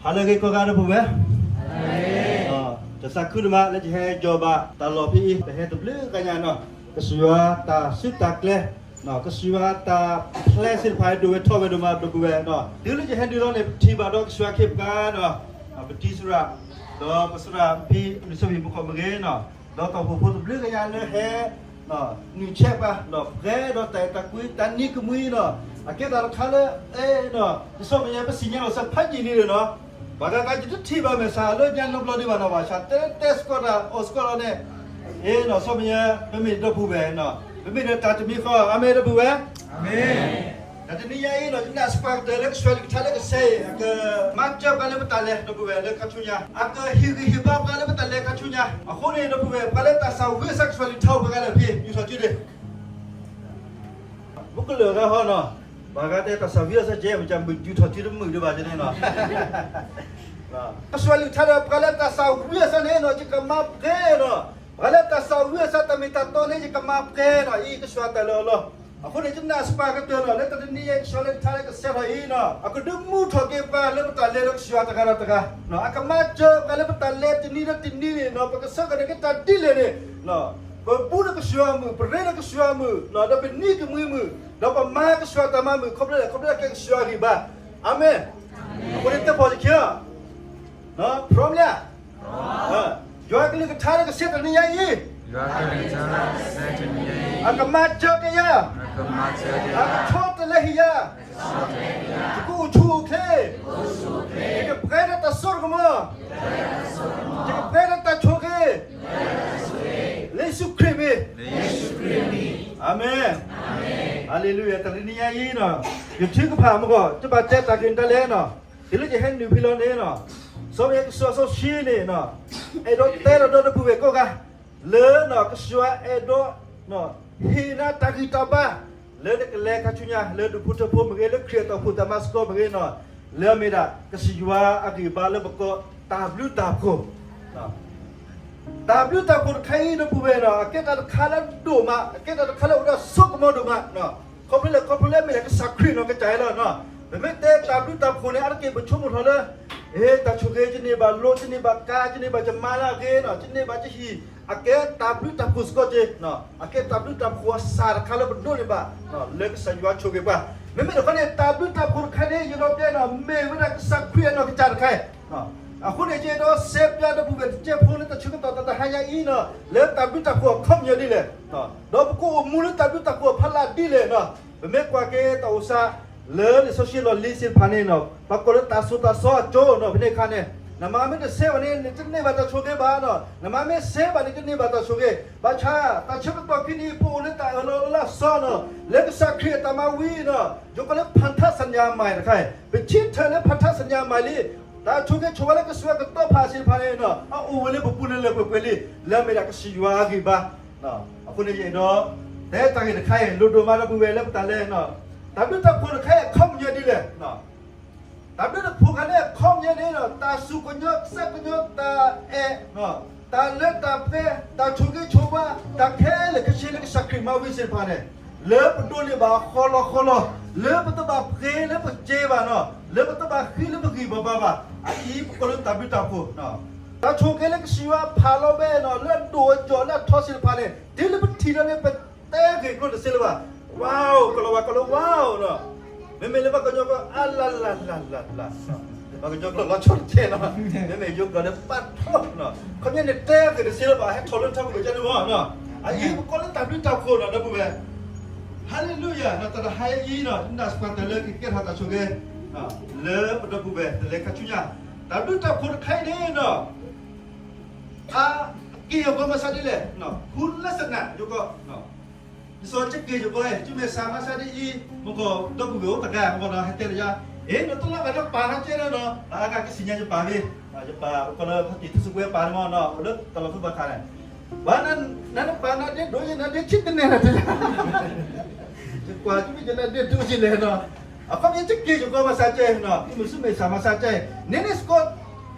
ဟါလၢအဂ့ၤကိးဂၤဒီပုၢ်ဝဲၢ်, ယသးခုဒိၣ်မးလၢယဟဲယီၤဘၣ်တၢ်လီၢ်ဖဲအံၤ ပဟဲတဘျုးဂၤညါနီၤ, ကစၢ်ယွၤတၢ်စုတၢ်ကျဲၤ, ကစၢ်ယွၤတၢ်ဖျဲးသ့ၣ်တဖၣ်ဒိၣ်ဝဲထီၣ်ဝဲဒိၣ်မးဒီပုၢ်ဝဲၢ်နီၤ, တုၤလၢယဟဲနုာ်လီၤန့ၣ် ပထံၣ်ဘၣ်ဒီးကစၢ်ယွၤခ့ပှၤနီၤ, ပတံၤသရၣ်, ဒီးပသရၣ်ဖံ လံာ်စီဆှံမုၣ်ကီၢ်မ့ၢ်ဂ့ၤနီၤ, ဒီးတၢ်အိၣ်ဖှိၣ်ဖိတဘျုးဂၤညါလၢဟဲ နုာ်ဆဲးပှၤ ဒီးပှဲၤဒီးတၢ်အဲၣ်တၢ်ကွံ တၢ်နံၤကမှံနီၤ, အကဲတၢ်တခါလၢ အဲ ဒ်သိးမ့ၢ်ညါပစံၣ်ညါလီၤစၢဖးယံာ်လံနီၤ, ပှၤဂၤဂၤယတထံၣ်ဘၣ်မဲာ်ဆှးလၢညါနီတဘျီဒံးဘၣ်နီၤ, ဘၣ်ဆၣ်တဲတဲစ့ၢ်ကီးတၢ်အီၣ်စ့ၢ်ကီးလီၤန့ၣ်, အဲနီၤ စီၤမ့ၢ်ညါ ပမ့ၢ်ဒီပုၢ်ဝဲၢ်နီၤ, ပမ့ၢ်ဒီးတၢ်တမံၤဃီ အၤမ့ၣ်ဒီပုၢ်ဝဲၢ်, တၢ်တနံၤညါအံၤနီၤ ယနာ်စ့ၢ်ကီးကတၢၢ်လၢကစၢ်ယွၤအကလုၢ်ကထါလၢကစဲးအံၤ အကမၤစၢၤပှၤလၢပတၢ်လဲၤဒီပုၢ်ဝဲၢ်လၢခါဆူညါ, အကဟ့ၣ်ဂံၢ်ဟ့ၣ်ဘါပှၤလၢပတၢ်လဲၤခါဆူညါ, အဃိန့ၣ်ဒီပုၢ်ဝဲၢ် ပှၤလၢတၢ်သၣ်ဝံအဆၢကစၢ်ယွၤလုၢ်ထါအိၣ်ပှၤဂၤလၢာ်ဖဲ ယူာ်ထီၣ်စုဒ့ မုၢ်ကလၢာ်ဂၤဟီနီၤ, ပှၤဂၤတဲတၢ်သၣ်ဝံအဆၢကဲ မ့ၢ်ကမုၢ်ယူာ်ထီၣ်စုတမုာ်ဒံးဘၣ်ကန့ၣ်နီၤ, ကစၢ်ယွၤလုၢ်ထါဒီး ပှၤလၢတၢ်သၣ်ဝံအဆၢန့ၣ်နီၤ ယကမၤပှဲၤနီၤ, ပှၤလၢတၢ်သၣ်ဝံအဆၢတၢ်မ့ၢ်တၢ်တီန့ၣ် ယကမၤပှဲၤနီၤ, အံၤကစၢ်ယွၤတၢ်လၢအီၤလီၤ, အဃိန့ၣ် ယနာ်စ့ၢ်ကီးကတၢၢ်နီၤ လၢတနံၤညါအံၤ ကစၢ်ယွၤလၢကထါလၢကဆဲးထီၣ်အံၤနီၤ အကဒုးမူထီၣ်က့ၤပှၤလၢပတၢ်လဲၤဒီးကစၢ်ယွၤတဂၤဒီးတဂၤ, အကမၤစၢၤပှၤလၢပတၢ်လဲၤတနံၤဒီးတနံၤန့ၣ်နီၤ ပကဆၢကတီၢ်န့ၣ်ကတၢ်ဒ်လဲၣ်န့ၣ် ပဘူးဒီးကစၢ်ယွၤမုာ် ပရ့ဒီးကစၢ်ယွၤမုာ် ဒီးပနံၤကမှံမုာ် ဒီးပမၤကစၢ်ယွၤတၢ်မၤမုာ် ခီဖျိလၢ ခီဖျိလၢကဲကစၢ်ယွၤဂံၢ်ဘါ, အၤမ့ၣ်, အဃိန့ၣ်တဲဖီၣ်ယခံ พร้อม လံ, ယွၤကလုၢ်ကထါလၢကဆဲးတနံၤညါအံၤ, အကမၤစၢၤက့ၤယၤ, အကဆီတလဲဟံၣ်ယၤ, ယကအိၣ်ဆူၣ်အိၣ်ချ့, ယကပှဲၤဒီးတၢ်စိတၢ်ကမီၤ, ယကပှဲၤဒီးတၢ်ဆိၣ်ဂ့ၤ, လၢယ့ၣ်ၡူးခရံာ်မံၤ, အၤမ့ၣ်, ဟါလ့လူယၤ, တနံၤညါအံၤနီၤ ယထုကဖၣ်မ့ၢ်ဂ့ၤ ယဘၣ်တဲတၢ်ဂ့ၢ်ဒ်လဲၣ်နီၤ, တုၤလၢယဟဲနုာ်ဖဲလီၤန့ၣ်နီၤ, စီၤပၤကစၢ်စီဆှံန့ၣ် အဲၣ်ဒိးတဲလီၤဒီးဒီပုၢ်ဝဲၢ်ကိးဂၤ လၢကစၢ်ယွၤအဲၣ်ဒိး ဟ့ၣ်နၤတၢ်ဂံၢ်တၢ်ဘါ လၢနကလဲၤခါဆူညါ လၢဒူၣ်ဖိထၢဖိမ့ၢ်ဂ့ၤ လၢခရံာ်အတၢ်အိၣ်ဖှိၣ်တၢ်မၤသကိးမ့ၢ်ဂ့ၤနီၤ, လၢအမ့ၢ်ဒၣ် ကစၢ်ယွၤအဂံၢ်ဘါလၢပကိးတၢ်ဘျုးတၢ်ဖှိၣ် တၢ်ဘျုးတၢ်ဖှိၣ်တခါအံၤ ဒီပုၢ်ဝဲၢ်နီၤ အကဲတၢ်တခါလၢဒိၣ်မး အကဲတၢ်တခါလၢအိၣ်ဒီးစိကမီၤဒိၣ်မး, ခီဖျိလၢ ခီဖျိလၢအမ့ၢ်ဒၣ်ကစၢ်ခရံာ်နီၢ်ကစၢ်အံၤလီၤ. ပမ့ၢ်တဲတၢ်ဘျုးတၢ်ဖှိၣ်န့ၣ် အါတက့ၢ်ပဆိကမိၣ်ထီၣ်လၢ တၢ်ဆိၣ်ဂ့ၤ ယန့ၢ်ဘၣ်လိ ယန့ၢ်ဘၣ်ကါ ယန့ၢ်ဘၣ်ယမါလၢအဂ့ၤနီၤ ယန့ၢ်ဘၣ်ယဟံၣ် အကဲတၢ်ဘျုးတၢ်ဖှိၣ်စ့ၢ်ကီးက့ၤ, အကဲတၢ်ဘျုးတၢ်ဖှိၣ်အစှၤတခါလၢပဒိးန့ၢ်ဘၣ် လၢကစၢ်ယွၤဆိၣ်ဂ့ၤပှၤ, မ့မ့ၢ်တခီန့ၣ် တၢ်ဘျုးတၢ်ဖှိၣ်တခါန့ၣ် ယနီၢ်ပျဲနီၤ မ့ၢ်ဝဲဒၣ်ကစၢ်ခရံာ်အနီၢ်ကစၢ်တခါအံၤ အဃိန့ၣ် ယအဲၣ်ဒိးစဲးပျးဒီပုၢ်ဝဲၢ်တစဲးဖိလၢတၢ်ဆၢကတီၢ်တၢ်တဟါညါအံၤနီၤ လၢတၢ်ဘျုးတၢ်ဖှိၣ်အခီပညီဒ်လဲၣ်, ဒီးပကအိၣ်မူလၢတၢ်ဘျုးတၢ်ဖှိၣ်အဖီလာ်ဒ်လဲၣ်နီၤ. ပမ့ၢ်ကွၢ်က့ၤတၢ်အိၣ်သး လၢလံာ်စီဆှံလီၢ်လံၤသ့ၣ်တဖၣ်န့ၣ်နီၤ ပှၤကိးလၢတၢ်သိၣ်တၢ်သီအကၠိနီၤ ဖဲန့ၣ်အခါန့ၣ် နမါမ့ၢ်တစဲးဘၣ်န့ၣ် နတန့ၢ်ဘၣ်တၢ်ဆိၣ်ဂ့ၤဘၣ်နီၤ နမါမ့ၢ်စဲးဘၣ်န့ၣ် ကန့ၢ်ဘၣ်တၢ်ဆိၣ်ဂ့ၤ ဘၣ်ဆၣ် တၢ်ဆၢကတီၢ်ခံနံၤ ပအိၣ်လၢတၢ်အၢၣ်လီၤအီလီၤဆီနီၤ လၢကစၢ်ခရံာ်အတၢ်မၤဝံၤနီၤ ယိၤကီးလၢ ဖါထါစညါမၤတခါအံၤ ပဆၢထၢၣ်လၢ ဖါထါစညါမၤလံ တၢ်ဆိၣ်ဂ့ၤဆိၣ်ဝါလၢကစၢ်ယွၤကတီၤဖးသ့ၣ်တဖၣ်န့ၣ်နီၤ အအိၣ်ဝဲလၢပပူၤလၢလၢပှဲၤပှဲၤလံ လၢအမ့ၢ်ဒၣ်ကစၢ်ယွၤအဂံၢ်ဘါ အဃိန့ၣ်ယအဲၣ်ဒိး တဲတၢ်ဂ့ၢ်တခါအံၤ လိၣ်ဒိၣ်မးဒီပုၢ်ဝဲၢ်လၢပတၢ်လဲၤနီၤ တၢ်ဘျုးတၢ်ဖှိၣ်တခါအံၤအခီပညီဒ်လဲၣ် တၢ်ဘျုးတၢ်ဖှိၣ်တခါန့ၣ် အခီပညီန့ၣ်ဒီး တၢ်စူၢ်ကညီၤစဲကညီၤ တၢ်အဲၣ် တၢ်လၢတၢ်ပှဲၤ တၢ်ဆိၣ်ဂ့ၤဆိၣ်ဝါ တၢ်ခဲလၢာ်ခဲဆ့လၢကစၢ်ခရံာ်မၤဝံၤသ့ၣ်တဖၣ်န့ၣ် လၢပဒိးန့ၢ်ဘၣ်ဃီလီၤဃီလီၤ လၢပတဘၣ်ပှ့ၤလၢပစ့ဘၣ်နီၤ လၢပတဘၣ်ဃံလၢပဂံၢ်ဘၣ်ဘါဘၣ် အအံၤပကိးလၢတၢ်ဘျုးတၢ်ဖှိၣ် တၢ်ဆိၣ်ဂ့ၤလၢကစၢ်ယွၤဖးလီၤဝဲနီၤ လၢအဒိၣ်အယိာ်လၢအထီသ့ၣ်တဖၣ်န့ၣ် တုၤလၢပထံၣ်လီၤန့ၣ် ပတဲဂ့ၢ်ကျိၤတသ့လၢၤဘၣ် ဝါအိၣ် ကလီၤဝါကလီၤဝါအိၣ်နီၤ မ့မ့ၢ်လၢပှၤကညီကျိာ် အါလၢ်လၢ်လၢ်လၢ်လၢ် ပှၤကညီကျိာ်လီၤဆီတကဲနီၤ မ့မ့ၢ်ယိၤကီးလၢပာ်ထီနီၤ ခီပညီန့ၣ်တဲဂ့ၢ်တသ့လၢၤဘၣ် ဟဲထီၣ်လၢထီၣ်ပူၤကစၢ်န့ၣ်မ့ၢ်နီၤ အအံၤပကိးလၢတၢ်ဘျုးတၢ်ဖှိၣ်နီၤ ဒီပုၢ်ဝဲၢ် ဟါလ့လူယၤ တၢ်တဟါအံၤနီၤ နာ်စ့ၢ်ကီးတၢ်လၢကကဲထီၣ်တၢ်ဆိၣ်ဂ့ၤ လၢပဒီပုၢ်ဝဲၢ်တလဲၤခါဆူညါ တၢ်ဘျုးတၢ်ဖှိၣ်တခါအံၤန့ၣ်နီၤ အက့ၢ်ယကီၢ်မၤစၢ်ဒ်လဲၣ် ဖူလၢစနၣ်ယကီၢ် ဒ်သိးကက့ၢ်ယကီၢ် ကမ့ၢ်စၢ်မၤစၢ်ဒ်အံၤ မ့ၢ်ကီးဒီပုၢ်ဝဲၢ်အိၣ်တဂၤ မ့ၢ်ကီးနီၤ ဟဲတဲလၢယၤ အ့ နတလီၤဂာ်ဒီးပၢ်နီၢ်ကဲဒီးနီၤ အါဂၤကစံၣ်ညါယပၢ်မ့ၢ် ယပၢ်ကီးလၢဖါတံၢ်ထူစကွဲပၢ်န့ၣ်မ့ၢ်နီၤ အိၣ်လၢတၢ်လီၢ်သူၣ်ဘၣ်ခါန့ၣ် ပှၤနနပၢ်နါဒ့ဒိၣ်ယနါဒ့ဆံးတနဲၣ်နီၤ ယကွၢ်ကမ့ၢ်ယနါဒ့ဒိၣ်ယလဲၣ်နီၤ အခီပညီကက့ၢ်ယကီၢ်မၤစၢ်ကဲနီၤ မ့ၢ်မုၢ်ဆူၣ်မ့ၢ်စၢ်မၤစၢ်ကဲ န့ၣ်န့ၣ်စ့ၢ်ကီး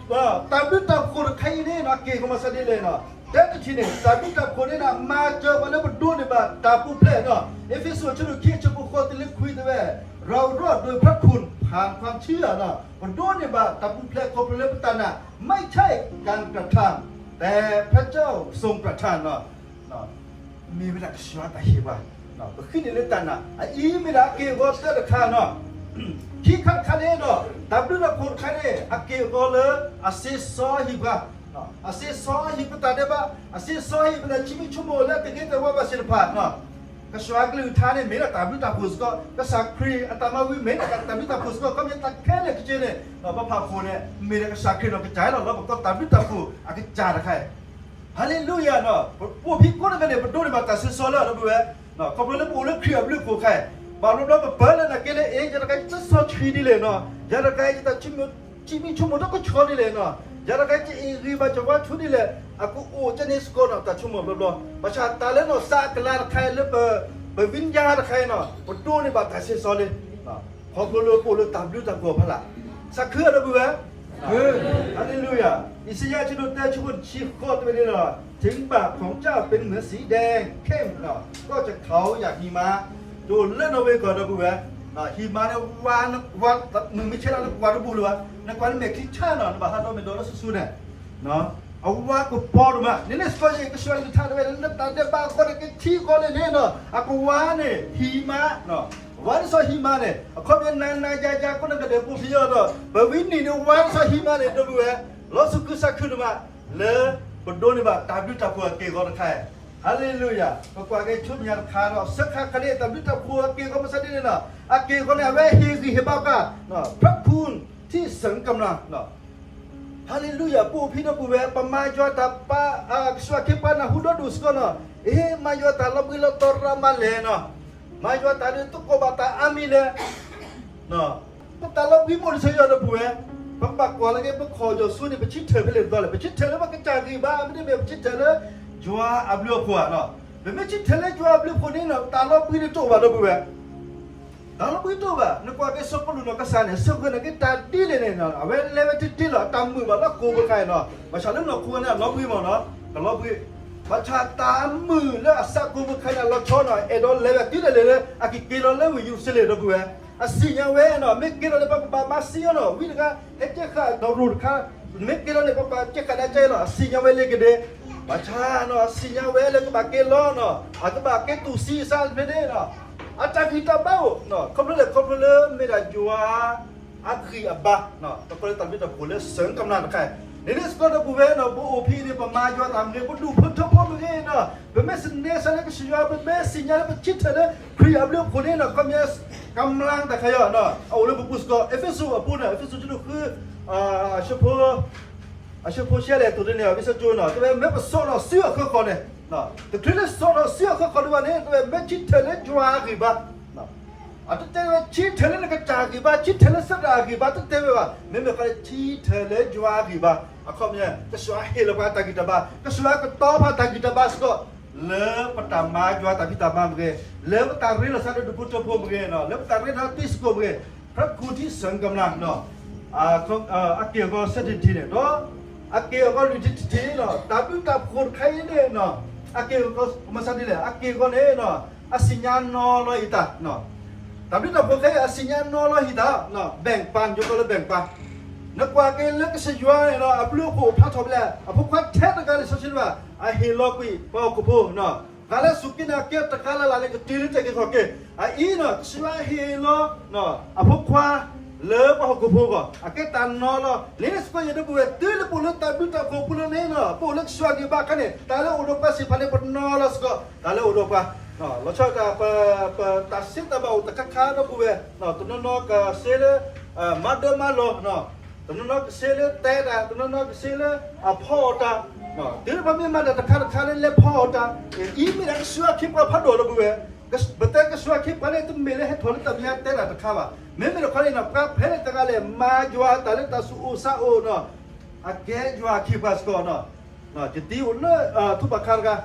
တၢ်ဘျုးတၢ်ဖှိၣ်တခါအံၤန့ၣ်နီၤ က့ၢ်ကီၢ်မၤစၢ်ဒ်လဲၣ်နီၤ တဲတထံၣ်န့ၣ် တၢ်ဘျုးတၢ်ဖှိၣ်န့ၣ်နီၤ မၤစၢၤပှၤလၢပဒိးန့ၢ်ဘၣ်တၢ်ပူၤဖျဲးနီၤ အ့းဖ့းစူးအဆၢဒိၣ်ခံ အဆၢဖိဃိးတုၤလၢခွံတဲဝဲ เรารอดโดยพระคุณผ่านความเชื่อเนาะ ပဒိးန့ၢ်ဘၣ်တၢ်ပူၤဖျဲးခီဖျိလၢပတၢ်နာ် ไม่ใช่การกระทำ แต่พระเจ้าทรงประทานเนาะ မ့ၢ်ဝဲဒၣ်ကစၢ်ယွၤတၢ်ဟ့ၣ်ပှၤ ပဃ့န့ၢ်လၢတၢ်နာ် အအံၤမ့ၢ်ဒၣ်အက့ၢ်အဂီၤသၢတခါနီၤ ခံခါတခါန့ၣ်ဒီး တၢ်ဘျုးတၢ်ဖှိၣ်တခါန့ၣ် အက့ၢ်အဂီၤလၢ အစ့စီဟ့ၣ်ပှၤ အစ့စီဟ့ၣ်ပတၢ်ဒဲးဘး အစ့စီဟ့ၣ်ပတၢ်ဆိမိၣ်လၢကဂ့ၤကဝါဘၣ်သ့ၣ်တဖၣ် ကစၢ်ယွၤကလုၢ်ကထါန့ၣ် မ့ၢ်ဒၣ်တၢ်ဘျုးတၢ်ဖှိၣ်စ့ၢ်ကီး ကစၢ်ခရံာ်အတၢ်မၤဝံၤ မ့ၢ်ဒၣ်တၢ်ဘျုးတၢ်ဖှိၣ်စ့ၢ်ကီး ခီပညီတၢ်ခဲလၢာ်ခဲဆ့န့ၣ် ပဖးဖှိၣ်န့ၣ် မ့ၢ်ဒၣ်ကစၢ်ခရံာ်နီၢ်ကစၢ်လီၤ လၢပကီၢ်တၢ်ဘျုးတၢ်ဖှိၣ်အကစၢ်တခါအံၤ ဟါလ့လူယၤနီၤ ပအိၣ်ဖဲကိးနံၤဒဲးန့ၣ် ပဒိးန့ၢ်ဘၣ်တၢ်စ့စီလၢအဒီပုၢ်ဝဲၢ် ခီဖျိလၢပအိၣ်လၢခရံာ်အဘျုးအဖှိၣ်ခါအံၤ ဘၣ်ဘျီဘျီပပၢလၢနၤက့လၢ အ့ ယတဂၤယတၢ်စံးဆၢဒ်လဲၣ်နီၤ ယတဂၤယတၢ် ဆိမိၣ်တကဆိးဒ်လဲၣ်နီၤ ယတဂၤယတအ့ၣ်ဂံၢ်ဘၣ်ယဝါဆိဒ်လဲၣ် အကအိၣ်ကဲန့ၣ်စ့ၢ်ကီးနီၤ တၢ်ဆိကမိၣ်ဘျီဘျီ ဘၣ်ဆၣ်တၢ်လၢနီၢ်သးအကလၤတခါအံၤလၢ ပဝံယါတခါအံၤနီၤ ပဒိးန့ၢ်ဘၣ်တၢ်စ့စီလံ ခီဖျိလၢပအိၣ်လၢတၢ်ဘျုးတၢ်ဖှိၣ်ဖီလာ် စးခုအဒီပုၢ်ဝဲၢ် ဟါလ့လူယၤ အံၣ်စယၤဆၢဒိၣ်တၢ ဆၢဖိတဆံဃိးတဲဝဲဒ်န့ၣ်လီၤ ถึงบาปของเจ้าเป็นเหมือนสีแดงเข้ม ก็จะขาวอย่างหิมะ ဒ်လၢနီၣ်ဝ့ကီၢ်ဒီပုၢ်ဝဲၢ် ဟံးမါန့ၣ် ဝါ မုၢ်မ့ၢ်ဆဲးလီၤနကွၢ်တဘူၣ်လၢၤဘၣ် နကွၢ်လၢမဲာ်ချံဆါနီၤ နဘၣ်ဟးဒီးမဲာ်ဒိးလၢဆူၣ်ဆူၣ်န့ၣ် အဝါကပီၤဒိၣ်မး န့ၣ်န့ၣ်စ့ၢ်ကီး ယကစၢ်ယွၤကလုၢ်ကထါတဲဝဲ လၢတၢ်ဒဲးဘးအဃိန့ၣ် ကထံအဃိန့ၣ်န့ၣ်နီၤ အကဝါန့ၣ် ဟံးမါ ဝါဒ်သိးဟံးမါန့ၣ် အခီပညီနၤနၤယၤယၤကိးနကဒဲးပူၤဖျဲးအီၤဒီး ပဝံနံၣ်န့ၣ် ဝါဒ်သိးဟံးမါန့ၣ် ဒီပုၢ်ဝဲၢ် လီၤစူၢ်ခုသးခုဒိၣ်မး လၢပဒိးန့ၢ်ဘၣ်တၢ်ဘျုးတၢ်ဖှိၣ်အက့ၢ်အဂီၤတခါအံၤ ဟါလ့လူယၤ ပကွၢ်က့ၤဆူမဲာ်ညါတခါဒီး စၢခါခါန့ၣ် တၢ်ဘျုးတၢ်ဖှိၣ်အက့ၢ်အဂီၤမ့ၢ်စ့ၢ်ဒ်န့ၣ်နီၤ အက့ၢ်အဂီၤန့ၣ် အဝဲဟ့ၣ်ဂံၢ်ဟ့ၣ်ဘါပှၤ พระคุณที่เสริมกำลัง ဟါလ့လူယၤ ပအိၣ်ဖဲဒီပုၢ်ဝဲၢ် ပမၤယွၤတၢ်ပာ် ကစၢ်ခ့ပှၤနၢ်ဟူဒီဒူၣ်စ့ၢ်ကီးနီၤ အ့ မၤယွၤတၢ်လီၤဘှံးလီၤတီၤရၤမးလဲၣ်နီၤ မၤယွၤတၢ်ဒ်သိးကိးဘၣ်တၢ်အါမံၤလဲၣ် ပတၢ်လီၤဘှံးမိၢ်ဒ်သိးယီၤဒီပုၢ်ဝဲၢ် ပကဘၣ်ကွၢ်လၢက့ၤ ပခီၣ်ယီၤဆူန့ၣ် ပဆၢထၢၣ်ဖဲလဲၣ်တဘျီလဲၣ် ပဆၢထၢၣ်လၢပကစၢ်ဂံၢ်ဘါ မ့တမ့ၢ် ပဆၢထၢၣ်လၢ ယွၤအဘျုးအဖှိၣ်ဧါနီၤ ပမ့ၢ်ဆၢထၢၣ်လၢယွၤအဘျုးအဖှိၣ်န့ၣ်နီၤ တၢ်လီၤဘှံးန့ၣ်တအိၣ်ဘၣ်ဒီပုၢ်ဝဲၢ် တၢ်လီၤဘှံးတအိၣ်ဘၣ် နကွၢ်က့ၤစီၤပီလူးနီၢ်ကစၢ်န့ၣ် စၢဃုာ်နာ်က့ၤတၢ်ဒ်လဲၣ်န့ၣ် အဝဲလဲၤဝဲတ့တ့လီၤ အတၢ်မုာ်ဘၣ်လၢကိးပူၤခါအံၤနီၤ ဘၣ်ဆၣ်လၢနီၢ်ခိန့ၣ် အလီၤဘှံးမ့ၢ်နီၤ ကလီၤဘှံး ဘၣ်ဆၣ်တၢ်မုာ်လၢအဆးကိးပူၤခါန့ၣ် အလီၤဆီနီၤ အဲၣ်ဒိးလဲၤဝဲတုၤဒၣ်လဲာ်လၢ အကက့ၤလီၤလၢဝ့ၢ်ယရူၤၡလ့ၣ်ဒီပုၢ်ဝဲၢ် အစံၣ်ညါဝဲနီၤ မ့ၢ်က့ၤလီၤန့ၣ် ပကဘၣ်မၤစံၣ်ညီနီၤ ဝံတဂၤ ဟဲကဲဃာ်ဒီးရိၣ်တခါ မ့ၢ်က့ၤလီၤန့ၣ် ပကဘၣ်ကဲဃာ်ဒၣ်ကဲလီၤ အစံၣ်ညါဝဲလၢကဒဲ ဘၣ်ဆၣ်နီၤ အစံၣ်ညါဝဲလၢကဘၣ်က့ၤလီၤနီၤ အကဘၣ်ကဲတူၢ်ဆံးအသးဖဲန့ၣ်နီၤ အတၢ်ဂံၢ်တၢ်ဘါအိၣ် ခီဖျိလဲၣ် ခီဖျိလၢမ့ၢ်ဒၣ်ယွၤ အဂံၢ်အဘါ ပကိးလၢတၢ်ဘျုးတၢ်ဖှိၣ်လၢ စၢကမျၢၢ်တခါ န့ၣ်န့ၣ်စ့ၢ်ကီးဒီပုၢ်ဝဲၢ်နီၤ ပအိၣ်ဖဲအံၤန့ၣ် ပမၤယွၤတၢ်မ့ၢ်ဂ့ၤ ပဒူၣ်ဖိထၢဖိမ့ၢ်ဂ့ၤနီၤ ပမ့ၢ်သန့ၤသးလၢကစၢ်ယွၤ ပမ့ၢ်စံၣ်ညါလၢပဆၢထၢၣ်လၢ ခရံာ်အဘျုးအဖှိၣ်န့ၣ်နီၤ ခီပညီ ကမျၢၢ်တခါအံၤနီၤ အအိၣ်လၢပပူၤစ့ၢ်ကီး အ့းဖ့းစူးအပူၤန့ၣ် အ့းဖ့းစူးဆၢဒိၣ်ဃု အဆၢဖိ အဆၢဖိရှဲလဲၣ် အသိးန့ၣ် အ့းဖ့းစူးကၠိနီၤ တဲဝဲ မ့ၢ်ပစိာ်ထီၣ်စုအခၢဃီန့ၣ် တချုးလၢစိာ်ထီၣ်စုအခၢဃီဒံးဘၣ်န့ၣ် တဲဝဲ မ့ၢ်ဆၢထၢၣ်လၢယွၤအဂံၢ်ဘါ အတတဲဝဲ ဆၢထၢၣ်လၢနကစၢ်အဂံၢ်ဘါ ဆၢထၢၣ်လၢသရၣ်အဂံၢ်ဘါ တတဲဝဲဘၣ် မ့မ့ၢ်ဃီန့ၣ် ဆၢထၢၣ်လၢယွၤအဂံၢ်ဘါ အခီပညီ ကစၢ်ယွၤဟ့ၣ်လီၤပှၤတၢ်ဂံၢ်တၢ်ဘါ ကစၢ်ယွၤကတီၤပှၤတၢ်ဂံၢ်တၢ်ဘါစ့ၢ်ကီး လၢပတၢ်မၤယွၤတၢ်ဖံးတၢ်မၤမ့ၢ်ဂ့ၤ လၢပတၢ်ရ့လိာ်သးဒီးဒူၣ်ဖိထၢဖိမ့ၢ်ဂ့ၤနီၤ လၢပတၢ်ရ့တၢ်သံစ့ၢ်ကီးမ့ၢ်ဂ့ၤ พระคุณที่เสริมกำลังနီၤ အက့ၢ်အဂီၤသၢထံၣ်တထံၣ်န့ၣ်ဒီး အက့ၢ်အဂီၤလွံၢ်ထံၣ်တထံၣ်နီၤ တၢ်ဘျုးတၢ်ဖှိၣ်တခါအံၤန့ၣ်နီၤ အက့ၢ်အဂီၤ မ့ၢ်စ့ၢ်ဒ်လဲၣ် အက့ၢ်အဂီၤန့ၣ်နီၤ အစံၣ်ညါနီၤလီၤဟံၣ်တၢ် တၢ်ဘျုးတၢ်ဖှိၣ်ခဲအံၤ အစံၣ်ညါနီၤလီၤဟံၣ်တၢ် ဘဲၣ်ပၢ် ယိၤကီးလၢဘဲၣ်ပၢ် နကွၢ်က့ၤလၢကစၢ်ယွၤန့ၣ်နီၤ အဘျုးအဖှိၣ်ဖျါထီၣ်ဖဲလဲၣ် အဖိခွါထဲတဂၤလၢာ်စီဆှံဘၣ် အဟ့ၣ်လီၤကွံာ်ပှၤဟီၣ်ခိၣ်ဖိနီၤ ပှၤလၢစူၢ်က့ၤနာ်က့ၤတဂၤလၢ်လၢ်န့ၣ် ကတုၤလၢတဲာ်က့ၤခီၣ်က့ၤ အအံၤနီၤ ကစၢ်ယွၤဟ့ၣ်လီၤ အဖိခွါ လၢပှၤဟီၣ်ခိၣ်ဖိအဂီၢ် အကဲတၢ်နီၤလီၤ န့ၣ်စ့ၢ်ကီးယဒီပုၢ်ဝဲၢ် တုၤလၢပအိၣ်လၢတၢ်ဘျုးတၢ်ဖှိၣ်ပူၤလီၤန့ၣ်နီၤ ပအိၣ်လၢကစၢ်ယွၤဂံၢ်ဘါအခါန့ၣ် တၢ်လၢအိၣ်ဒီးပှၤသ့ၣ်တဖၣ်န့ၣ် ပနီၤလီၤစ့ၢ်ကီး တၢ်လၢအိၣ်ဒီးပှၤ လီၤဆီဒၣ်တၢ် ပတၢ်စ့တၢ်ဘၣ်အိၣ်တခါခါဒီပုၢ်ဝဲၢ် တနီၤနီၤကစ့လၢ မၤဒၢမၤလီၤ တနီၤနီၤကစ့လၢတဲတၢ် တနီၤနီၤကစ့လၢအဖီအီၣ်တၢ် တုၤလၢပမ့ၢ်မၤတၢ်တခါတခါလၢလဲၤဖီအီၣ်တၢ် အံၤမ့ၢ်ဒၣ်ကစၢ်ယွၤခ့ပှၤဖးဒိၣ်ဒီပုၢ်ဝဲၢ် ပတဲကစၢ်ယွၤခ့ပှၤန့ၣ် တမ့ၢ်လၢဟဲထီၣ်လၢတၢ်မဲာ်ညါတဲတၢ်တခါဘၣ် မ့မ့ၢ်တခီန့ၣ်နီၤ ပှၤဖဲလဲၣ်တဂၤလဲၣ် မၤယွၤတၢ်လၢတၢ်သူၣ်အိၣ်သးအိၣ်နီၤ အကဲယွၤခ့ပှၤစ့ၢ်ကီးနီၤ ယတံၤအိၣ်လၢ ထူၣ်ပာ်ခါတဂၤ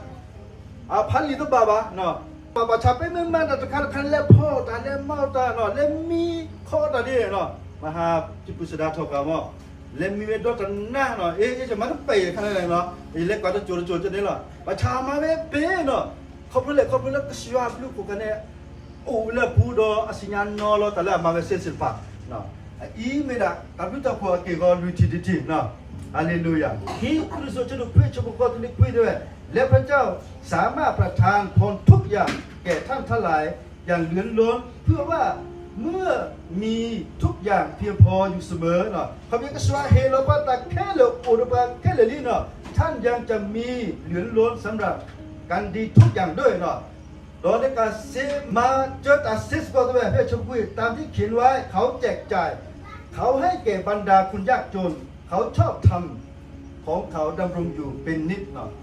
အဖးလံာ်တဘၣ်ဘၣ် ဘၣ်ဆၣ်ပမ့ၢ်မၤတၢ်တခါတခါ လဲၤဖီအီၣ်တၢ် လဲၤမၤအီၣ်တၢ်နီၤ လဲၤမံခီအီၣ်တၢ်ဒ်န့ၣ်နီၤ မဟါ စံးပူၤစဒါထီၣ်ကမီၤ လဲၤမံဝဲဒီတနၤနီၤ အ့ ယမၤတပဲာ်ယခါန့ၣ်နီၤ ယလဲၤကွၢ်တစိၤတစိၤကန့ၣ်လီၤ ဘၣ်ဆၣ်မၤဝဲပ့ၤနီၤ ခီဖျိလဲၣ် ခီဖျိလၢကစၢ်ယွၤအဘျုးအဖှိၣ်ခါန့ၣ် အိၣ်ဝဲလၢအပူၤဒီးအသ့ၣ်ညါနီၤလီၤတၢ်လၢအမၤဝဲသ့စ့ၢ်တဖၣ်, အအံၤမ့ၢ်ဒၣ်တၢ်ဘျုးတၢ်ဖှိၣ်အက့ၢ်အဂီၤလွံၢ်ထံၣ်တထံၣ်, ဟါလ့လူယၤ, ခံကရံၣ်သူးဆၢဒိၣ်ခွံဆၢဖိဃိး တနွံခွံတဲဝဲ, และพระเจ้าสามารถประทานพรทุกอย่างแก่ท่านทั้งหลายอย่างล้นๆ เพื่อว่าเมื่อมีทุกอย่างเพียงพออยู่เสมอ ခီဖျိကစၢ်ဟ့ၣ်လီၤပှၤတၢ်ခဲလၢာ်အိၣ်ဒီးပှၤခဲလၢာ်လံနီၤ, ท่านยังจะมีเหลือล้นสำหรับการดีทุกอย่างด้วยနီၤ, ဒီးနကစ့မၤစၢၤတၢ်စ့စ့ၢ်ကီးတဲဝဲ ဖဲဆၢဖိခွံ ตามที่เขียนไว้ เขาแจกจ่าย เขาให้แก่บรรดาคนยากจน เขาชอบธรรมของเขาดำรงอยู่เป็นนิจ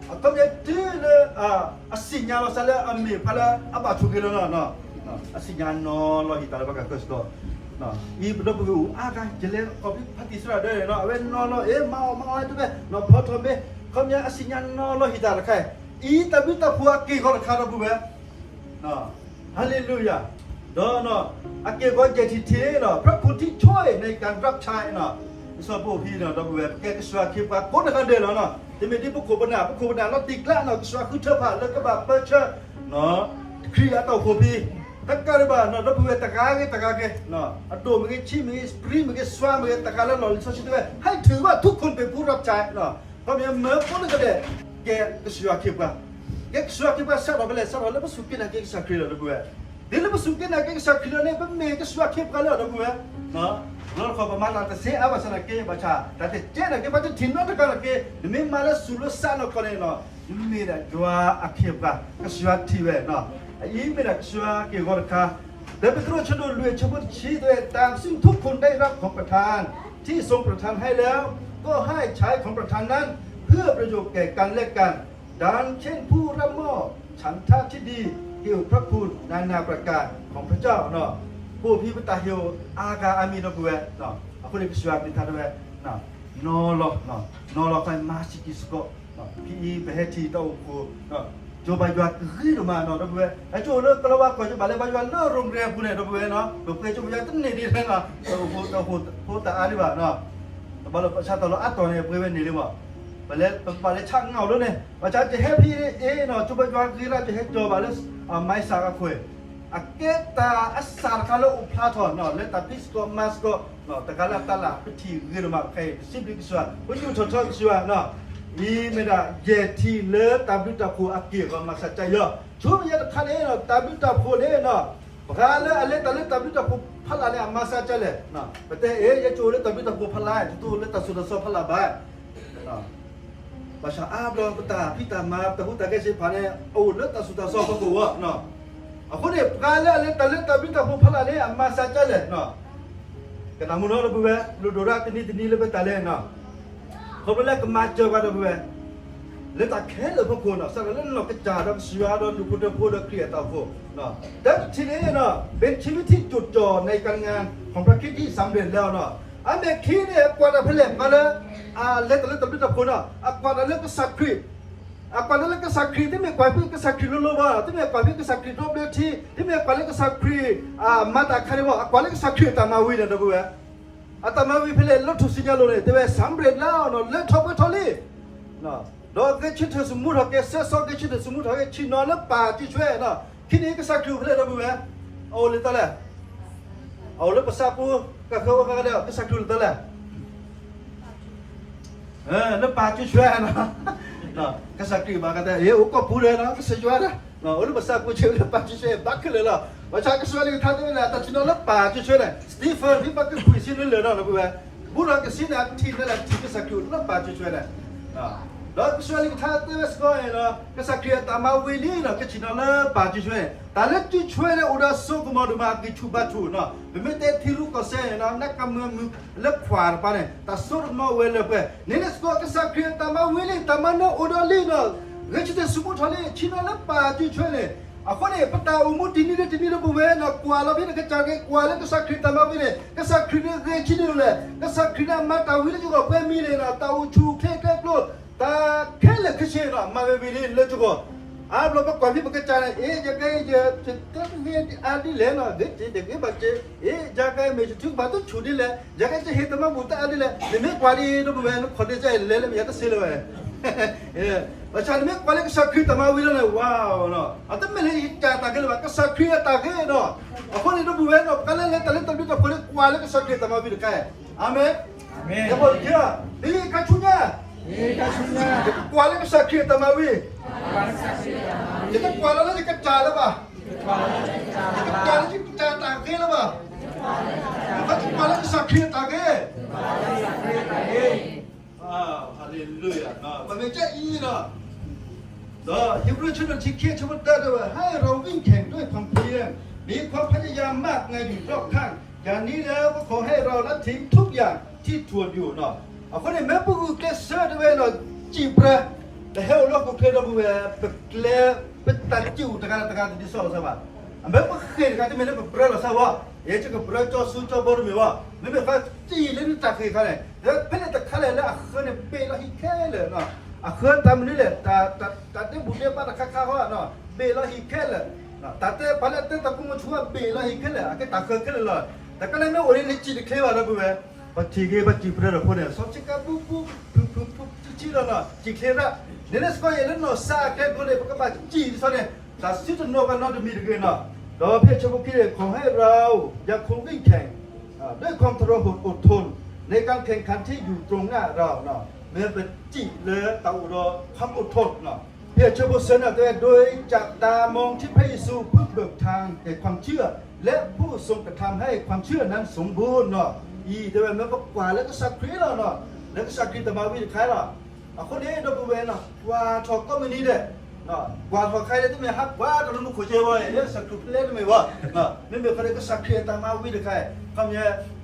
အခီပညီတုၤလၢ အသ့ၣ်ညါလီၤသးလၢအမ့ၢ်ပှၤလၢအဘၣ်ဆိၣ်ဂ့ၤလီၤနီၤ, အသ့ၣ်ညါနီၤလီၤဟ့ၣ်တၢ်လၢပှၤကစၢ်စ့ၢ်ကီး, အံၤပဒီပုၢ်ဝဲၢ်အိၣ်အါဂၤ ယလဲၤကိးဖဲဖါတံၢ်သရၣ်ဒီး အဝဲနီၤလီၤ အ့ မၤအီၣ်မၤအီၣ်တဲဝဲ ဖီထီၣ်မ့ၢ်, အခီပညီအသ့ၣ်ညါနီၤလီၤဟ့ၣ်တၢ်တခါ, အံၤတၢ်ဘျုးတၢ်ဖှိၣ်အက့ၢ်အဂီၤတခါဒီပုၢ်ဝဲၢ် ဟါလ့လူယၤ, ဒီးအက့ၢ်အဂီၤယဲၢ်ထံၣ်တထံၣ်န့ၣ် พระคุณที่ช่วยในการรับใช้နီၤ, စီၤပီအံၤဒီပုၢ်ဝဲၢ် ပကဲကစၢ်ခ့ပှၤကိးနဂၤဒဲးလီၤနီၤ, တမ့ၢ်ဒ်ပခိၣ်ပနၢ် ပခိၣ်ပနၢ်လီၤတံၢ်ကျါနီၤ ကစၢ်ဃုထၢဖးလၢကဘၣ်ပၢဆှၢ ခရံာ်အတၢ်အိၣ်ဖှိၣ်ဖဲ တကးဒံးဘၣ်နီၤ ဒီပုၢ်ဝဲၢ်တဂၤဂ့ၤတဂၤဂ့ၤ, အဒိၣ်မ့ၢ်ဂ့ၤ ဆံးမ့ၢ်ဂ့ၤ စပံးမ့ၢ်ဂ့ၤ စွါမ့ၢ်ဂ့ၤ တဂၤလၢလီၢ်လံၤစီဆှံတဲဝဲ ให้ถือว่าทุกคนเป็นผู้รับใ� ခီပညီမ့ၢ်ကိးနဂၤဒဲး ကဲကစၢ်ခ့ပှၤ, ကဲကစၢ်ခ့ပှၤစးထီၣ်ဖဲလဲၣ် စးထီၣ်လၢပစူၢ်က့ၤနာ်က့ၤကစၢ်ခရံာ်လီၤ ဒီပုၢ်ဝဲၢ်, တုၤလၢပစူၢ်က့ၤနာ်က့ၤကစၢ်ခရံာ်လီၤန့ၣ် ပမ့ၢ်ကစၢ်ခ့ပှၤလၢ ဒီပုၢ်ဝဲၢ်, လီၤတခီပမၤတၢ်တသ့အါဘၣ်ဆၣ်နာ်က့ ဘၣ်ဆၣ် တၢ်တကဲနာ်က့ ပှၤတထံၣ်နီတဂၤနာ်က့ နမ့ၢ်မၤလၢစူၢ်လၢစးနီၢ်ကီၢ်န့ၣ်နီၤ နမ့ၢ်ဒၣ်ယွၤအခ့ပှၤ ကစၢ်ယွၤထံၣ်ဝဲနီၤ, အအံၤမ့ၢ်ဒၣ်ကစၢ်ယွၤက့ၢ်ဂီၤတခါ, လၢပတရူးဆၢဒိၣ်လွံၢ်ဆၢဖိတဆံတဲဝဲ แต่สิ่งทุกคนได้รับของประทานที่ทรงประทานให้แล้ว ก็ให้ใช้ของประทานนั้นเพื่อประโยชน์แก่กันและกัน ดังเช่นผู้รับมอบฉันทะที่ดีเกี่ยวกับพระคุณนานาประการของพระเจ้าเนาะ ပအိၣ်ဖဲပတၢ်ဟ့ၣ်အါဂၤအါမံၤဒီပုၢ်ဝဲၢ်, အဃိန့ၣ်ကစၢ်ယွၤကလုၢ်ကထါတဲဝဲ, နီၤလီၤ, နီၤလီၤ ခီမၤစ့ၢ်ကီးစ့ၢ်ကီး, ဖဲအံၤပဟဲထံၣ်တၢ်အိၣ်ဖှိၣ် ကၠိဘါယွၤကဂ့ၤဒိၣ်မးနီၤ ဒီပုၢ်ဝဲၢ်, အကၠိလၢကလီၤဝါကွၢ်ကၠိဘၣ်လၢဘါယွၤလၢရိၣ်ရဲအပူၤန့ၣ် ဒီပုၢ်ဝဲၢ်နီၤ, ပပှဲၤကၠိဘါယွၤတန့ၢ်ဒံးနီၤ, တၢ်အိၣ်ဖှိၣ်တၢ်အိၣ်ဖှိၣ်တၢ်အါဒံးဘၣ်နီၤ, တဘၣ်လၢပဆါတၢ်လီၤအါတီၢ်န့ၣ် ပှဲၤဝဲန့ၣ်လံမး, ပလဲၤပကဘၣ်လဲၤဆါငါ်အီၤလၢန့ၣ် ဘၣ်ဆၣ်ကဟဲဖဲအံၤနီၤ ကၠိဘါယွၤဂ့ၤလၢကဟဲကၠိဘၣ်လၢ မၤစၢ်အခွဲး အကဲတၢ်အစၢ်တခါလၢအိၣ်ဖျါထီၣ်နီၤ လၢတၢ်ဖံးသကိးမၤသကိး တဂၤလၢတၢ်လၢ် ပထံၣ်ဂ့ၤဒိၣ်မးခဲအံၤ ပစံးဘျုးကစၢ်ယွၤ ပယူးထီၣ်ထီကစၢ်ယွၤနီၤ, အံၤမ့ၢ်ဒၣ် ယဲၢ်ထံၣ်လၢတၢ်ဘျုးတၢ်ဖှိၣ်အက့ၢ်အဂီၤမၤစၢၤကစၢ်ယွၤ, ဆိကမိၣ်ယဲတခါန့ၣ်နီၤ တၢ်ဘျုးတၢ်ဖှိၣ်န့ၣ်နီၤ, ပှၤလၢအလဲၤတၢ်လၢတၢ်ဘျုးတၢ်ဖှိၣ်ဖးလၢ်န့ၣ် အမၤစၢၤကစၢ်လဲၣ်, ပတဲအ့ၣ် ယဲကအိၣ်လၢတၢ်ဘျုးတၢ်ဖှိၣ်ဖးလၢ် ယတအိၣ်လၢတၢ်သိၣ်တၢ်သီဖးလၢ်ဘၣ် ဘၣ်ဆၣ်အါဘျီပတၢ်ဖံးတၢ်မၤ ပတၢ်ဟူးတၢ်ဂဲၤသ့ၣ်တဖၣ်န့ၣ် အအိၣ်လၢတၢ်သိၣ်တၢ်သီအဖီခိၣ်ဝဲနီၤ, အဃိန့ၣ် ပှၤလၢအလဲၤတၢ်လၢတၢ်ဘျုးတၢ်ဖှိၣ်ဖးလၢ်န့ၣ် အမၤစၢၤကစၢ်လဲၣ်နီၤ, ကနၣ်မုာ်နီၤဒီပုၢ်ဝဲၢ် လိၣ်ဒိၣ်ဒၣ်တနံၤတနံၤလၢပတၢ်လဲၤနီၤ, ခီဖျိလၢကမၤစၢၤပှၤဒီပုၢ်ဝဲၢ် လၢတၢ်ခဲလၢာ်အဖီခိၣ်နီၤ စးထီၣ်လၢနီၢ်ကစၢ်ဒီးကစၢ်ယွၤဒီးဒူၣ်ဖိထၢဖိဒီးခရံာ်အတၢ်အိၣ်ဖှိၣ်, တၢ်တထံၣ်န့ၣ်နီၤ เป็นชีวิตที่จดจ่อในการงานของพระคริสต์ที่สำเร็จแล้วနီၤ, အမဲာ်ခံန့ၣ် အကွၢ်တၢ်ဖဲလဲၣ် ပှၤလၢ အလဲၤတၢ်လၢတၢ်ဘျုးတၢ်ဖှိၣ်နီၤ အကွၢ်တၢ်လၢကစၢ်ခရံာ် အကွၢ်တၢ်လၢကစၢ်ခရံာ် တမ့ၢ်ကွၢ်ဖဲကစၢ်ခရံာ်လိၤလိၤဘၣ်, တမ့ၢ်ကွၢ်ဖဲကစၢ်ခရံာ်ဒီဘျၢထံ, တမ့ၢ်ကွၢ်လၢကစၢ်ခရံာ် မၤတၢ်ခါန့ၣ်ဘၣ်, အကွၢ်လၢကစၢ်ခရံာ်အတၢ်မၤဝံၤန့ၣ် ဒီပုၢ်ဝဲၢ်, အတၢ်မၤဝံၤဖဲလဲၣ် လၢထူၣ်စုညါလိၤန့ၣ် တဲဝဲ စမ်းเร็จแล้วနီၤ လၢထီၣ်ပှဲၤထီၣ်လံ ဒီးဂဲၤဆၢထၢၣ်သမူထီၣ်က့ၤ စဲးဆီဂဲၤဆၢထၢၣ်သမူထီၣ်က့ၤ ဆ့ၣ်နီၤလၢပၢ်ကၠိဆွဲနီၤ, ခံန့ၣ်ကစၢ်ခရံာ်အိၣ်ဖဲလဲၣ် ဒီပုၢ်ဝဲၢ်, အအိၣ်လၢတၢ်လဲၣ်, အအိၣ်လၢပသးပူၤ ကဃၢဝဲကဒီး ကစၢ်ခရံာ်အိၣ်လၢတၢ်လဲၣ် လၢပၢ်ကၠိဆွဲနီၤ, ကစၢ်ခရံာ်ဘၣ်ကတဲ အိၣ်ကိးပူၤဒီးနီၤ ကစၢ်ယွၤဒီး အိၣ်လၢပသးပူၤဆ့လၢပၢ်ကၠိဆွဲ ဘၣ်ခဲလၢာ်လီၤ, ဘၣ်ဆၣ်ကစၢ်ယွၤလံာ်ကထါတဲဝဲဒၣ် တၢ်ဆ့ၣ်နီၤလၢပၢ်ကၠိဆွဲန့ၣ် Stephen ဖဲပှၤကခွံၣ်ဆံလၢလၢာ်နီၤ ဒီပုၢ်ဝဲၢ်, ဘူးဒီးကစံးန့ၣ် အထံၣ်န့ၣ်လၢထံၣ်ကစၢ်ခရံာ်အိၣ်လၢပၢ်ကၠိဆွဲန့ၣ် ဒီးကစၢ်ယွၤလံာ်ကထါတဲဝဲစ့ၢ်ကီးန့ၣ်နီၤ ကစၢ်ခရံာ်အတၢ်မၤဝံၤလံနီၤ ကဆ့ၣ်နီၤလၢပၢ်ကၠိဆွဲန့ၣ် တၢ်လၢကၠိဆွဲန့ၣ် အိၣ်ဒီးစိကမီၤဒိၣ်မး အဂံၢ်ဆူၣ်ဘါဆူၣ်နီၤ ပမ့ၢ်တဲထံရူၢ်ကီၢ်သဲးန့ၣ်နီၤ နကမၢမုၢ်လၢခွါတပၤန့ၣ် တၢ်စိတမီၤဝဲလၢပှဲၤ န့ၣ်န့ၣ်စ့ၢ်ကီး ကစၢ်ခရံာ်အတၢ်မၤဝံၤလံ တၢ်မၤနၢၤအိၣ်ဒီးလံနီၤ ဂဲၤဆၢထၢၣ်သမူထီၣ်လံ ဆ့ၣ်နီၤလၢပၢ်ကၠိဆွဲန့ၣ် အဃိန့ၣ် ပတၢ်အိၣ်မူတနံၤလၢတနံၤဒီပုၢ်ဝဲၢ်နီၤ ကွၢ်လီၤဖဲန့ၣ် ကစၢ်ခရံာ် ကွၢ်လၢကစၢ်ခရံာ်တၢ်မၤဝံၤန့ၣ် ကစၢ်ခရံာ်န့ၣ်ဂဲၤဆၢထၢၣ်လဲၣ် ကစၢ်ခရံာ်န့ၣ်မၤတၢ်ဝံၤလၢယဂီၢ်ပှဲၤမံၤန့ၣ်နီၤ တၢ်အိၣ်ဆူၣ်အိၣ်ချ့ကျဲကျိ တၢ်ခဲလၢာ်ခဲဆ့နီၤ မၤဝဲဝံၤလံလၢယဂီၢ် အါဘျီပကွၢ်ဖဲပကစၢ်န့ၣ် အ့ ယကဲယတဂ့ၤအါဒ်လဲၣ်နီၤ ဂ့ၤတဂ့ၤဘၣ်က့ၤ အ့ ယကဲမ့ၢ်ယထုကဖၣ်တဆူၣ်ဒ်လဲၣ် ယကဲယဟ့ၣ်တၢ်မၤဘူၣ်တၢ်အါဒ်လဲၣ် နမ့ၢ်ကွၢ်ဒ်ဒီပုၢ်ဝဲၢ် နခီၣ်ဒ့ကဲလဲၤလၢမ့ၢ်ယတသ့လၢၤဝဲ ဘၣ်ဆၣ်နမ့ၢ်ကွၢ်လၢကစၢ်ခရံာ်တၢ်မၤဝံၤလီၤန့ၣ် ဝါနီၤ, အတမ့ၢ်လၢယတၢ်ဂ့ၤလၢၤဘၣ်, ကစၢ်ခရံာ်အတၢ်ဂ့ၤနီၤ. အဃိန့ၣ် ဒီပုၢ်ဝဲၢ်နီၤ, ပှၤလၢလဲၤတၢ်လၢတၢ်ဘျုးတၢ်ဖှိၣ်န့ၣ် ကွၢ်လၢကစၢ်ခရံာ်တၢ်မၤဝံၤတခါအံၤ. အၤမ့ၣ်. ယဲၢ်ပီၢ်တက့ၢ်, ဒ်ယခါဆူညါ ယကကွၢ်လၢကစၢ်ခရံာ်အတၢ်မၤဝံၤ, ယတကွၢ်လီၤလၢယကစၢ်လၢၤဘၣ်, ယတကွၢ်လၢယကစၢ်တၢ်ဂ့ၤလၢၤဘၣ်, ယကွၢ်လၢကစၢ်ခရံာ်အတၢ်ဂ့ၤ. ဟါလ့လူယၤ, ပမ့ၢ်ကဲအံၤနီၤ, ဒီးဧ့ၤဘြံၤ ဆၢဒိၣ်တဆံခံ ဆၢဖိတၢ တဲဝဲ, ให้เราวิ่งแข่งด้วยความเพียร มีความพยายามมากในอยู่รอบข้าง อย่างนี้แล้วพระครูให้เราละทิ้งทุกอย่างที่ถ่วงอยู่နီၤ. အဃိန့ၣ် မ့ၢ်ပဂုာ်ကျဲးစၢးတဲဝဲနီၤ, စံၣ်ပြၢ, ပဟဲအိၣ်လၢဟီၣ်ခိၣ်ချၢဒီပုၢ်ဝဲၢ်, ပကျဲ, ပတၢ်စံၣ်အိၣ်တဂၤလၢတဂၤတဒ်သိးလိာ်သးဘၣ်. အမ့ၢ်ပဃ့ၢ်တခါ တမ့ၢ်လၢပပြၢလိာ်သးဘၣ်, ယဲယကပြၢကၠီဆူကၠီဘီတမ့ၢ်ဘၣ်, မ့မ့ၢ်ဃီစံၣ်လၢနတၢ်ဃ့ၢ်တခါန့ၣ်, ဒီးဖဲန့ၣ်တခါလဲၣ်လၢအဃၢန့ၣ် ဘ့ၣ်လီၤဟံၣ်ခဲလၢာ်, အဃၢတၢ်မနုၤလဲၣ်, တၢ်ဒ့ဘူၣ်ဒ့ဘါတခါခါဃီ, ဘ့ၣ်လီၤဟံၣ်ခဲလၢာ်, တၢ်တဲပှၤလၢအတဲတၢ်ကိးမုၢ်ဆူၣ်ဘ့ၣ်လီၤဟံၣ်ခဲလၢာ်, အကဲတၢ်ဃၢခဲလၢာ်လီၤ. တခါန့ၣ်မ့ၢ်အိၣ်န့ၣ် နစံၣ်တချ့ဘၣ်ဒီပုၢ်ဝဲၢ်, ပထံၣ်ဂ့ၤ ပစံၣ်ပြၢဒီဖိန့ၣ် စီၤဆံကါပူပူ ဖုၣ်ဖုၣ်ဖုၣ်ဆံဆံလီၤနီၤ, စံၣ်ချ့ရၣ်, န့ၣ်န့ၣ်စ့ၢ်ကီး ယဲလၢနီၢ်စၢ်အကျဲကျိၤန့ၣ် ပကဘၣ်စံၣ်ဒ်သိးန့ၣ်, တၢ်စံၣ်တနီၤကနီၤတမံၤတဂ့ၤနီၤ. ဒီးဖဲဆၢဖိခံန့ၣ် ขอให้เรายังคงวิ่งแข่ง ด้วยความทรหดอดทน ในการแข่งขันที่อยู่ตรงหน้าเราနီၤ, မ့ၢ်ပစံၣ်လၢတၢ်အိၣ်ဒီး ความอดทนနီၤ. ဖဲဆၢဖိသၢန့ၣ်တဲဝဲ โดยจับตามองที่พระเยซูผู้เบิกทางแก่ความเชื่อ และผู้ทรงกระทำให้ความเชื่อนั้นสมบูรณ์ နီၤ. အံၤတဲဝဲ မ့ၢ်ပကွၢ်လၢကစၢ်ခရံာ်လီၤနီၤ, လၢကစၢ်ခရံာ်တၢ်မၤဝံၤတခါလီၤ. အဃိန့ၣ် ဒီပုၢ်ဝဲၢ်နီၤ, ကွၢ်ထီၣ်ကိးမုၢ်နံၤဒဲး, ကွၢ်ထီၣ်ခါအံၤ တမ့ၢ်ဟးကွၢ်တၢ်လၢမူခိၣ်က့ဝဲအံၤ လၢကစၢ်ခရံာ်ဖဲလဲၣ်တမ့ၢ်ဘၣ်. မ့မ့ၢ်ခီလၢကစၢ်ခရံာ်အတၢ်မၤဝံၤတခါအံၤ ခီပညီ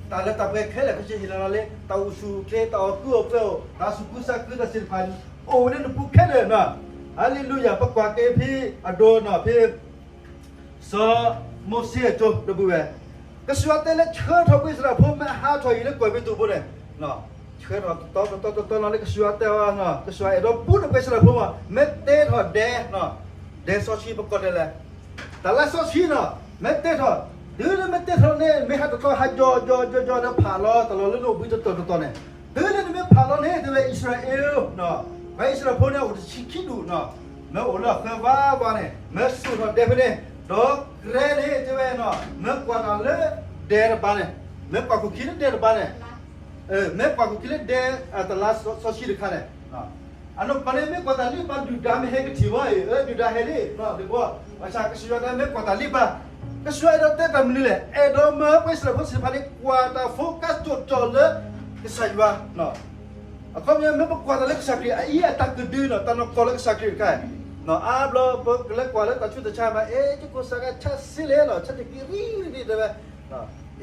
တၢ်လၢတၢ်ပှဲၤခဲလၢာ် ကစၢ်ဟ့ၣ်လီၤလီၤလၢ တၢ်အိၣ်ဆူၣ်အိၣ်ချ့ တၢ်အီၣ်ကုၢ်အီၣ်ပှဲၤအိၣ် တၢ်သူၣ်ခုသးခု တၢ်သ့ၣ်တဖၣ် အိၣ်ဝဲလၢနပူၤခဲလၢာ်နီၤ. ဟါလ့လူယၤ, ပကွၢ်က့ၤဖဲအဒိနီၤ, ဖဲ စီၤမိၤၡ့အစိၤ ဒီပုၢ်ဝဲၢ်, ကစၢ်ယွၤတဲလၢ ဆှၢထီၣ်ပှၤအံၣ်စရ့လးဖိ မ့ၢ်ဟးထီၣ်အံၤလၢကီၢ်အဲၤကူပတူးဖိန့ၣ်, ဆှၢထီၣ်တတီၤတတီၤတတီၤနီၤ လၢကစၢ်ယွၤတဲအီၤ, ကစၢ်ယွၤအဲၣ်ဒိးပူန့ၢ်ပှၤအံၣ်စရ့လးဖိမး မ့ၢ်တဲထီၣ်ဒဲး, ဒဲးစီဆှံ ပကိးဒဲးလဲၣ်, တၢ်လၢစီဆှံနီၤ, မ့ၢ်တဲထီၣ်, တုၤလၢမ့ၢ်တဲထီၣ်န့ၣ် မ့ၢ်ဟးတတီၤဟးယီၤယီၤယီၤယီၤဒီး ဖးလီၤတၢ်လီၢ်လၢနအိၣ်ဘှံးတတီၤတတီၤန့ၣ်, တုၤလၢနမ့ၢ်ဖးလီၤန့ၣ် တဲဝဲအံၣ်စရ့လး, ပှၤအံၣ်စရ့လးဖိန့ၣ် အိၣ်တဆံခံဒူၣ်နီၤ, မ့ၢ်အိၣ်လၢအဃၢဝါဝါန့ၣ် မ့ၢ်စိာ်ထီၣ်ဒဲးဖဲန့ၣ်, ဒီးကြဲန့ၣ်တဲဝဲနီၤ, မ့ၢ်ကွၢ်တၢ်လၢဒဲးတပၤန့ၣ်, မ့ၢ်ကွၢ်ခိၣ်ခံလၢဒဲးတပၤန့ၣ်, မ့ၢ်ကွၢ်ခိၣ်ခံလၢဒဲး တၢ်လၢစီဆှံတခါန့ၣ်, အနီၢ်ကီၢ်န့ၣ် မ့ၢ်ကွၢ်တၢ်လံၣ်ပၤ ဒုၣ်ဒါမ့ၢ်ဟဲကထံၣ်ဝဲအံၤ, ဒုၣ်ဒါဟဲလံ, ဘၣ်ဆၣ်ကစၢ်ယွၤတဲ မ့ၢ်ကွၢ်တၢ်လံၣ်ပၤ, ကစၢ်ယွၤအဲၣ်ဒိးတဲတၢ်မနုၤလဲၣ်, အဲၣ်ဒိးမၢပှၤအံၣ်စရ့လးဖိသ့ၣ်တဖၣ်န့ၣ် ကွၢ်တၢ် focus ကၠိၣ်ကၠီၣ်လၢကစၢ်ယွၤ အခီပညီ မ့ၢ်ပကွၢ်တၢ်လၢကစၢ်ခရံာ် အအံၤအတၢ်ကဒုနီၤ, တၢ်နီၢ်ကီၢ်လၢကစၢ်ခရံာ်တခါ, အါဘျီပကလဲၤကွၢ်လၢတၢ်ဆူးတၢ်ဆါမး, အဲ ယကိၢ်စၢ်ဂၤဆါစ့လဲၣ်နီၤ, ဆါတက့ၢ်ရံၣ်ရံၣ်တဲဝဲ,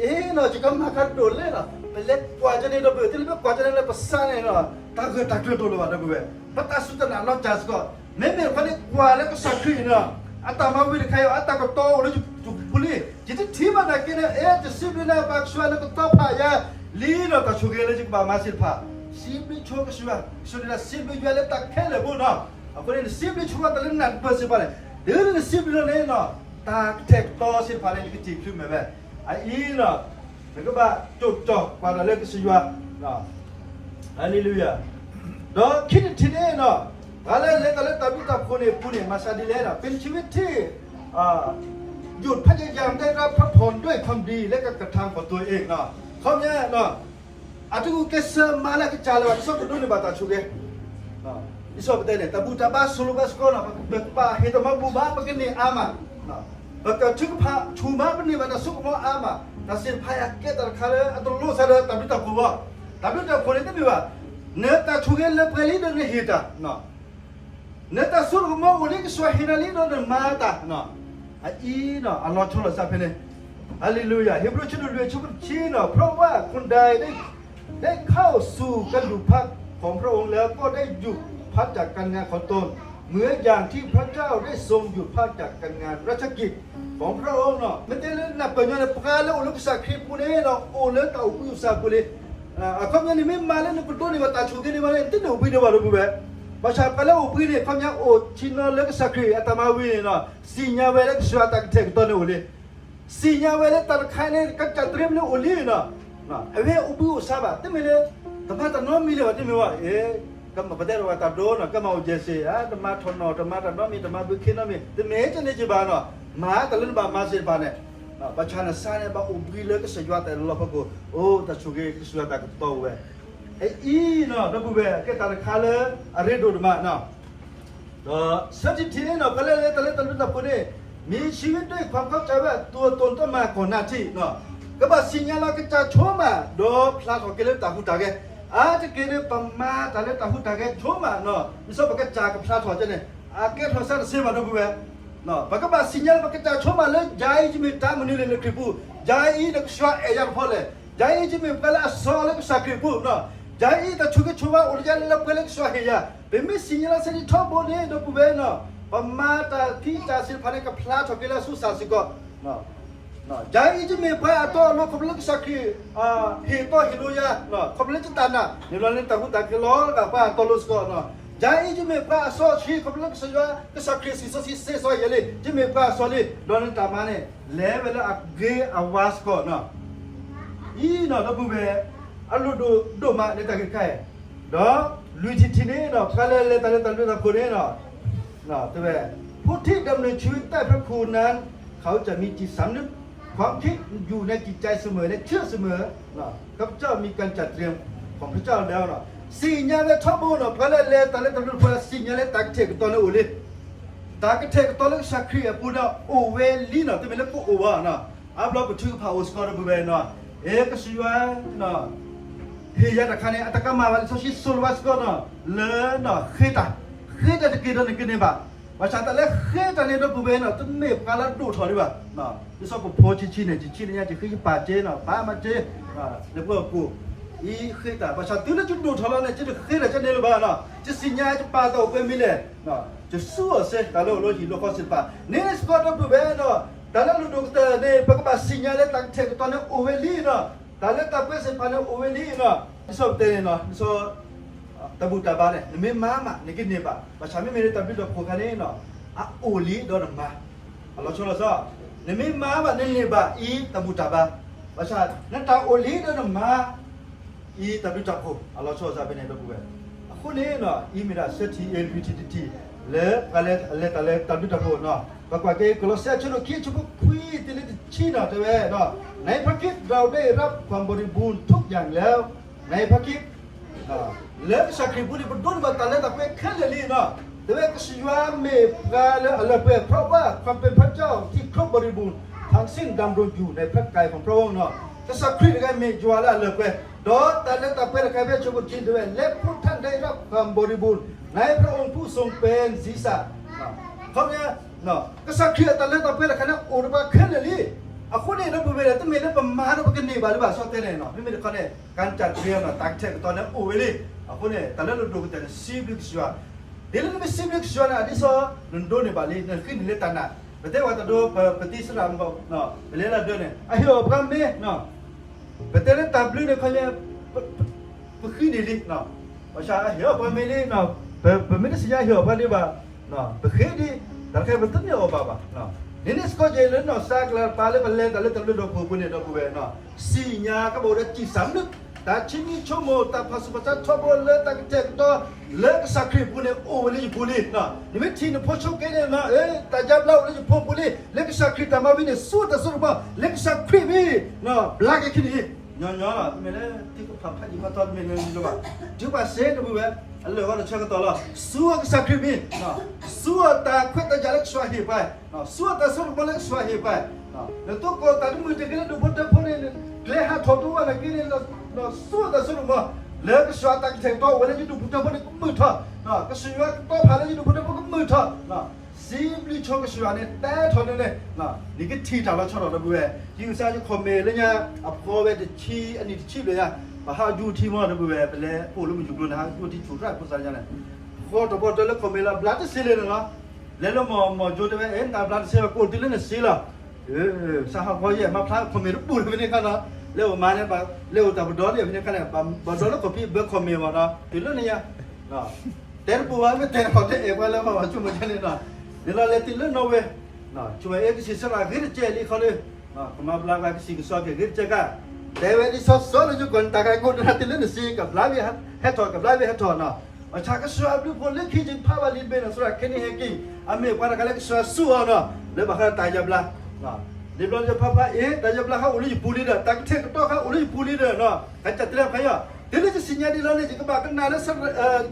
အ့နီၤ ယကမၤကဒီးလဲၣ်နီၤ, ပလဲၤကွၢ်ကန့ၣ်ဒီပုၢ်ဝဲၢ်, တုၤလၢပကွၢ်ကန့ၣ်လၢပစၢန့ၣ်နီၤ, တၢ်ဂၢၢ်တၢ်ကျၢၤတအိၣ်လၢၤဘၣ် ဒီပုၢ်ဝဲၢ်, ပတၢ်စူၢ်တၢ်နာ်လီၤစၢ်စ့ၢ်ကီး, မ့မ့ၢ်တခီန့ၣ် ကွၢ်လၢကစၢ်ခရံာ်အံၤနီၤ, အတၢ်မၤဝံၤတခါအံၤ အတၢ်ကတီၤအိၣ်လၢယပူၤလံ, ယတထံၣ်ဘၣ်နာ်က့န့ၣ်, အဲ ယစံးဘျုးနၤဘၣ်ကစၢ်ယွၤလၢကတီၤဖးယၤလံနီၤ, တၢ်ဆိၣ်ဂ့ၤလၢယကဘၣ်မၤသ့ၣ်တဖၣ်, စံးဘျုးဆိကစၢ်ယွၤ, ကစၢ်ယွၤလၢတၢ်ခဲလၢာ်ဖိနီၤ, အဃိန့ၣ် နစံးဘျုးဆိကစၢ်ယွၤတၢ်လၢနၢ်တပၢၢ်သ့ၣ်တဖၣ်န့ၣ်, တုၤလၢနစံးဘျုးလီၤန့ၣ်နီၤ, တၢ်ကထဲးကတီၤသ့ၣ်တဖၣ်န့ၣ် နကထံၣ်ချုးမဲာ်ဝဲ, အအံၤနီၤ, နကဘၣ်ကၠိၣ်ကၠီၣ်ကွၢ်တၢ်လၢကစၢ်ယွၤ, ဟါလ့လူယၤ, ဒီးခံထံၣ်တထံၣ်န့ၣ်နီၤ, ပှၤလၢလဲၤတၢ်လၢတၢ်ဘျုးတၢ်ဖှိၣ်န့ၣ်အပူၤန့ၣ် မၤစၢ်ဒ်လဲၣ်နီၤ, ပ့ၤနဆံဝ့ထံၣ် หยุดพยายามได้รับพระพรด้วยความดีและการกระทำของตัวเอง အခီပညီ အတဂုာ်ကျဲးစၢးမၤလၢအကစၢ်လၢၤဘၣ် တဆိကမိၣ်ဒိးန့ၢ်ဘၣ်တၢ်ဆိၣ်ဂ့ၤ, ဒ်သိးပတဲန့ၣ် တၢ်ဘူၣ်တၢ်ဘါဆိၣ်လီၤဘၣ်စ့ၢ်ကီးနီၤ, ပကဘၣ်ဟ့ၣ်တၢ်မၤဘူၣ်ဘါ ပကန့ၢ်အါမး, ပကထုကဖၣ်ဆူၣ်မး ပန့ၢ်ဘၣ်တၢ်ဆိကမိၣ်အါမး, တၢ်သ့ၣ်တဖၣ်အံၤကဲတၢ်တခါလၢအတလိၣ်စ့ၢ်ဒီးတၢ်ဘျုးတၢ်ဖှိၣ်ဘၣ်, တၢ်ဘျုးတၢ်ဖှိၣ်န့ၣ်တမ့ၢ်ဘၣ်, နတၢ်ဆိၣ်ဂ့ၤလၢပှဲၤလံဒီးနဟ့ၣ်တၢ် နတၢ်စိတၢ်ကမီၤအိၣ်လံ ကစၢ်ယွၤဟ့ၣ်နၤလံဒီးနမၤတၢ်, အအံၤနီၤ အလီၤဆီလိာ်သးဖဲန့ၣ်, ဟါလ့လူယၤ, ဟ့းဘြူၤ ဆၢဒိၣ်လွံၢ် ဆၢဖိတဆံနီၤ, เพราะว่าคนใดได้ ได้เข้าสู่การอยู่พักของพระองค์แล้วก็ได้หยุดพักจากการงานราชกิจ เหมือนอย่างที่พระเจ้าได้ทรงหยุดพักจากการงานราชกิจของพระองค์ နီၤ, မ့ၢ်တဲလၢနၢ်ပၢၢ်ညီန့ၣ် ပှၤလၢအိၣ်လၢကစၢ်ခရံာ်အပူၤန့ၣ်နီၤ အိၣ်လၢတၢ်အိၣ်ဘှံးအိၣ်သါအပူၤလံ, အခီပညီန့ၣ် မ့ၢ်မၤလၢနကဒိးန့ၢ်ဘၣ်တၢ်ဆိၣ်ဂ့ၤန့ၣ်မးန့ၣ် တန့ၢ်အိၣ်ဘှံးဒံးဘၣ် ဒီပုၢ်ဝဲၢ်, ဘၣ်ဆၣ်ပှၤလၢအိၣ်ဘှံးန့ၣ် အခီပညီအိၣ်ဆ့ၣ်နီၤလၢကစၢ်ခရံာ်အတၢ်မၤဝံၤန့ၣ်နီၤ, သ့ၣ်ညါဝဲလၢကစၢ်ယွၤတၢ်ကတဲာ်ကတီၤန့ၣ်အိၣ်လံ, သ့ၣ်ညါဝဲလၢတၢ်တခါန့ၣ် ကစၢ်တြ့မနုၤအိၣ်လံနီၤ, အဝဲအိၣ်ဘှံးအိၣ်သါဘၣ် တမ့ၢ်လၢ တမၤတၢ်နီတမံၤလၢၤဘၣ် တမ့ၢ်ဘၣ်, အ့ ပတဲဒီးပှၤတၢ်ဒိနီၤ ကမၤအိၣ်ယဲၢ်စ့ၢ် တမၤထီၣ်နီၣ် တမၤတၢ်နီတမံၤ တမၤဘုခ့နီတမံၤ တမ့ၢ်ကန့ၣ်ကဘၣ်နီၤ မၤတၢ်လၢနဘၣ်မၤစ့ၢ်တဖၣ်န့ၣ် ဘၣ်ဆၣ်နစၢ်န့ၣ် ဘၣ်အိၣ်ဘှံးလၢကစၢ်ယွၤတၢ်အလီၢ်ဖီခိၣ် အိၣ်တၢ်ဆိၣ်ဂ့ၤ ကစၢ်ယွၤတၢ်ကပီၤဝဲ အအံၤနီၤ ဒီပုၢ်ဝဲၢ် ကဲတၢ်တခါလၢအရ့ဒိၣ်ဒိၣ်မးနီၤ ဒီးဆၢထံၣ်တထံၣ်န့ၣ်နီၤ ပှၤလၢလဲၤတၢ်လၢတၢ်ဘျုးတၢ်ဖှိၣ်န့ၣ် မ့ၢ်ဆံဝဲဒၣ်ခွါခီၣ်ကၢ်ဝဲအတိၢ်အတိၢ်တမၤကီၢ်နၢ်ထံနီၤ ကဘၣ်စံၣ်ညါလီၤကစၢ်ဆိမး ဒီးဖျါထီၣ်က့ၤလၢတၢ်ဟူးတၢ်ဂဲၤ အါတက့ၢ်န့ၣ် ပမၤတၢ်လၢတၢ်ဟူးတၢ်ဂဲၤဆိမးနီၤ ဒ်သိးပကစၢ်ကဖျါထီၣ်ကဲန့ၣ် အကဲထီၣ်စၢ်တစ့မး ဒီပုၢ်ဝဲၢ် ပကဘၣ်စံၣ်ညါလၢပကစၢ်ဆိမးလၢ ယၤအံၤယမ့ၢ်တၢ်မနုၤလဲၣ်လၢခရံာ်ပူၤ ယၤအံၤနကစၢ်အဲၣ်ယၤတဖီလဲၣ် ယၤအံၤယမ့ၢ်ပှၤလၢအစီၤလၢကစၢ်ခရံာ်အပူၤနီၤ ယၤအံၤတၢ်ဆိၣ်ဂ့ၤဆိၣ်ဝါအိၣ်လၢယၤလၢပှဲၤလၢကစၢ်ဟ့ၣ်ယၤ ပမ့ၢ်စံၣ်ညါလီၤစဲဒ်ထီဘိန့ၣ် ဒီပုၢ်ဝဲၢ်နီၤ ပမၤတၢ်ဖံးတၢ်စ့ၢ်တဖၣ်န့ၣ် ကဖျါထီၣ်က့ၤလၢအဆူၣ်စၢ်စ့ၢ်ကီး ယၤအံၤယမ့ၢ်ပှၤအတီအလိၤ ခီဖျိလၢကစၢ်ခရံာ် ဟ့ၣ်တီဟ့ၣ်လိယၤ ခီဖျိလၢယတၢ်နာ် န့ၣ်လီၤန့ၣ်တၢ်ဟူးတၢ်ဂဲၤလီၤဂာ်ပှၤအတီအလိၤစ့ၢ်ကီးနီၤ ယၤအံၤယမ့ၢ်ပှၤအစီအဆှံ ခီဖျိလၢကစၢ်ယွၤ ကစၢ်ခရံာ်စံၣ်စီဆှံစ့စီယဲၢ်လံ ယမ့ၢ်ပှၤအစီလံ ဒီးနတၢ်မၤန့ၣ် လဲၤဝဲလၢအဂ့ၤအဝါစ့ၢ်ကီးနီၤ အံၤနီၤ ဒီပုၢ်ဝဲၢ် အလိၣ်ဒိၣ်ဒိၣ်မးလၢတၢ်ဂ့ၢ်တခါအံၤ ဒီးလွံၢ်ထံၣ်တထံၣ်န့ၣ်နီၤ ပှၤလၢလဲၤတၢ်လၢတၢ်ဘျုးတၢ်ဖှိၣ်န့ၣ်နီၤ တဲဝဲ ผู้ที่ดำเนินชีวิตใต้พระคุณนั้น เขาจะมีจิตสำนึก ความคิดอยู่ในจิตใจเสมอและเชื่อเสมอ ข้าพเจ้ามีการจัดเตรียมของพระเจ้าแล้ว စံၣ်ညါဝဲထီဘိနီၤ ပှၤလၢလဲၤတၢ်လၢတၢ်ဘျုးတၢ်ဖှိၣ် စံၣ်ညါလၢတၢ်ကထဲၣ်ကတီၤန့ၣ်အိၣ်လံ တၢ်ကထဲၣ်ကတီၤလၢကစၢ်ခရံာ်အပူၤန့ၣ် အိၣ်ဝဲလံနီၤ တမ့ၢ်လၢပအိၣ်ဘၣ်နီၤ အါဘျီပထုကဖၣ်အိၣ်စ့ၢ်ကီး ဒီပုၢ်ဝဲၢ်နီၤ အဲ ကစၢ်ယွၤ ဟ့ၣ်ယၤတၢ်ခါန့ၣ် အတကမၣ်ဘၣ် လံာ်စီဆှံသိၣ်လိဘၣ်စ့ၢ်ကီးနီၤ လၢ ဃ့တၢ် ဃ့တၢ်တက့ၢ်ဒီးနကန့ၢ်ဘၣ် ဘၣ်ဆၣ်တၢ်လၢဃ့တၢ်န့ၣ် ဒီပုၢ်ဝဲၢ်နီၤ တမ့ၢ်ပှၤလၢဒိၣ်ထီၣ်ဒံးဘၣ် ဒ်သိးပဖိဆံးဆံးန့ၣ် ယဆံးလၢညါ ယဃ့ယပာ်စ့နီၤ ပာ်မၤစ့ လၢပှၤကိး အံၤဃ့တၢ် ဘၣ်ဆၣ်တုၤလၢယဒိၣ်ထီၣ်လီၤန့ၣ် ယတဃ့တၢ်ကန့ၣ်လၢၤဘၣ်နီၤ ယစံၣ်ညါယပာ်တၢ်အိၣ်ပှဲၤမံၤလဲၣ် ယဆူအီၤစ့ တၢ်လၢအိၣ်လၢဟံၣ်လၢဃီစ့ၢ်တဖၣ် န့ၣ်စ့ၢ်ကီး ဒီပုၢ်ဝဲၢ်နီၤ တၢ်လၢလိၣ်ဒိၣ်ကတၢၢ်န့ၣ် ပကဘၣ်စံၣ်ညါလၢတၢ်ကထဲၣ်ကတီၤန့ၣ်အိၣ်ဝဲလံနီၤ တၢ်လၢတၢ်ပှဲၤစ့ၢ်တဖၣ်န့ၣ်အိၣ်ဝဲလံနီၤ ဒ်သိးပတဲန့ၣ်နီၤ ဒ်သိး တၢ်ဘူၣ်တၢ်ဘါန့ၣ် နမ့ၢ်မၤမး နကန့ၢ်ဘၣ် ဘၣ်ဆၣ်မ့မ့ၢ်လၢတၢ်ဘျုးတၢ်ဖှိၣ်အခါန့ၣ်နီၤ အအိၣ်လံဒီးနမၤ အလီၤဆီလီၤဆီ နမ့ၢ်မၤဘၣ် နန့ၢ်ဘၣ်အံၤတၢ်ဘူၣ်တၢ်ဘါ ဘၣ်ဆၣ် နတၢ်အိၣ်လံဒီးနမၤ အံၤတၢ်ဘျုးတၢ်ဖှိၣ် အလီၤဆီစၢ်ဖဲန့ၣ် ဒီပုၢ်ဝဲၢ် အဃိန့ၣ်နီၤ အံၤမ့ၢ်ဒၣ်ဆၢထံၣ်အ့ၣ်လွံၢ်ထံၣ်တထံၣ် လၢပှၤလၢအလဲၤတၢ်လၢတၢ်ဘျုးတၢ်ဖှိၣ်နီၤ ပကွၢ်က့ၤ ကလီးစဲအဆၢဒိၣ်ခံ အဆၢဖိခွံတုၤလၢတဆံနီၤ တဲဝဲ ในพระคริสต์เราได้รับความบริบูรณ์ทุกอย่างแล้ว ในพระคริสต์ လၢကစၢ်ခရံာ်ပူၤန့ၣ် ပဒိးန့ၢ်ဘၣ်တၢ်လၢတၢ်ပှဲၤခဲလၢာ်လံနီၤ တဲဝဲကစၢ်ယွၤမ့ၢ်ပှၤလၢအလၢပှဲၤ เพราะว่าความเป็นพระเจ้าที่ครบบริบูรณ์ทั้งสิ้นดำรงอยู่ในพระกายของพระองค์နီၤ ကစၢ်ခရံာ်တဂၤမ့ၢ်ယွၤလၢအလၢပှဲၤ ဒီးတၢ်လၢတၢ်ပှဲၤတခါဖဲအဆၢဖိတဆံတဲဝဲ และพวกท่านได้รับความบริบูรณ์ในพระองค์ผู้ทรงเป็นศีรษะ ခီပညီ ကစၢ်ခရံာ်အတၢ်လၢတၢ်ပှဲၤတခါန့ၣ် အိၣ်ဒီးပှၤခဲလၢာ်လံ အဃိန့ၣ် ဒီပုၢ်ဝဲၢ် တမ့ၢ်လၢပမၤဒီးပကန့ၢ်ဘၣ်လၢၤဘၣ် စီတဲန့ၣ်နီၤ မ့မ့ၢ်တခီန့ၣ် ကၢ်တၢ်တြ့နီၤ တၢ်ကထဲၣ်ကတီၤန့ၣ်အိၣ်ဝဲလံ အဃိန့ၣ် တၢ်လၢလိၣ်ဒိၣ်ကတၢၢ်န့ၣ် စံးဘျုးကစၢ်ယွၤ ဒ်လၢနမ့ၢ်စံးဘျုးကစၢ်ယွၤန့ၣ် ဒ်သိး နဒိးန့ၢ်ဘၣ်လံ နဃုန့ၢ်လၢတၢ်နာ် ပတဲဝဲတၢ်ဒိ ပတံၤစရၣ်မ့ၢ် ပလဲၤလၢဒၢးန့ၣ် အဟ့ၣ်အီၤပှၤမ့ၢ် ပတဲလၢတၢ်ဘျုးန့ၣ်ခီ ပဃုန့ၢ်လံ ဘၣ်ဆၣ်အဟ့ၣ်အီၤပှၤမ့ၢ်လံ ပမ့ၢ်တသ့ၣ်ညါဟ့ၣ်အီၤပှၤဒံးဘၣ် ပဃ့ဒံး တၢ်တခါပတမ့ၢ်အီၣ်ဘၣ်ဘၣ် န့ၣ်န့ၣ်စ့ၢ်ကီးယဲၢ်လၢနီၢ်စၢ်ကျါပာ်လၢပလဲၤတၢ်လၢတၢ်ဘျုးတၢ်ဖှိၣ်အပူၤန့ၣ် ဒီပုၢ်ဝဲၢ် စံၣ်ညါကဘၣ်အိၣ်ဒီးစံၣ်စၢ်မနုၤ တၢ်ဆံမံဆိကမိၣ် တၢ်ဖးဆူၣ်ဖးဆါထီဘိလၢတၢ်ကတဲာ်ကတီၤ လၢကစၢ်ခရံာ်အပူၤန့ၣ် အိၣ်ဝဲလၢယပူၤလံ နမ့ၢ်ထံၣ်နဖိဆိက့န့ၣ် တၢ်ယါဘျါအိၣ်လၢယဖိပူၤလံ လၢကစၢ်ခရံာ်တၢ်မၤဝံၤန့ၣ် ဆူအတၢ်စိတၢ်ကမီၤ လၢကစၢ်ခရံာ်မံၤ ဘျါက့ၤခံန့ၣ် ညီညီလီၤ မ့ၢ်လၢသုကဖးဖးယံာ်ဖးထီတမ့ၢ်လၢဘၣ် တုၤပှၤစ့တဘျုးဝဲ အလၢာ်ဝဲဒီးဆၢကတီၢ်လီၤ ဆူအကစၢ်ခရံာ်မံၤ ဆူအတၢ်ခွဲးတၢ်ယာ်လၢကစၢ်ယွၤဟ့ၣ်ပှၤ ဆူအတၢ်စိတၢ်ကမီၤလၢကစၢ်ယွၤဟ့ၣ်ပှၤ နသိၣ်ကီးတၢ်တမုာ်တဂ့ၤလၢဒူၣ်ဖိထၢဖိန့ၣ် ကျဲဟးထီၣ်တအိၣ်ဘၣ်နာ်က့န့ၣ် ဆူအတၢ်စိတၢ်ကမီၤ လၢကစၢ်ယွၤတၢ်ကတဲာ်ကတီၤအိၣ်ဝဲလၢယဒူၣ်ဖိထၢဖိန့ၣ်ကမုာ်ထီၣ် ကစၢ်ယွၤကတီၤဖးလၢယဒူၣ်ဖိထၢဖိကမုာ်ထီၣ် စံးဘျုးဆိကစၢ်ယွၤန့ၣ် တဲထီၣ်န့ၣ်န့ၣ် နကထံၣ်တၢ်လီၤဆီထီၣ်ဒီပုၢ်ဝဲၢ် ယကစၢ်ယ comment လၢညါ အဖီဝဲတဆံအနံၣ်တဆံဘျဲၣ်ညါ ပဟးဒူထံမီၢ်ဒီပုၢ်ဝဲၢ် ပလဲၤအိၣ်လၢမုၢ်ယူၤကျိန့ၣ် ဟးဒူထံဆူၣ်ရၣ်ဖိသၣ်ညါန့ၣ် ဃီတပီၢ်တၢၢ်လၢ comment လီၤ ဘျါတစ့လၢန့ၣ်လီၤ လဲၤလၢမီၢ်မီၢ်ကၠိတဲဝဲ အဲ နဘျါတစ့လီၤ ကိးတုၤလၢနစ့လီၤ စးဟးဃီယဲၢ် မၤဖျါ comment တပူၤလၢဖဲန့ၣ်ခါနီၤ လဲၤအိၣ်မၤန့ၣ် လဲၤအိၣ်တၢ်ပဒီလၢဖဲန့ၣ်ခါန့ၣ် ဘၣ်ဒီးလၢခီၣ်ဖံးဘၢ comment ဘၣ်နီၤ တုၤလၢန့ၣ်ညါ တဲတပူၤဘၣ် မ့ၢ်တဲတခီတဲအဲၣ်ပှၤလၢမၤဘၣ်ဆိကမိၣ်ယါန့ၣ်နီၤ န့ၣ်လီၤလဲၤတုၤလၢနီၣ်ဝ့ ဆိကမိၣ်အဲၣ်ကစံၣ်ဆၢလၢအဂ့ၤတကဲလံခီလၢ ကမၤဘျါဘၣ်ကစံၣ်ကစီက့ၤဂ့ၤတကဲကါ တဲဝဲဒ်စီစီလၢယကွၢ်နတၢ်ဂၤကိးနၤတုၤလၢနစ့ ကဘျါဝံၤဟဲထီၣ် ကဘျါဝံၤဟဲထီၣ်နီၤ ဘၣ်ဆၣ်ကစၢ်ယွၤအဘျုးအဖှိၣ်လၢခံယဖးဘၣ်လံာ်တဘ့ၣ်န့ၣ် စီၤရၤခဲနံၤဟဲက့ၤ အမ့ၢ်ပှၤတဂၤလၢကစၢ်ယွၤစူၢ်အီၤနီၤ လၢဘၣ်ဃးတၢ်ယါဘျါ လံာ်ဘျီယဖးဖးအံၤ တၢ်ယါဘျါဟဲအိၣ်လၢယပူၤလံဒီး တၢ်ကထၢၣ်ကတီၢ်ဟဲအိၣ်လၢယပူၤလံဒီး ကစၢ်တဲလၢခါယီၤ တုၤလၢယသ့ၣ်ညါဒ်လဲၣ်န့ၣ် ယကဘၣ်ကနၣ်လၢ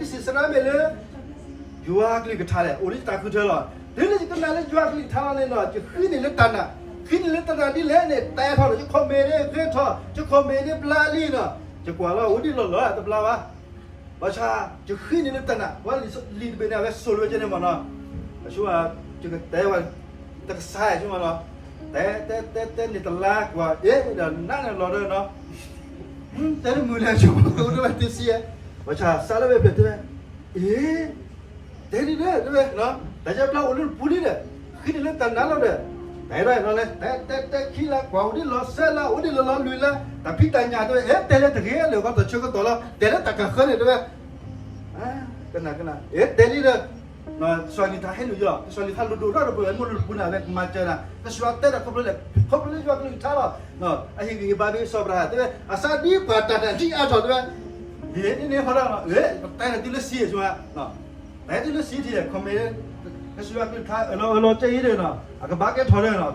ကစံးစရါမ့ၢ်လၢ ယွၤကလုၢ်ကထါလဲၣ် အိၣ်လၢယတၢ်ဃုထၢလီၤ. တုၤလၢယကနၣ်လၢယွၤကလုၢ်ကထါလီၤန့ၣ်နီၤ ယဃ့န့ၢ်လၢတၢ်နာ် ဃ့န့ၢ်လၢတၢ်နာ်ဒ်လဲၣ်န့ၣ် တဲထီၣ်ဒီး ယ comment န့ၣ်ဂ့ၤထီၣ် ယ comment န့ၣ်ဘျါလံနီၤ ယကွၢ်လီၤ အိၣ်ဒံးလီၢ်လီၢ်တဘျါဘၣ် ဘၣ်ဆၣ် ယဃ့န့ၢ်လၢတၢ်နာ် ပှၤလံာ်တဘ့ၣ်န့ၣ် အဝဲစိာ်လၢဝဲကဲန့ၣ်မ့ၢ်နီၤ အဆိ ယကတဲဝဲ တကစၢ်ယဆိမ့ၢ်နီၤ တဲတဲတဲတဲန့ၣ်တလါကွၢ် အ့ဒီးနးန့ၣ်လီၤဒီးနီၤ တဲတမုာ်လဲၣ်ဆိ ကအိၣ်ဒၣ်ဝဲတဆံယဲ ဘၣ်ဆၣ်စးလၢဝဲဖျဲၣ်တဲဝဲ အ့ တဲဒ်ဒီးတဲဝဲ တၢ်ယါဘျါအိၣ်လၢနပူၤလံဒီး ဃ့န့ၢ်လၢတၢ်နာ်လီၤဒီး တဲဒၣ်နီၤလဲၣ် တဲတဲတဲခံလါကွၢ်အိၣ်ဒံးလီၤ သၢလါအိၣ်ဒံးလီၤလီၤ လွံၢ်လါ တၢ်ဖံးတၢ်ညၣ်တဲဝဲ အ့ တဲလၢတဂ့ၤလၢၤ ပှၤတၢ်ဆၢကတီၢ်လီၤ တဲလၢတၢ်ကဃၢန့ၣ်တဲဝဲ ကနၣ်ကနၣ် အ့ တဲလံဒီး ကစၢ်ယွၤကလုၢ်ကထါဟဲနုာ်ယီၤ ကစၢ်ယွၤကလုၢ်ကထါလိၣ်ဒိၣ်ထီၣ်ဒီးပဝဲမိၢ်လၢပူၤန့ၣ် အဝဲကမၤစၢၤနၤ ကစၢ်ယွၤတဲဒီးခီဖျိလဲၣ် ခီဖျိလၢယွၤကလုၢ်ကထါလီၤ အဟ့ၣ်ဂံၢ်ဟ့ၣ်ဘါဘၣ်စီၤအၤဘြၤဟၣ်တဲဝဲ အစးဒ်ပှၤတၢ်နာ်ဒ်အါထီၣ်တဲဝဲ ယဲန့ၣ်န့ၣ်ဟီဒီး ပတဲနၤတုၤလၢစံယဲၢ်ဆိ ပတဲတုၤလၢစံထံၣ် comment ကစၢ်ယွၤကလုၢ်ကထါအၢၣ်လီၤအၢၣ်လီၤကဲအံၤဒီးနီၤ အကဘၣ်ကဲထီၣ်ဒီးနီၤ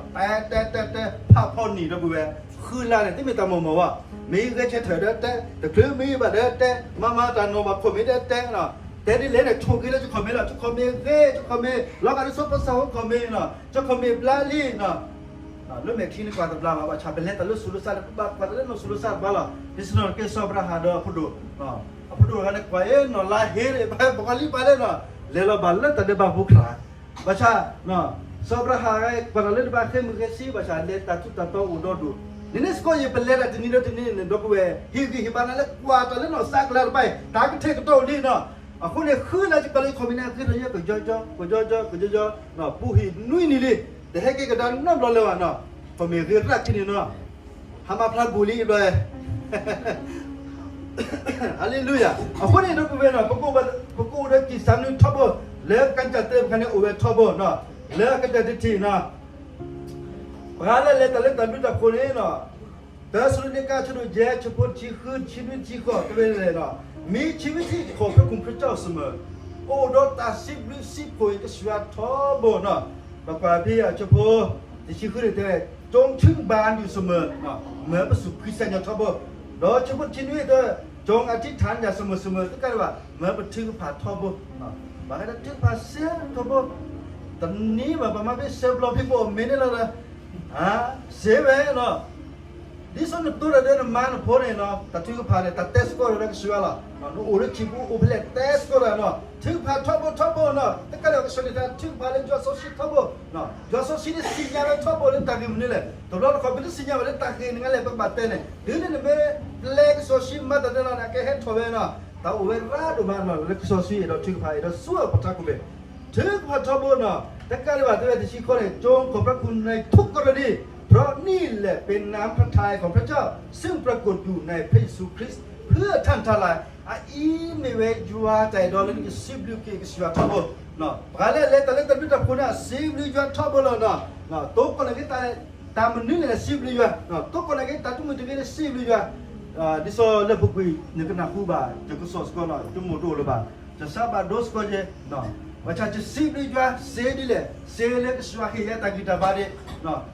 တဲတဲတဲတဲ ဖးဖီနံၤဒီးပဝဲ ဃုလါန့ၣ် တမ့ၢ်တၢ်မီၢ်မီၢ်ဘၣ် မ့ၢ်ဂဲၤဆၢထၢၣ်ဒီးတဲ တချုးမ့ၢ်ဘၣ်ဒီးတဲ မၤမၤတၢ်နီၢ်ဘၣ် comment ဒီးတဲ တဲဒ်လဲၣ်န့ၣ် ဆိၣ်ဂ့ၤလၢယ comment လီၤ ယ comment ဂ့ၤ ယ comment လီၤဂာ်လၢစီၤပီစီၤဖိ comment နီၤ ယ comment ဘျါလံနီၤ လၢမဲာ်ချံန့ၣ်ကွၢ်တဘျါဘၣ် ဘၣ်ဆၣ်ပလဲၤတၢ်လၢစိၤလၢစၢ်န့ၣ် ပဘၣ်ကွၢ်တၢ်လၢနီၢ်စိၤလၢစၢ်တဘျါလီၤ ဒ်သိးနီၢ်က့ၤစီၤအၤဘြၤဟၣ်ဒီးအဖိဒိၣ် အဖိဒိၣ်တဂၤန့ၣ် ကွၢ်အ့ၣ်နီၢ်လါဟ့ဒီး ပှၤကလံၣ်ပာ်လၢနီၤ လဲၤလီၤဘၣ်လၢတၢ်ဒဲးဘးဖိချၢ ဘၣ်ဆၣ် စီၤအၤဘြၤဟၣ်ကွၢ်တၢ်လၢတဘၣ်ဃ့ၢ်မုၢ်ဃ့ၢ်ဆ့ ဘၣ်ဆၣ်လဲၤတၢ်ထူးတၢ်တီအိၣ်ဒီဒိၣ် န့ၣ်န့ၣ်စ့ၢ်ကီး ယပလဲၤတၢ်တနံၤဒီးတနံၤန့ၣ် ဒီပုၢ်ဝဲၢ် ဟ့ၣ်ဂံၢ်ဟ့ၣ်ဘါနၤလၢကွၢ်တၢ်လၢနီၢ်စၢ်ကလါတဘၣ်အံၤ တၢ်ကထဲၣ်ကတီၢ်အိၣ်လံနီၤ အဃိန့ၣ် ဃုလါယကလၢ comment န့ၣ် ဂ့ၤထီၣ်ယဲ ကယီကယီ ကယီကယီ ကယီကယီ ပူၤဟံၣ်နွံနံၤလံ တဟဲက့ၤကဒါနီတဘျီလၢၤဘၣ်နီၤ comment ဂ့ၤရၣ်ခံန့ၣ်နီၤ ဟါမၢ်ဖျါဘူးလံဘျီ ဟါလ့လူယၤ အဃိန့ၣ်ဒီပုၢ်ဝဲၢ်နီၤ ပကအိၣ်ဒီးကံၢ်စၢ်မနုၤထီဘိ လၢကစၢ်တဲပခါန့ၣ်အိၣ်ဝဲထီဘိနီၤ လၢအကတၢၢ်တထံၣ်နီၤ ပှၤလၢအလဲၤတၢ်လၢတၢ်ဘျုးတၢ်ဖှိၣ်န့ၣ်နီၤ တၢသစၤလနံကါ အဆၢဒိၣ်ယဲၢ် အဆၢဖိတဆံဃု တဆံနွံ တဆံဃိး တဲဝဲဒ်လဲၣ်နီၤ မ့ၢ်ဆံးဝံထံၣ်ခိၣ်ဖျိ ခုၣ်ဖျိကၠီၣ် စမၢၤ အိၣ်ဒီးတၢ်စံးဘျုးစံးဖှိၣ်အံၤ ကစၢ်ယွၤထီဘိနီၤ ပကွၢ်ဖဲအဆၢဖိ တဆံဃုန့ၣ်တဲဝဲ ကၠိထူဘၣ်ဒုၣ်စမၢၤ မၢပစူၢ်ဖှံစၢ်ညီၣ်ထီဘိ ဒီးဆၢဖိတဆံနွံတဲ ကၠိအထံထၣ်ညၣ်စမၢၤစမၢၤ တကးဒံးဘၣ် မၢပထုကဖၣ်ထီဘိ ဘၣ်ဃးဒီးထုကဖၣ်စ့ထီဘိ တနံၤဘၣ် ပမၤဖဲစဲးဘျီဖဲပအိၣ်မ့ၢ်န့ၣ်လီၤဒီး စ့ဝဲနီၤ ဒ်သိးနတိၢ်တၢ်ဒီးနမါနဖိန့ၣ်နီၤ တၢ်ထုကဖၣ်န့ၣ် တၢ်တဲစ့ၢ်ကီးဒီးကစၢ်ယွၤလီၤ. နအိၣ်လၢထံပူၤအိၣ်ဖဲလဲၣ် တဲစ့ၢ်ကီးဒီးနီၤ ထုကဖၣ်ထီဘိထီဘိနီၤ တကးဒံးဘၣ် ကစၢ်ယွၤန့ၣ် တၢ်ထုကဖၣ်လၢယွၤစီဆှံထီဘိ ယွၤစီဆှံန့ၣ်သ့ၣ်ညါဝဲထီဘိလၢတၢ်ဂ့ၢ်မနုၤလဲၣ် တဘျီတခီၣ် ပတသ့ၣ်ညါဘၣ်လၢတၢ်ဂ့ၢ်န့ၣ် နကလဲၤပကဘၣ်တဲန့ၣ် တုၤလၢနမ့ၢ်ပျဲကစၢ်စီဆှံမၤတၢ်န့ၣ်လီၤန့ၣ် အကဟဲထီၣ်ဝဲနီၤ တၢ်အိၣ်ဝဲရၣ်ဒိၣ်မးနီၤ လၢကစၢ်စီဆှံအဲၣ်ဒိးထုကဖၣ် အဲၣ်ဒိးဆူအပထးခိၣ်ဘ့ၣ် ထုကဖၣ်ထီဘိနီၤ တကးဒံးဘၣ်တဲဝဲ တဆံဃိးန့ၣ် จงขอบพระคุณในทุกกรณี เพราะนี่แหละเป็นน้ำพระทัยของพระเจ้า ซึ่งปรากฏอยู่ในพระเยซูคริสต์เพื่อท่านทั้งหลาย အအံၤမ့ၢ်ဝဲယွၤတၢ်အဲၣ်ဒိးလၢနကစံးဘျုးက့ၤကစၢ်ယွၤထီဘိ ပှၤလၢအလဲၤတၢ်လၢတၢ်ဘျုးတၢ်ဖှိၣ်န့ၣ် စံးဘျုးယွၤထီဘိလီၤနီၤ တိကိးန့ၣ်က့ၤတၢ် တၢ်မနုၤန့ၣ် စံးဘျုးယွၤ တိကိးန့ၣ်က့ၤတၢ်တမုာ်တဂ့ၤန့ၣ် စံးဘျုးယွၤ ဒ်သိးလၢပူၤကွံာ် နကနၢ်ဟူဘၣ် ယကစီၣ်စ့ၢ်ကီးနီၤ ယမိၢ်တအိၣ်လၢၤဘၣ် ယစးဘၣ်ဒိစ့ၢ်ကီးယဲ ဘၣ်ဆၣ်ယစံးဘျုးယွၤ စ့ဒ်လဲၣ် စ့လၢကစၢ်ယွၤဟ့ၣ်ယၤတၢ်ဂံၢ်တၢ်ဘါဒံး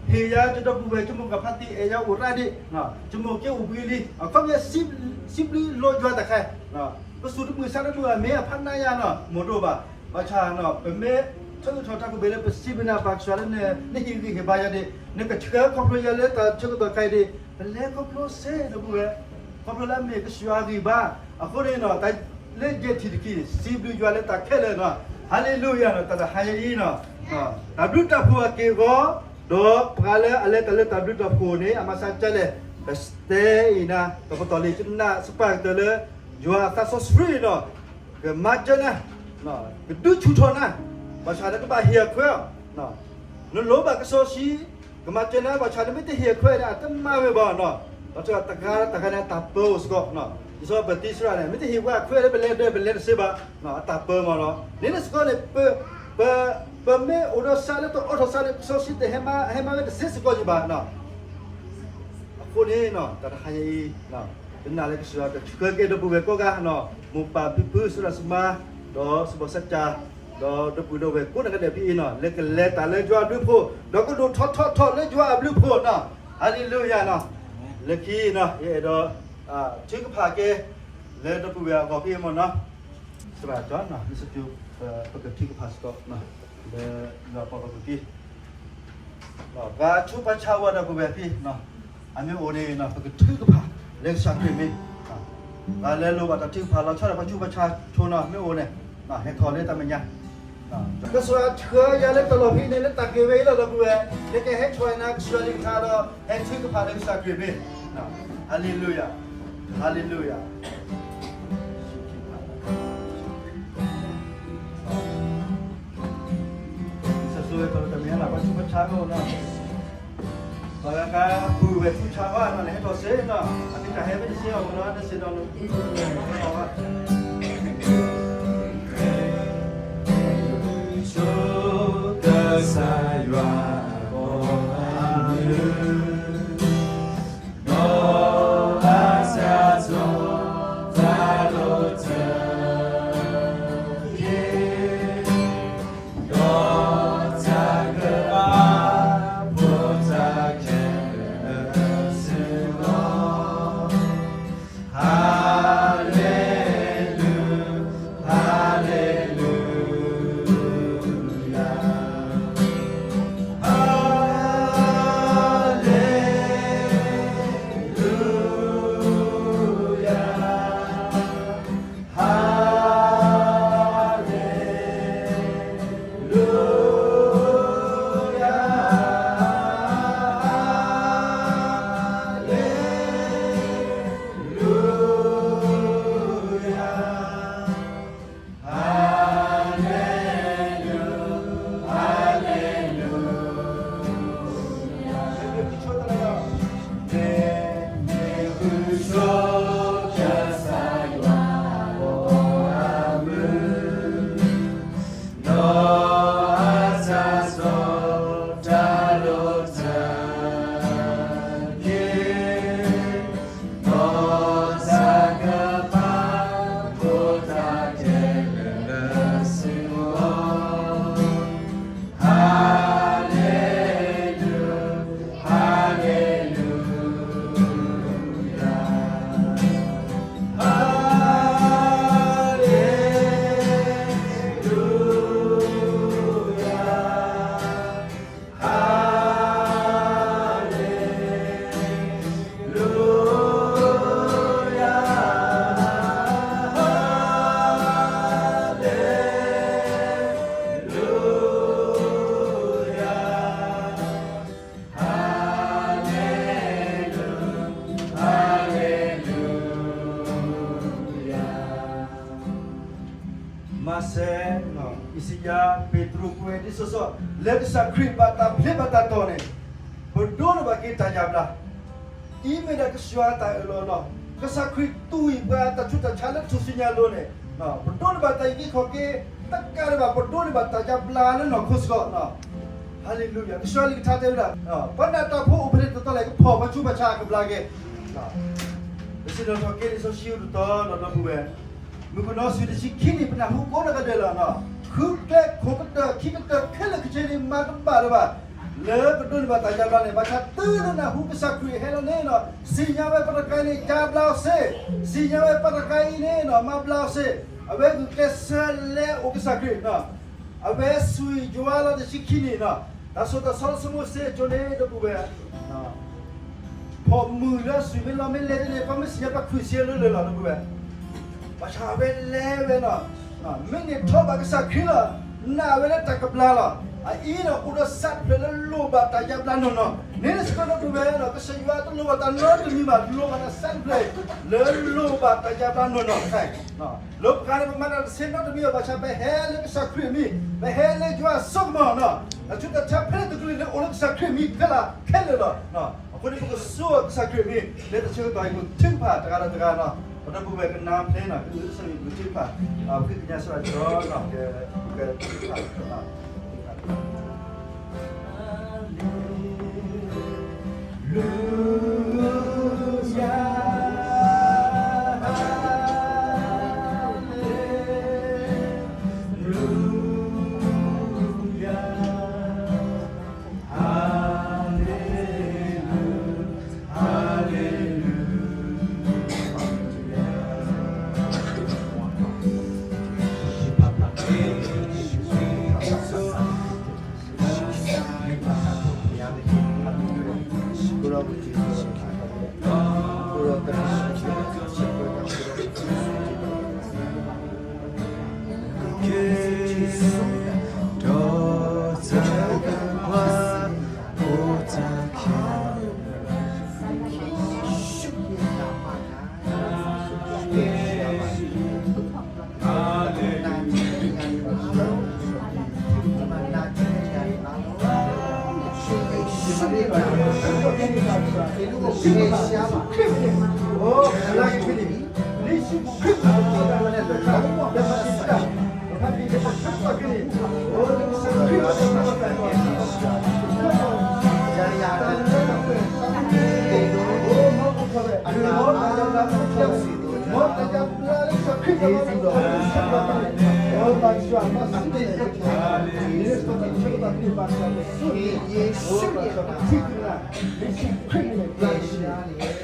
ဟ့ၣ်ယၤယဒီပုၢ်ဝဲၢ် ယမိၢ်ကဖါတံၢ်အဲၣ်ယၤအိၣ်ရၣ်ဒံး ယမိၢ်က့အိၣ်ဘှံးလံ အခီပညီ စံးဘျုးလိယွၤတခါ ပစူၢ်တမုာ်သးတမုာ် အမ့ၢ်အဖးနါယၤနီၤ မိၢ်တအိၣ်ဘၣ် ဘၣ်ဆၣ်နီၤ ပမ့ၢ်ထုးထီၣ်ထးခိၣ်ဘ့ၣ်လၢပစံးဘျုးနၤ ပၢ်ကစၢ်လၢနဟ့ၣ်ဂံၢ်ဟ့ၣ်ဘါယၤဒံး နကဆှၢခီဖျိယၤလၢတၢ်ဆၢကတီၢ်ခါအံၤဒံး ပလဲၤခီဖျိစ့ဒီပုၢ်ဝဲၢ် ခီဖျိလၢအမ့ၢ်ကစၢ်ယွၤဂံၢ်ဘါ အဃိန့ၣ်နီၤ တၢ်လၢယဲၢ်ထံၣ်တထံၣ် စံးဘျုးယွၤလၢတၢ်ခဲလၢာ်နီၤ ဟါလ့လူယၤနီၤ တၢ်တဟါယၤအံၤနီၤ တၢ်ဘျုးတၢ်ဖှိၣ်အက့ၢ်အဂီၤ ဒီးပှၤလၢအလဲၤတၢ်လၢတၢ်ဘျုးတၢ်ဖှိၣ်န့ၣ် အမၤစၢၤကလဲၣ် ပတဲအံၤနၤ ပကတီၢ်လံ ယနာ်စပၢ်ကတၢၢ်လၢ ယွၤအသးစီဆှံနီၤ ကမၤစၢၤနၤ ကဒုးဆူၣ်ထီၣ်နၤ ဘၣ်ဆၣ်နကဘၣ်ဟ့ၣ်အခွဲးအီၤ နလိၣ်ဘၣ်ကစီဆှံ ကမၤစၢၤနၤ ဘၣ်ဆၣ်နမ့ၢ်တဟ့ၣ်အခွဲးန့ၣ် အတမၤဝဲဘၣ်နီၤ ဘၣ်ဆၣ်တဂၤတဂၤန့ၣ် အတၢ်ပၢအိၣ်စ့ၢ်ကီး ဒ်သိးပတံစရၣ်န့ၣ် မ့ၢ်တဟ့ၣ်ပှၤအခွဲးလၢပလဲၤဒၢးပလဲၤတသ့ဘၣ် အတၢ်ပၢမးနီၤ န့ၣ်န့ၣ်စ့ၢ်ကီးန့ၣ် ပ ပမ့ၢ်အိၣ်ဒီးစၢ်လၢတအိးထီၣ်စၢ်န့ၣ် ကစီဆှံတဟဲမၤ ဟဲမၤဝဲတသ့စ့ၢ်ကီးယဘၣ် အဃိန့ၣ် တၢ်တဟါညါအံၤ ယနာ်လၢကစၢ်ယွၤကဆှၢက့ၤဒီပုၢ်ဝဲၢ်ကိးဂၤနီၤ မိၢ်ပၢ်ဖံဖု စီၤဒၤစမါ, ဒီးစီၤဘီၣ်စၢ်ကၠၢ်, ဒီးဒီပုၢ်ဒီဝဲၢ်ကိးဂၤဒဲးဖဲအံၤနီၤ, လၢကလဲၤတၢ်လၢယွၤအဘျုးအဖှိၣ်, ဒီးကဒိၣ်ထီၣ်ထီထီၣ်လၢယွၤအဘျုးအဖှိၣ်နီၤ, ဟါလ့လူယၤနီၤ, လၢခံနီၤ ယအဲၣ်ဒိး ထုကဖၣ်က့ၤ လၢဒီပုၢ်ဝဲၢ်အဂီၢ်ဖဲအံၤမ့ၢ်နီၤ, စရၣ်ကၠီနီၤ လံာ်စီဆှံ ပကထုကဖၣ်စ့ၢ်ကီး လၢယွၤပှၤဂီၢ်မုၢ်ခံ ပှၤဆူးပှၤဆါဝဲဒီပုၢ်ဝဲၢ်ဖဲ အမ့ၢ်အိၣ်န့ၣ် ပကထုကဖၣ်လၢကစၢ်ခရံာ်မ့ၢ်, ပှၤလၢလိၣ်ဘၣ်တၢ်ထုကဖၣ်လီၤဆီဒီးပှၤဆူးပှၤဆါဆိနီၤ မ့ၢ်အိၣ်န့ၣ် ဟဲထီၣ်လၢတၢ်မဲာ်ညါ, ကစၢ်ယွၤဆှၢယၤလၢတၢ်လီၢ်ဖဲအံၤန့ၣ် လၢတၢ်ဂ့ၢ်ဝဲအံၤလီၤ ဒီပုၢ်ဝဲၢ်, လၢကဟဲထီၣ်နၤကစၢ်ယွၤကလုၢ်ကထါဒီး ဟဲထုကဖၣ်လၢကစၢ်ခရံာ်မ့ၢ်, ဟါလ့လူယၤ, ဟါလ့လူယၤ စီၤစိဝဲပှၤတမ့ၢ်လၢပှၤဆူးပှၤဆါနီၤ, ပှၤဂၤကပုၢ်ဝဲၢ်ဆူးဆါဘၣ်နီၤ လဲၤဟဲထီၣ်စ့ၢ်နီၤ, အကစၢ်ဟဲမ့ၢ်တစ့ၢ်အီၤနီၤ တစ့ၢ်ဒီး ကစၢ်ယွၤ ဒီးအစၢ်စီၤ တၢ်လိၣ်တၢ်က့ၤ ဒီးတၢ်ကပာ် ဖိတၢ်ခဲလၢာ်စုလီၤ, ဟါလ့လူ ဟါလ့လူယၤ, ဟါလ့လူယၤ, ဟါလ့လူယၤ, ဟါလ့လူ ဟါလ့လူယၤ, မ့ၢ်မ့ၢ်ဃုဆိကစၢ်ယွၤအဘီအမုၢ်, ဒီးအစၢ်စီၤ တၢ်လိၣ်တၢ်က့ၤ, ဒီးတၢ်ကပာ် ဖိတၢ်ခဲလၢာ်စုလီၤ, ဟါလ့လူ ဟါလ့လူယၤ, ဟါလ့လူယၤ, ဟါလ့လူယၤ, ဟါလ့လူ ဟါလ့လူယၤ, မၤစဲ, အံၣ်စယၤ, ပ့းတရူး ကွဲးဒ်သိးသိး လၢကစၢ်ခရံာ်ဘၣ်တၢ်ဖျ့ဘၣ်တၢ်တီၢ်န့ၣ်, ပဒိးန့ၢ်ဘၣ်က့ၤတၢ်ယါဘျါ, အံၤမ့ၢ်ဒၣ်ကစၢ်ယွၤတၢ်အၢၣ်လီၤလီၤ, ကစၢ်ခရံာ်တူၢ်အံၤပှၤတၢ်ဆူးတၢ်ဆါလၢထူၣ်စုညါအလိၤန့ၣ်, ပဒိးန့ၢ်ဘၣ်တၢ်အုၣ်က့ၤခီၣ်က့ၤ, တကးဒံးဘၣ် ပဒိးန့ၢ်ဘၣ်တၢ်ယါဘျါလၢနီၢ်ခိစ့ၢ်ကီး, ဟါလ့လူယၤ, ကစၢ်ယွၤလံာ်ကထါတဲဝဲဒၣ်, ပှၤနၢ်တၢ်ဖိအိၣ်ဖဲန့ၣ်တတီၤလဲၣ် ကဖီၣ်ပှၤဆူးပှၤဆါကဘျါက့ၤ ပစံးထီၣ်ပတြၢၤက့ၤလံာ်စီဆှံတတီၤလီၤ ဒီပုၢ်ဝဲၢ်, မုၢ်ကနီၤ တဆံခံနံၣ် ပနၢ်ဟူကိးဂၤဒဲးလီၤ, ဃုကျဲခိၣ်ကတၢၢ်ခံကတၢၢ်ခဲလၢာ်ခဲဆ့န့ၣ် မၤတဘၣ်လၢၤဘၣ်, လၢပဒိးန့ၢ်ဘၣ်တၢ်ယါဘျါန့ၣ် ဘၣ်ဆၣ်တုၤလၢနၢ်ဟူကစၢ်ခရံာ်ဟဲလီၤန့ၣ်လီၤ, စံၣ်ညါဝဲပှၤတခါအံၤန့ၣ် ယါဘျါအီၤစ့ၢ်, စံၣ်ညါဝဲပှၤတခါအံၤန့ၣ် မၤဘျါအီၤစ့ၢ်, အဝဲဂုာ်ကျဲးစၢးလဲၤအိၣ်ကစၢ်ခရံာ် အဝဲစူၢ်ယွၤလီၤတဆံခံနံၣ်နီၤ, တၢ်ဆိၣ်တၢ်ဆီလၢစီၤမိၤၡ့အစိၤန့ၣ် ဒီပုၢ်ဝဲၢ်, ဖီၣ်မုၢ်လၢအစူၢ်မ့ၢ်လီၤမ့ၢ်လဲၣ်န့ၣ် ပမ့ၢ်စံၣ်ညါပှၤခရံာ်စ့ၢ်လၢလၢာ်လီၤ ဒီပုၢ်ဝဲၢ်, ဘၣ်ဆၣ်အဝဲလဲၤဝဲနီၤ, မ့ၢ်န့ၢ်ထီၣ်ဘၣ်ကစၢ်ခရံာ်လီၤ, နာ်ဝဲလၢတၢ်ကဘျါလီၤ, အအံၤဒီးအိၣ်ဒီးစးတဖျၢၣ်လၢလိၣ်ဘၣ်တၢ်ယါဘျါနီၢ်နီၢ်, န့ၣ်စ့ၢ်ကီးဒီပုၢ်ဝဲၢ်နီၤ, ကစၢ်ယွၤတလိၣ်ဘၣ်တၢ်နီတမံၤဘၣ်, လိၣ်ဘၣ်တၢ်စးတဖျၢၣ် လၢလိၣ်ဘၣ်တၢ်ယါဘျါနီၢ်နီၢ် လၢပှၤန့ၣ် ပမၤတၢ်တဆ့နီတမံၤဘၣ်ဆၣ် ပဟဲလၢကစၢ်ခရံာ်အမံၤ, ပဟဲလၢယွၤအစိကမီၤနီၤ, တၢ်ဆူးတၢ်ဆါဖဲလဲၣ်တကလုာ်လၢအိၣ်လၢကစၢ်ခရံာ်အမံၤခဲလၢာ်ခဲလၢာ်လီၤ. အဃိန့ၣ်ပကစိာ်ကစၢ်ခရံာ်အမံၤ လၢတၢ်ဆၢကတီၢ်အံၤ ပကထုကဖၣ်တဂၤဒီးတဂၤနီၤ, ပဒီပုၢ်ဝဲၢ်ကနၣ်ဖျါနီၤ, ပကစၢ်ခရံာ်ပကထုကဖၣ်, ပဃ့ကညးစၢ်ကီနီၤ, ပကထုကဖၣ် လူယၤ,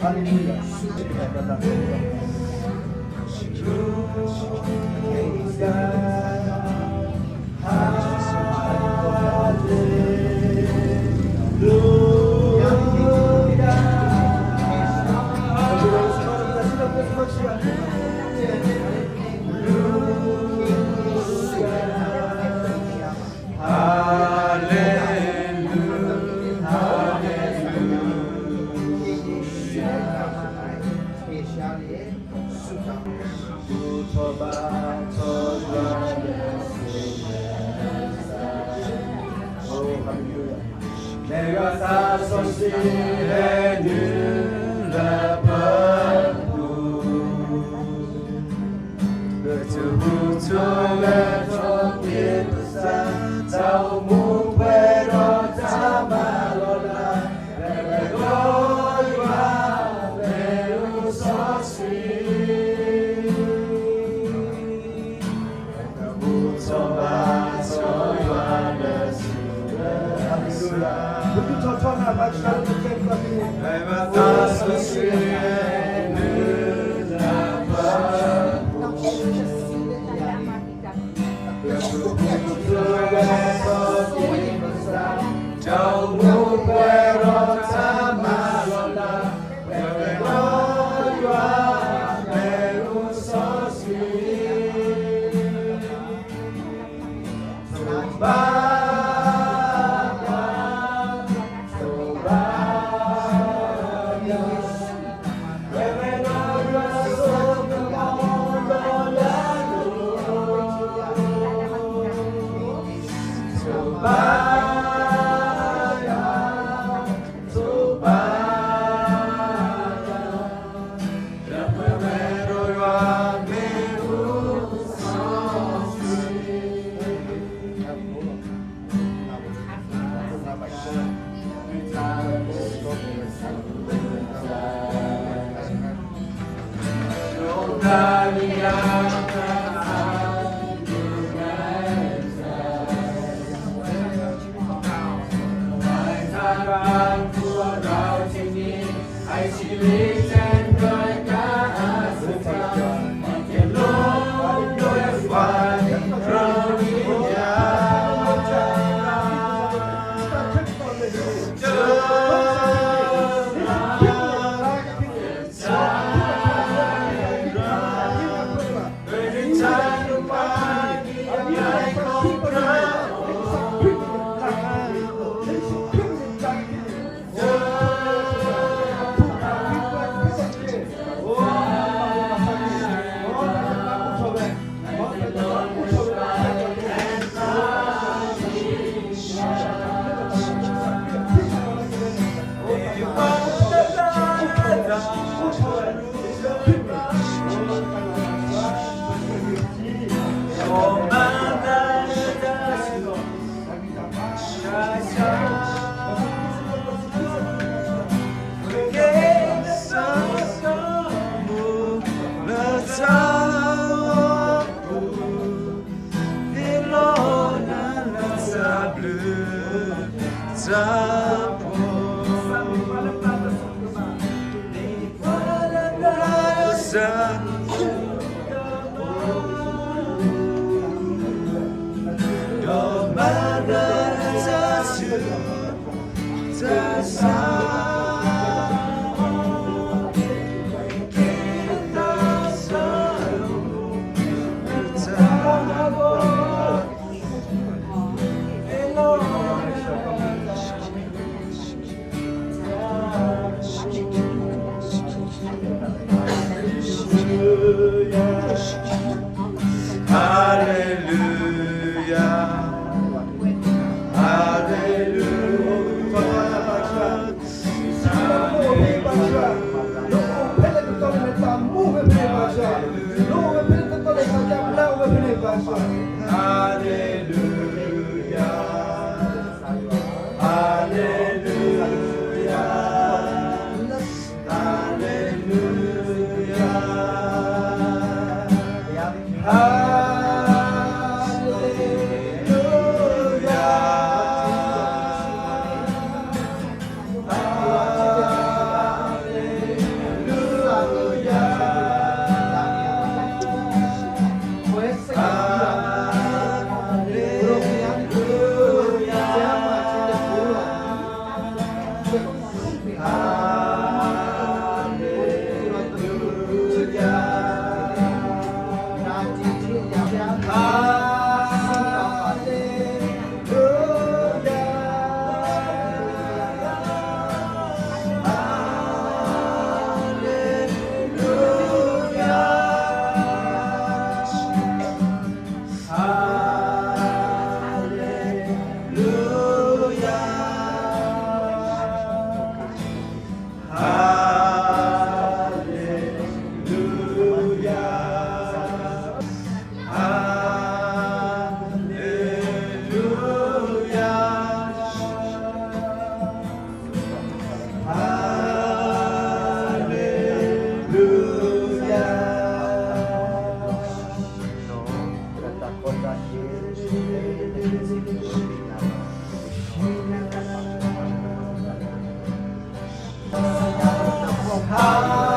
Hallelujah. Hallelujah. Hallelujah. Hallelujah. Hallelujah. Hallelujah.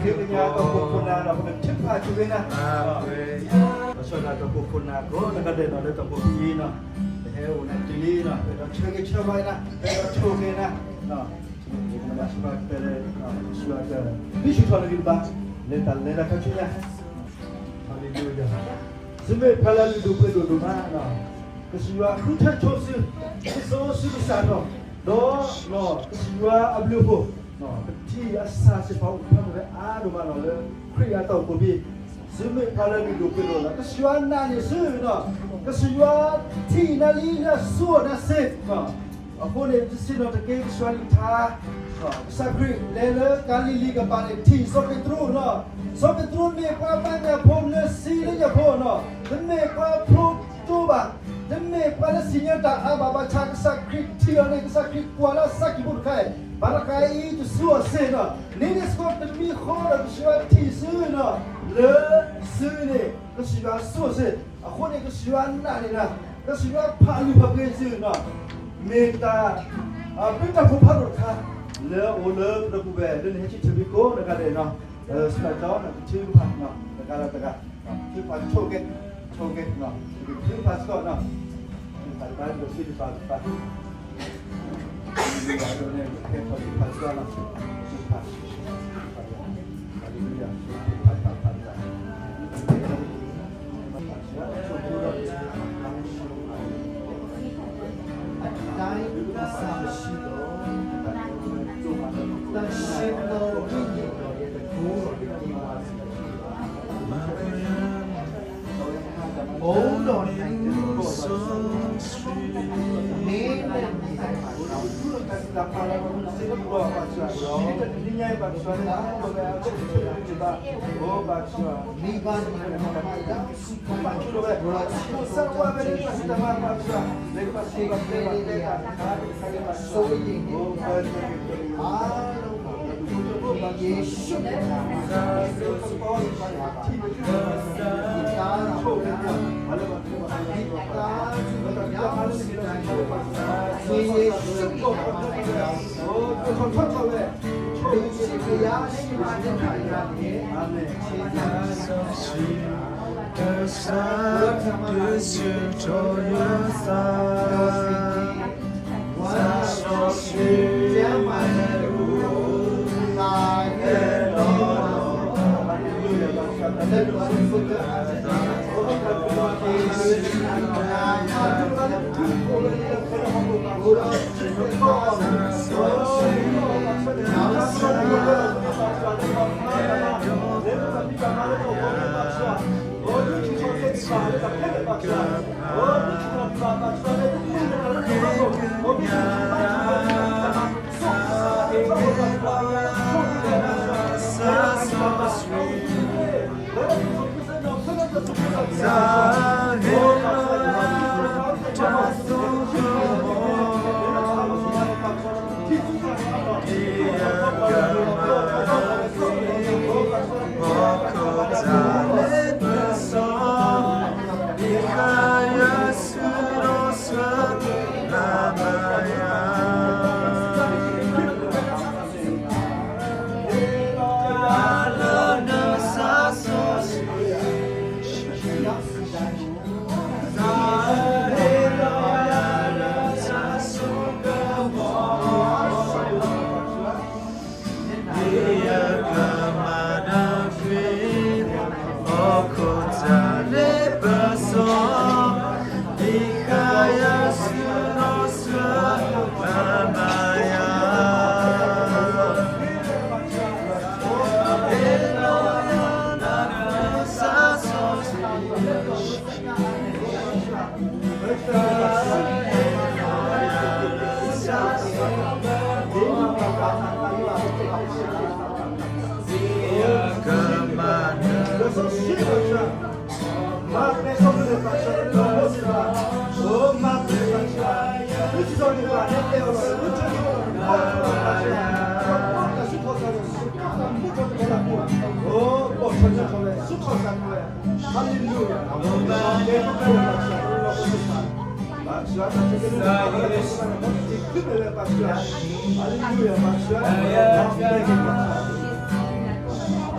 ခ့ကညါတၢ်အိၣ်ဖှိၣ်ခိၣ်နၢ်နီၤ ပကထံၣ်တဖၣ်ဆိၣ်ဂ့ၤနၤ, ပဆၢဒၣ်တၢ်အိၣ်ဖှိၣ်ခိၣ်နၢ်ကိးဂၤဒဲးနီၤ လၢတၢ်အိၣ်ဖှိၣ်ဖဲအံၤနီၤ, ပဟဲအိၣ်နၤတုၤလံနီၤ ပဒီးဆၢဂ့ၤဆၢဝါနၤ ပဒီးဆိၣ်ဂ့ၤနၤ, ဘၣ်ဆၣ်ဘၣ်ကတၢၢ်လၢ ယွၤက ဒုးဆူၣ်ထီၣ်နဂံၢ်နဘါ လၢတၢ်လဲၤတၢ်ခီဆူညါ ဟါလ့လူယၤ, ဆူမဲာ်ဖျါလၢလုၢ်ဒိၣ်ပှ့ၤဒိၣ်ဒိၣ်မး, ကစၢ်ယွၤဃုထၢဆိစု, ကစိာ်စုကစၢ်ထီၣ်, ဒီး ကစၢ်ယွၤအဘျုးအဖှိၣ်, ပထံၣ်အစၢ်စ့ၢ်ကီးအိၣ်ဖျါထီၣ်ဝဲအါဒိၣ်မးနီၤ လၢခရံာ်အတၢ်အိၣ်ဖှိၣ်ဖဲ ဆူမဲာ်ဖျါလၢလုၢ်ဒိၣ်ပှ့ၤဒိၣ်လီၤ ကစၢ်ယွၤနာ်န့ၢ်စုနီၤ, ကစၢ်ယွၤထံၣ်နၤလံလၢအစိၤအနါစ့ အဃိန့ၣ် တဆ့ၣ်နီၤတက့ၢ် ကစၢ်ယွၤအကလုၢ်ကထါ, ကစၢ်ခရံာ်လဲၤလၢကၤလံၤလံၤကပၤန့ၣ် ထံၣ်စီၤပ့းတရူးနီၤ, စီၤပ့းတရူးမ့ၢ်ပှၤဘါညၣ်ဖိလၢစံလၢညၣ်ဖိနီၤ, တမ့ၢ်ပှၤဖျိကၠိဘၣ်, တမ့ၢ်ပှၤလၢစံၣ်ညီၣ်တၢ်အါဘၣ် ဘၣ်ဆၣ်ကစၢ်ခရံာ်ထံၣ်အီၤန့ၣ် ကစၢ်ခရံာ်ကွၢ်လၢအဆၢကံၢ်ပူၤတခါအံၤ, ဘၣ်တခါအံၤတစူအီၤစ့ၢ်နီၤ, န့ၣ်န့ၣ်စ့ၢ်ကီးတမံၤဃီဒီး ကစၢ်ယွၤထံၣ်စုနီၤ, လၢစုန့ၣ် ကစၢ်ယွၤစူအီၤစ့ၢ်, အဃိန့ၣ် ကစၢ်ယွၤနာ်န့ၢ်နၤ, ကစၢ်ယွၤဖးလူၤဖးပှ့ၤစုနီၤ, မ့ၢ်တၢ် ဘျုးတၢ်ဖှိၣ်ဖးဒိၣ်တခါ လၢအအိၣ်လၢပဒီပုၢ်ဝဲၢ် လၢနဟဲဆူထံဖံးကိးဂၤဒဲးနီၤ, စံးဘျုးနီၤ ကထံၣ်တဖၣ်နီၤ တဂၤဒီးတဂၤ ထံၣ်တဖၣ်ဆိၣ်ဂ့ၤ ဆိၣ်ဂ့ၤနီၤ ထံၣ်တဖၣ်စ့ၢ်ကီးနီၤ ထံၣ်တဖၣ်တဖၣ် ထံၣ်တဖၣ်တဖၣ် အိၣ်ဒီးနၤ မ့ၢ်တၢ်န့ၣ် Hallelujah. Hallelujah.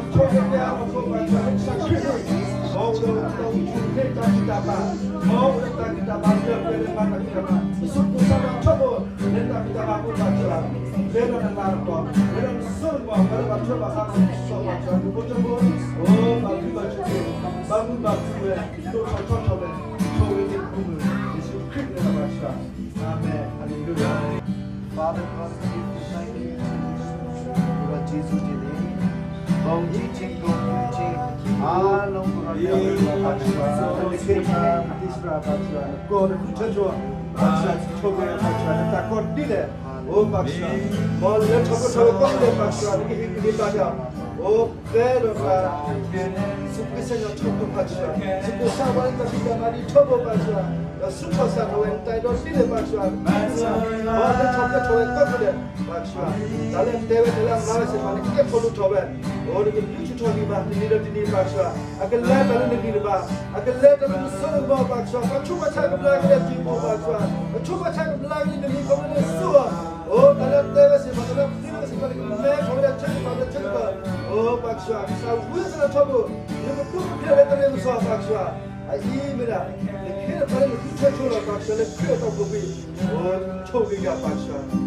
ဆိၣ်ဂ့ၤက့ၤအီၤ ပှၤကစၢ် လၢကစၢ်ခရံာ်အပူၤ, မ်အအိၣ်ဒီးတၢ်အိၣ်ဆူၣ်အိၣ်ချ့ တၢ်ဂံၢ်တၢ်ဘါ, မ်အအိၣ်ဒီးတၢ်ဂံၢ်တၢ်ဘါ လၢပျၢၤလၢမၤတၢ်ဖံးတၢ်မၤ, ပစိၤကိၢ်ဆၣ်တၢ်ထီဘိ လၢတၢ်ဖံးတၢ်မၤအပူၤ ပှၤကစၢ်, ပှဲၤဒီးနလၤကပီၤ, ပှဲၤဒီးနစိနကမီၤ, ပှဲၤဒီးဘၣ်ထွဲဘၣ်ဃး ပှၤကစၢ်, ပှၤကစၢ် ဒူၣ်ဖိထၢဖိ, အိၣ်ဘၣ်ဘျုးဘၣ်ဆိၣ်ဂ့ၤ, ဘၣ်မုာ်ဘၣ်ခုၣ်ဝဲ, ဒိၣ်ထီၣ်ထီထီၣ်ဝဲ, ဆိၣ်ဂ့ၤန့ၢ်ပမုၢ်, ယ့ၣ်ၡူးခရံာ်န့ၣ်လီၤ ပှၤကစၢ်, အၤမ့ၣ်, ဟါလ့လူယၤ. Father God, we give you thank you. ယွၤ ယ့ၣ်ၡူး ဒ်န့ၣ် ဘီယံၤထံ ကီၢ်ပူၤထံ အါလီၤ ပှၤကညီ ဘၣ်ဆၣ် နခ့နပှၤ နသ့စရၤ ဘၣ်ဆၣ် နကီၢ်နဃုထၢထီၣ် ဘၣ်ဆၣ် ဆိၣ်ဂ့ၤ ဘၣ်ဆၣ် နတၢ်ကီဒ်လဲၣ်, အိ ဘၣ်ဆၣ် မ်လၢထီၣ်ပှဲၤထီၣ်ဝဲကိးမုၢ်နံၤ ဘၣ်ဆၣ် နကဟ့ၣ်ဂံၢ်ဟ့ၣ်ဘါယၤ, အိ ဖဲဒီးတၢ် စူၢ်က့ၤစၢ်ယွၤထီဘိ ဘၣ်ဆၣ် စူၢ်က့ၤဆၢဝဲလၢတၢ်ဖံးတၢ်မၤ ဒ်ထီဘိ ဘၣ်ဆၣ် ဒီးဆူးထီၣ်စၢ်ထီၣ်ဝဲ နတၢ်အဲၣ်ဒိးဒ်လဲၣ် ဘၣ်ဆၣ် မ်လၢထီၣ်ပှဲၤထီၣ်ဝဲကိးမုၢ်နံၤ ဘၣ်ဆၣ် တၢ်လၢနတဲဝဲ တၢ်လၢအမၤဝဲစ့ၢ်ကီး နကဲထီၣ်လိၣ်ထီၣ်ဝဲ, အိ နကဒုးဆူၣ်ထီၣ်ဂံၢ်ဘါ တနံၤဒီးတနံၤ ဘၣ်ဆၣ် အကလဲၤတၢ်လၢနဂံၢ်နဘါ, အကလဲၤတၢ်လၢနစိနကမီၤ ဘၣ်ဆၣ် ပှၤဆူးပှၤဆါကဘျါက့ၤလၢနစုပူၤ ဘၣ်ဆၣ် ပှၤဆူးပှၤဆါကဘျါက့ၤလၢနမံၤ ခီဖျိလၢနစုအီၤ, အိ တၢ်လၢတဲဝဲစ့ၢ်ကီး တၢ်လၢပှၤသ့ဝဲစ့ၢ်ကီး နကမဲထီၣ်ဝဲဒၣ်ဆၢကတီၢ်လၢဆၢကတီၢ်, အိ ဘၣ်ဆၣ် ကစၢ်ဝံသးစူၤထီဘိ ယကဒိးကဖျၢၣ်လၢတရံးမစီၣ် ဘၣ်ဆၣ် အအံၤမ့ၢ်ဒၣ် နခ့နပှၤလၢနဃုထၢထီလီၤ ဘၣ်ဆၣ် လၢခရံာ်အတၢ်အိၣ်ဖှိၣ်ပူၤ, အိ ဆိၣ်ဂ့ၤယၤ ဘၣ်ဆၣ် ဒီးစီ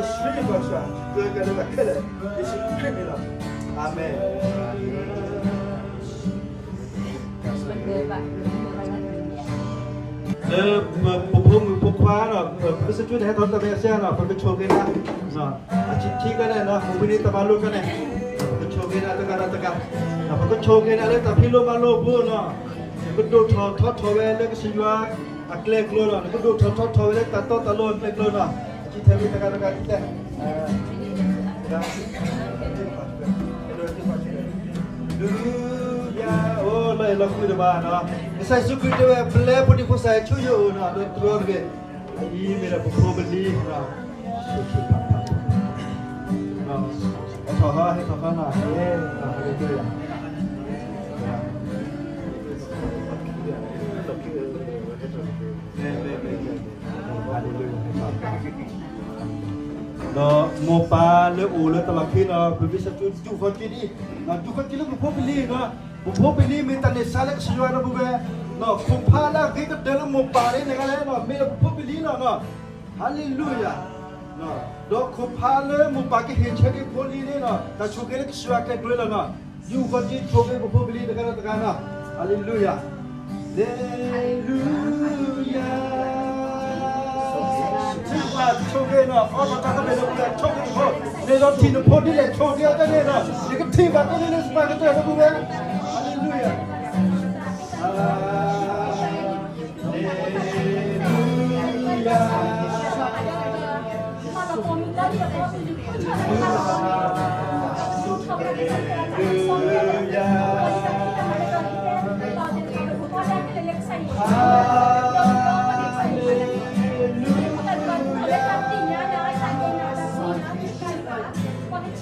ဆှံ ဘၣ်ဆၣ် ပှဲၤက့ၤလၢတၢ်ခဲလၢာ် ယ့ၣ်ၡူးခရံာ်န့ၣ်လီၤ. အၤမ့ၣ်. လၢပဖိမုၣ်ဖိခွါဒီး ပကစၢ်ထူန့ၣ် ဟဲထီၣ်တၢ်မဲာ်ဆှးနီၤ ပကဆိၣ်ဂ့ၤနၤ, အဆံးထံကန့ၣ်နီၤ ပဝံန့ၣ်တမၤလိကန့ၣ် ပကဆိၣ်ဂ့ၤနၤတဂၤဒီးတဂၤ, ပကဆိၣ်ဂ့ၤနၤလၢတၢ်ဖံးလိမၤလိအပူၤနီၤ, နကဒိၣ်ထီၣ်ထီထီၣ်ဝဲလၢကစၢ်ယွၤအကျဲကျိၤနီၤ, နကဒိၣ်ထီၣ်ထီထီၣ်ဝဲလၢတၢ်တီတၢ်လိၤအကျဲကျိၤနီၤ, အဆံးထဲဝံၤတဂၤတဂၤတဲ လူယၤ အိၣ်လီၤအဲၣ်လီၤကွံတဘၣ်နီၤ, ကစၢ်ယ့ၣ်ၡူးခရံာ်တဲဝဲ ပျဲဖိဒံဖိသၣ်ဆူယအိၣ်နီၤ လၢတြီတဂ့ၤ, အအံၤမ့ၢ်ဒၣ်ပဖိပလံၤနီၤ, ဟဲထီၣ်ဟဲထီၣ်ဟဲနီၤ, ဟဲထီၣ်ဟဲထီၣ်နီၤ, ဒီးမိၢ်ပၢ်လၢအိၣ်လၢတၢ်လီၢ်ခံနီၤ ပမ့ၢ်စၢ်ဒုးဃီၤက့ၤဒ်, ဒုးဃီၤက့ၤလၢပဖိပလံၤနီၤ, ပဖိပလံၤမ့ၢ်တၢ်န့ၢ်သါလၢကစၢ်ယွၤဒီပုၢ်ဝဲၢ်, ခိၣ်ဖးလၢအဂ့ၤကတၢၢ်လၢမိၢ်ပၢ်န့ၣ် နဂၤလဲၣ်နီၤ မ့ၢ်ဒၣ်ပဖိပလံၤနီၤ, ဟါလ့လူယၤ, ဒီးခိၣ်ဖးလၢမိၢ်ပၢ်ကဟ့ၣ်ဆၢက့ၤဖိလံၤန့ၣ်နီၤ တၢ်ဆိၣ်ဂ့ၤလၢကစၢ်ယွၤကျဲကျိၤလီၤနီၤ, ဒုးဃီၤက့ၤဆိၣ်ဂ့ၤပဖိပလံၤတဂၤဒီးတဂၤနီၤ, ဟါလ့လူယၤ လ့လူယၤ, ဆိၣ်ဂ့ၤနီၤ အီၣ်တၢ်ကမ့ၢ်လၢပှၤဆိၣ်ဂ့ၤတဖိ, န့ၣ်ဒီးထံၣ်နဖိဒ်လဲၣ်ဆိၣ်ဂ့ၤအီၤတန့ၣ်နီၤ, ယကထံၣ်ဘၣ်ကန့ၣ်လၢစပၢ်ကတၢၢ်ဒီပုၢ်ဝဲၢ်, ဟါလ့လူယၤ ဟါလ့လူယၤ, ဟါလ့လူယၤ. ဆိၣ်ဂ့ၤန့ၣ် မ်နဒိၣ်ထီၣ်လၢတၢ်စူၢ်က့ၤနာ်က့ၤတၢ်သးစၢ်, မ်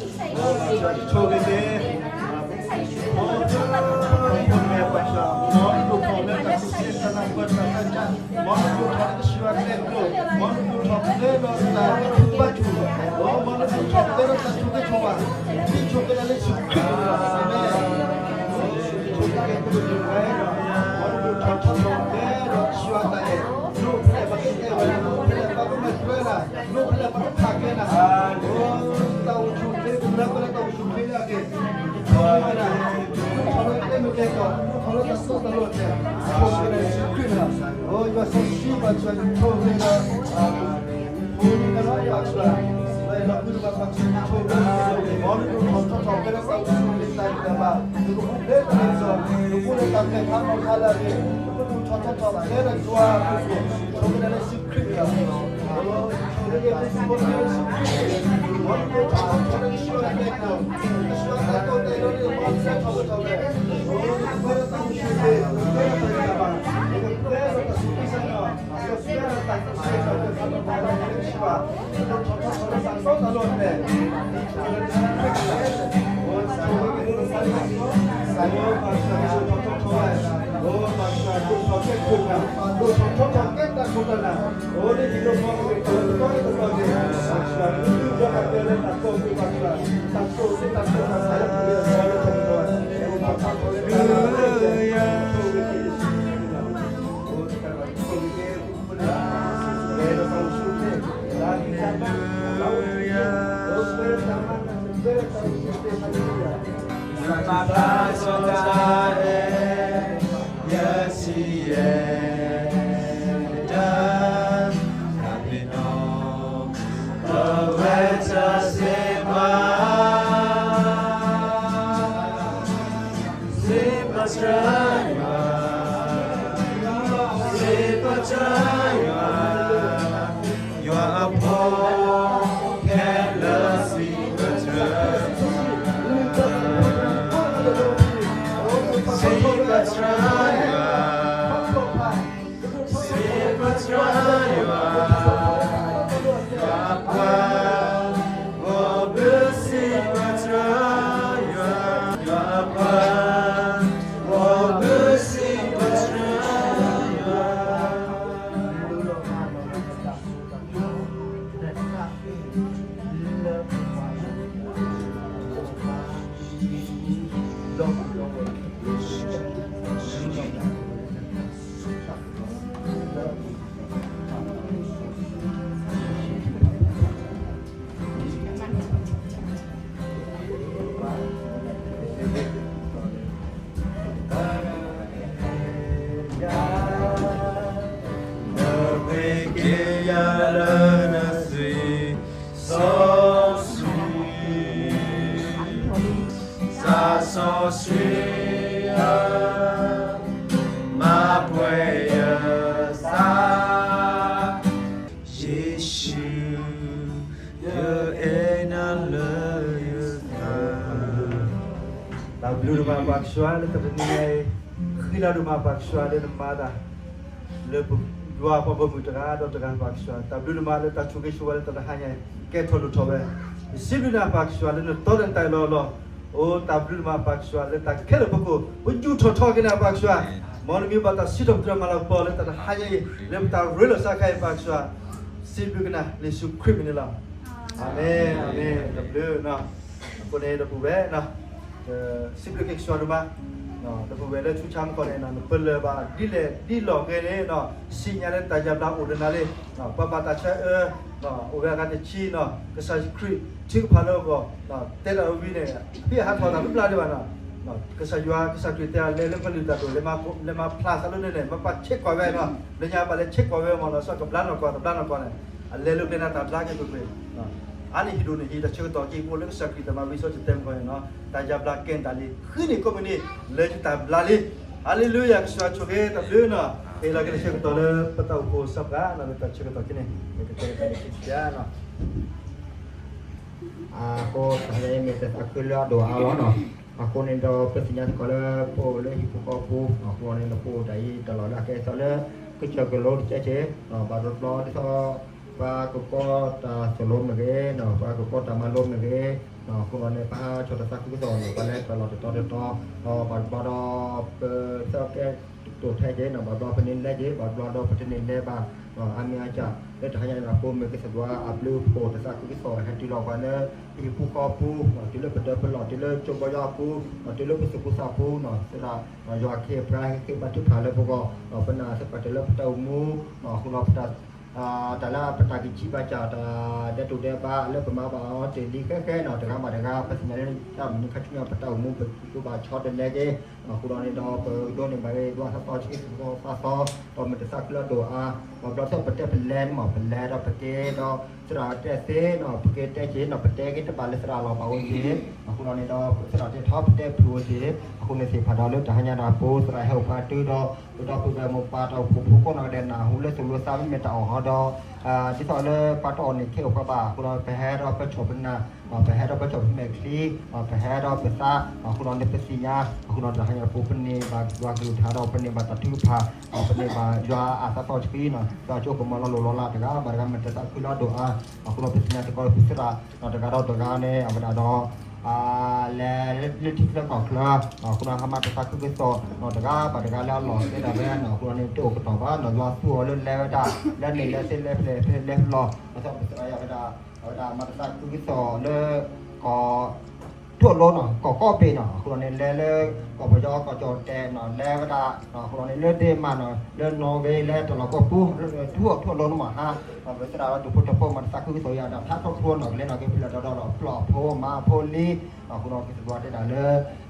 နဒိၣ်ထီၣ်လၢကစၢ်ယွၤကျဲကျိၤ, မ်နဒိၣ်ထီၣ်လၢဒီးတၢ်ဘါထုကဖၣ်, မ်နဒိၣ်ထီၣ်လၢဒီးတၢ်ဆိၣ်ဂ့ၤဆိၣ်ဝါ, ပဆိၣ်ဂ့ၤလၢယ့ၣ်ၡူးခရံာ်အမံၤ, အၤမ့ၣ်. ဆိၣ်ဂ့ၤက့ၤပဝဲ, မ်နဒိၣ်ထီၣ်ထီထီၣ်လၢကစၢ်ယွၤတၢ်အဲၣ်, ဒ်ဖဲလဲၣ်ပကတဲဝဲ, ဒ်ဖဲလဲၣ်ပကမၤထွဲနၤ, ဒ်ဖဲလဲၣ်ပကဖးကဲနၤ, တၢ်အိၣ်ဆူၣ်အိၣ်ချ့ ပလၢပှဲၤလၢတၢ်အိၣ်ဆူၣ်အိၣ်ချ့န့ၣ်တက့ၢ်. ယွၤစီဆှံဘၣ်ဆၣ် ယဆိၣ်ဂ့ၤဒီး စီဆှံ, စီဆှံဧၢ, မၤပှဲၤယသး, ယ့ၣ်ၡူး, ယအဲၣ်နၤလၢယသး. တၢ်ဘျုးဒိၣ်မးပၢ်ကစၢ်လၢတနံၤညါအံၤ, ဃံလၤဒိၣ်မးပၢ်ကစၢ်လၢနမၤတၢ် လၢပယွၤပှၤဂီၢ်မုၢ်တဂၤဒီးတဂၤပၢ်ကစၢ်, တၢ်ဘျုးဒိၣ်မးလၢတၢ်ဆိၣ်ဂ့ၤဆိၣ်ဝါလၢတနံၤညါအံၤ ကဲထီၣ်လိၣ်ထီၣ်ဝဲ, ယစံးဘျုးနၤပၢ်ကစၢ်လၢနတီဒီးနတၢ်အၢၣ်လီၤအီလီၤ, အိၣ်တၢ်ဘျုးဒိၣ်မးပၢ်ကစၢ်လၢတၢ်ခဲလၢာ်ပကိၢ် ပယူာ်ထီၣ်ထီက့ၤနၤပၢ်ကစၢ်, မ်နမံၤဘၣ်တၢ်စံးထီၣ်ပတြၢၤမၤလၤကပီၤလၢတၢ်တဟါညါအံၤ လၢပတၢ်ရ့လိာ်စးခါအံၤပၢ်ကစၢ်, စံးဘျုးက့ၤနၤလၢယ့ၣ်ၡူးခရံာ်မံၤန့ၣ်လီၤ. အၤမ့ၣ်, အၤမ့ၣ်, တၢ်ဘျုး, အဃိန့ၣ်ဒီပုၢ်ဝဲၢ် စံးဘျုးက့ၤကစၢ်ဒိၣ်မး, ဒီပုၢ်ဝဲၢ်လၢဆူၣ်ဆါမူကီၢ်န့ၣ် နပလၢၢ်ဘၣ်ဒ်လဲၣ်ဒ်လဲၣ်ဂ့ၤန့ၣ် စံးညါလၢတၢ်ယါဘျါအိၣ်ဒီးနၤလံ, ပှၤဘၣ်တၢ်ဆၢအၢ အိၣ်ဝဲအဂၤတဆံန့ၣ် ကစၢ်ခရံာ်ထုကဖၣ်လၢအဂီၢ် တဲတၢ်ဝံၤန့ၣ် အဖံးအဟးထီၣ်တၢ်တဘျါဒံးဘၣ်န့ၣ်, ကစၢ်ယွၤ ကစၢ်ခရံာ်တဲအီၤ လဲၤလၢပလုၢ်တၢ်ဒိၣ် လဲၤမၤဖျါသးလၢန့ၣ်န့ၣ် မ့ၢ်ပှၤဆ့ကွၢ်ဝဲန့ၣ်, လၢညါပှၤလဲၤဆ့ကွၢ်ဝဲမ့ၢ်လီၤဆီ ကဘျါနီၢ်ကီၢ် တဘျါနီၢ်ကီၢ်န့ၣ်, အလဲၤလၢကျဲန့ၣ်တၢ်ဘျါက့ၤကွ့ၢ်ကွ့ၢ် အါန့ၢ်ဟံၣ်ဒိၣ်န့ၣ်ဟံၣ် တၢ်ဆၢကတီၢ်က့ၤအိၣ်လၢကစၢ်ခရံာ်တၢ်မၤဝံၤစီတတဲမုၢ်ကီၢ်န့ၣ်, တၢ်ယါဘျါကဲနတၢ်လံ ဃုနံၣ်ကိးမုၢ်နံၤ လၢယတၢ်ဘျါလံ. ဟါလ့လူယၤ ကစၢ်ဆိၣ်ဂ့ၤတၢ်ဘျုးန့ၣ်, ဟ့ၣ်လီၤက့ၤတၢ်ဆၢကတီၢ်လၢပတၢ်အိၣ်ဖှိၣ်စးပှၤန့ၣ် လၢတၢ်ဆၢကတီၢ်ခဲအံၤန့ၣ် ကတဲတၢ်န့ၣ်ခံဆံယါန့ၣ် အဃိတၢ်မ့ၢ်တၢ်သးခုလၢအဒိၣ်အါလီၤန့ၣ်, အဃိန့ၣ်ဒီးပသ့ၣ်ညါစ့ၢ်ကီးလၢပအိၣ်လၢဟံၣ်ဖိဃီဖိအဃိန့ၣ် လၢပအိၣ်တၢ်အံၤတၢ်လီၢ်လၢအကဲအသးလၢ ကစၢၢ်ကလိတကဲကဲ, ဘၣ်တဘျီဒ်သိး ပှၤကကိးတၢ်သိၣ်လိမ့ၢ်ဂ့ၤ, ပှၤကကိးတၢ်မၤလိမ့ၢ်ဂ့ၤ, အဃိန့ၣ် ပဟးဆီၣ်တၢ်သးခုကစီၣ်န့ၣ် ပလဲၤတၢ်လီၢ်တတီၤတတီၤ, ဘၣ်တဘျီဒီး ပသးကဲတိာ်ထဲက့ၤန့ၣ် ဘၣ်တဘျီပန့ၢ်လဲက့ၤ ဘၣ်တဘျီဒီးပတန့ၢ်လဲဘၣ်, အါမ့ၢ်အါကၢ် လၢတဟါညါန့ၣ် ပမ့ၢ်ကစၢ်ယွၤအဘျုးအဖှိၣ်တၢ်သးခုကစီၣ် ဟဲတုၤလီၤပှၤလၢ ဟံၣ်ဖိဃီဖိ, တုၤလၢပဒၢပလီၢ် တုၤလၢကၠိဘီယွၤအပူၤ, တုၤလၢပသူၣ်ပူၤသးပူၤန့ၣ် သရၣ် ယွၤခ့ပှၤဟဲက့ၤဘၣ်ထုကဖၣ်လၢပဂီၢ်, ပနာ်သပှၢ်တၢၢ်လၢပတၢ်အိၣ်မူ, အဃိဒီးပတၢ် တၢ်လၢပတၢ်ကံးဘၣ်စၢ် တၢ်ဒဲးတိၢ်ဒဲးဘးလၢပမၤဘၣ်အီၤတ့ၢ်လံဃဲဃဲနီၤ တဂၤဘၣ်တဂၤ ပသ့ၣ်ညါလၢတၢ်မနုၤခါဆူညါ ပတၢ်အိၣ်မူပကဘၣ်ဆီတလဲက့ၤ အဃိဒီးန့ၣ်ဒီး ပဒိးန့ၢ်ဘၣ်က့ၤ ယွၤသးစီဆှံသီသီ ဒီးမ့ၢ်တသးခုလၢအဒိၣ်အါ ဒီးဘျီသၢပတဲပလဲၤန့ၣ်မး ပလဲၤဒီးပက့ၤဒီး သရၣ်တဲသ့နီၤ ပက့ၤတဲက့ၤနီၤ ပတဲက့ၤတဘၣ်လၢသရၣ်လီၤဘၣ်အိၣ်က့ၤ အဃိဒီးန့ၣ်ဒီး သရၣ်တဲထီၣ်ပတဲဖုၣ်အိၣ်က့ၤ အဃိန့ၣ်သ့ၣ်တဖၣ်ဒီးလၢတဟါညါဒီး ပသရၣ်ဟဲအိၣ်ပှၤတုၤဒီး ပဒီပုၢ်ဝဲၢ်မိၢ်ပၢ်တၢ်အိၣ်ဖှိၣ်ဖိကိးနီၢ်ဂၤဒဲး နၢ်ဟူလၢသိၣ်လိသးမ့ၢ်တၢ်အီၣ်ဟီဒီး ဒ်သိးလၢပှၤတအီၣ်န့ၣ် ခဲအိၣ်ပှၤဘၣ် အဃိဒီးပဟဲဒီးပဆီၣ်ပနၢ် ပဟဲဒီးပဆီၣ်ပမဲာ်ချံ ပဟဲဒီးပသး အဃိဒီးန့ၣ်ပသ့ၣ်ညါ အဃိဒီးတဟါညါပူၤ ပန့ၢ်ဘၣ်ယွၤကလုၢ်ကထါဒီး ပန့ၢ်ဘၣ်တၢ်ထုကဖၣ် ပန့ၢ်ဘၣ်ယွၤအသးစီဆှံနီၤ ယွၤကၠိကမီၤလီၤလိၢ်လီၤလးတဂၤဘၣ်တဂၤ မ့ၢ်တသးခုလၢအဒိၣ်အါ အဃိဒီးပသ့ၣ်ညါစ့ၢ်ကီးလၢပသရၣ် တဂၤဒီးတဂၤန့ၣ် အဝဲဒၣ်ဒီး လဲၤလၢထံချၢကီၢ်ချၢ အဃိဒီးဟးမၤတၢ်သးခုကစီၣ်နီၤ တဂၤဘၣ်တဂၤလၢအလီၢ်သ့ဒၣ်ဝဲနီၤ အဃိဒီးန့ၣ် တအိၣ်ကတီၢ်ဘၣ်နီၤ ယွၤသူအီၤလၢလဲၤဝဲဒၣ် လၢန့ၣ်လဲၤသ့လဲၤဖဲလဲၣ်ဖဲလဲၣ်ဖဲလဲၣ်လီၤ ဒ်သိးပသရၣ်အဝဲဒၣ် အဝဲဒၣ်မၤတၢ်သးခုကစီၣ်လၢ ကီၢ် ထူၣ်လိနီၤ ကီၢ်ကီၢ်ဘ့ၣ်နီၤ အဃိဒီးန့ၣ် လဲၤလၢ ကီၢ်ပယီၤကီၢ်ကၠီၣ်တဲာ်နီၤ လဲၤဝဲဒၣ် အဃိဒီးန့ၣ် လၢဒ့မးနီၤ လၢနီၣ်ဝ့ လၢတလီၢ်ကီၢ်ပူၤ ထူၣ် ထူၣ်လိန့ၣ်မးဟါ ပသရၣ်ဒီးဒူၣ်ဖိထၢဖိမၤတၢ်သးခုကစီၣ်ယၤဒီး ဖျါထီၣ်ဖျိနီၤ ကလဲၤနီၣ်က့ၤဖဲလဲၣ်ဒီးဒီး ပျီၢ်အဖိမါအဖိလံ အဃိဒီးကစၢ်ယွၤတဲဒၣ်လၢ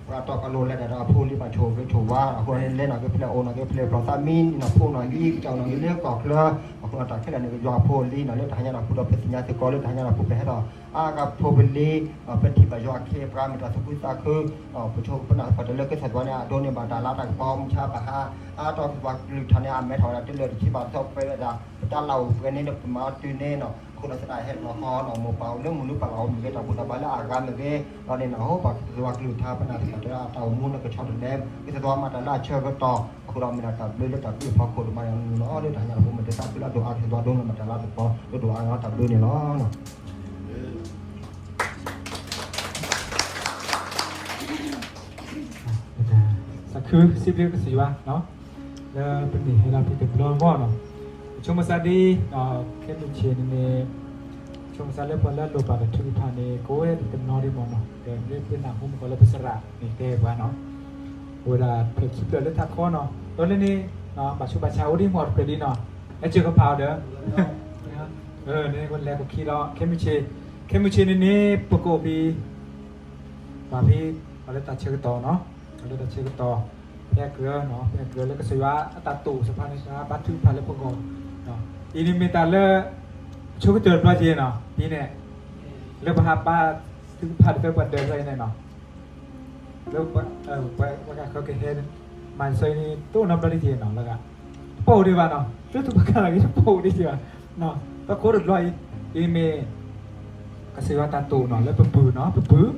ပှၤတီကလိလဲၤဒၣ်ဒီးအဖိလံ ဘၣ်ဆိၣ်ဂ့ၤဆိၣ်ဝါ အဃိန့ၣ် လဲၤနီၣ်က့ၤဖဲလဲၣ် အိၣ်နီၣ်က့ၤဖဲလဲၣ် ပျီၢ်သးမံနီၤ ဖိနီၣ်ဂံၢ် ကစၢ်နီၣ်ဂံၢ်လၢကီၢ်ချၢ အဃိဒီးတၢ်ခဲလၢာ်န့ၣ် ကယွၤအဖိလံနီၤ လၢတဟါညါနီၤ ပူၤဒီးပသ့ၣ်ညါစ့ၢ်ကီးလၢတဟါညါနီၤ ပူၤပဟဲဒီး အါဂၤဖိပလံ ပထံၣ်ဘၣ်ယွၤအခ့အပှၤမ့ၢ်တၢ်သူၣ်ခုသးခု ပဆိကမိၣ်ပနၢ်သပှၢ်တၢၢ်လၢကစၢ်ယွၤန့ၣ် အဒိးန့ၢ်ဘၣ်တၢ်လၤတၢ်ကပီၤ မုၢ်ဆါဘၣ်ဟါ အါတီၢ်ကစၢ်ယွၤကလုၢ်ကထါန့ၣ် အမဲထီၣ်ဝဲဒၣ်တလၢာ်တဆံဘၣ် ဒ်သိးပဝဲဒၣ် ပတၢ်လၢအိၣ်ပှဲၤန့ၣ်ဒီး ပမၤတုၤန့ၣ်နီၤ အဃိဒီးသရၣ်ဟဲလီၤဃီနီၤ မိၢ်ပၢ်အိၣ်လၢမုၢ်လူပၢ်လီၤ မ့ၢ်ဂ့ၤတၢ်ဘူၣ်တၢ်ဘါလၢအဂၤမ့ၢ်ဂ့ၤ ဒီးန့ၣ်နီၤ ဟိပၢ်ကစၢ်ယွၤကလုၢ်ကထါ ပနၢ်သပှၢ်တၢၢ်အတၢ်အိၣ်မူန့ၣ် ကဆီတလဲ ကစၢ်ယွၤမၤတၢ်လၢအဆၢကတီၢ် အဃိဒီးမ့ၢ်ဒၣ်တၢ်ဘျုးလၢတၢ်ဘျုးဖီခိၣ်ဒိၣ်မးန့ၣ်လီၤ လၢတဟါညါအပူၤ မ့ၢ်တသးခုလၢအဒိၣ်အါကစၢ်ယွၤဒိးန့ၢ်ဘၣ်တၢ်လၤတၢ်ကပီၤ ဒိၣ်ဒိၣ်အါအါတၢ်ဘျုးန့ၣ်လီၤ. သးခုစံးဘျုးကစၢ်ယွၤ လၢပန့ၢ်ဟဲလီၤဖဲတဘျီဂီၢ်နီၤ ပဆိကမိၣ်စ့ၢ်ဒ် ခဲမုၢ်ဆ့ၣ်န့ၣ်န့ၣ် ပဆိကမိၣ်စ့ၢ်လၢပှၤလၢအလိၣ်ဘၣ်တၢ်ထုကဖၣ်န့ၣ် ကအိၣ်ဝဲတနီၤဒံးမ့ၢ်နီၤ ဒီးလၢပနၢ်ဟူမ့ၢ်ကီးလၢပသရၣ်န့ၣ်တဲပှၤနီၤ အိၣ်ဝဲဒၣ်ဖျၢၣ်ခံဖျၢၣ်လၢထးခီနီၤ ဒီးလၢန့ၣ် ဘၣ်ဆူးဘၣ်ဆါအိၣ်ဒံးမ့ၢ်တဖျၢၣ်ဒံးနီၤ ဟဲစၢၤကဖးအီၤဒီး န့ၣ်ကလဲၤကခံဒီး ခဲမုၢ်ဆ့ၣ် ခဲမုၢ်ဆ့ၣ်န့ၣ်န့ၣ် ပကအိၣ်ဖဲ ပှၤဖဲ ပှၤလၢတၢ်ဆၢကတီၢ်နီၤ ပှၤလၢတၢ်ဆၢကတီၢ် ဖဲအကြၢးနီၤ ဖဲအကြၢးလၢကစၢ်ယွၤအတၢ်တိာ်သ့ၣ်တဖၣ်န့ၣ် ပှၤဘါထုကဖၣ်လၢပဂီၢ် အံၤန့ၣ်မ့ၢ်တၢ်လၢ ဆိကတၢၢ်တဘျီက့ၤနီၤ ဒ်န့ၣ် လၢပဟးဘါထုကဖၣ်တဖဲပှၤဒၢးတဖၣ်အံၤန့ၣ်နီၤ လၢ ပှၤကဃၢကဟဲ မၤစၢၤအံၤန့ၣ် တအိၣ်နီတဘျီဒံးက့ၤနီၤ လၢဂၤ တပိာ်ဒံးဘၣ်နီၤ လၢသူၣ်ဘၣ်ကါလၢ်ဂ့ၤ တပိာ်ဒံးက့ၤဘၣ် တၢ်ခိတဘျီအံၤ အံၤမ့ၢ် ကစၢ်ယွၤတၢ်တိာ်နီၤ လၢပပုၢ်နီၤ ပပုၢ်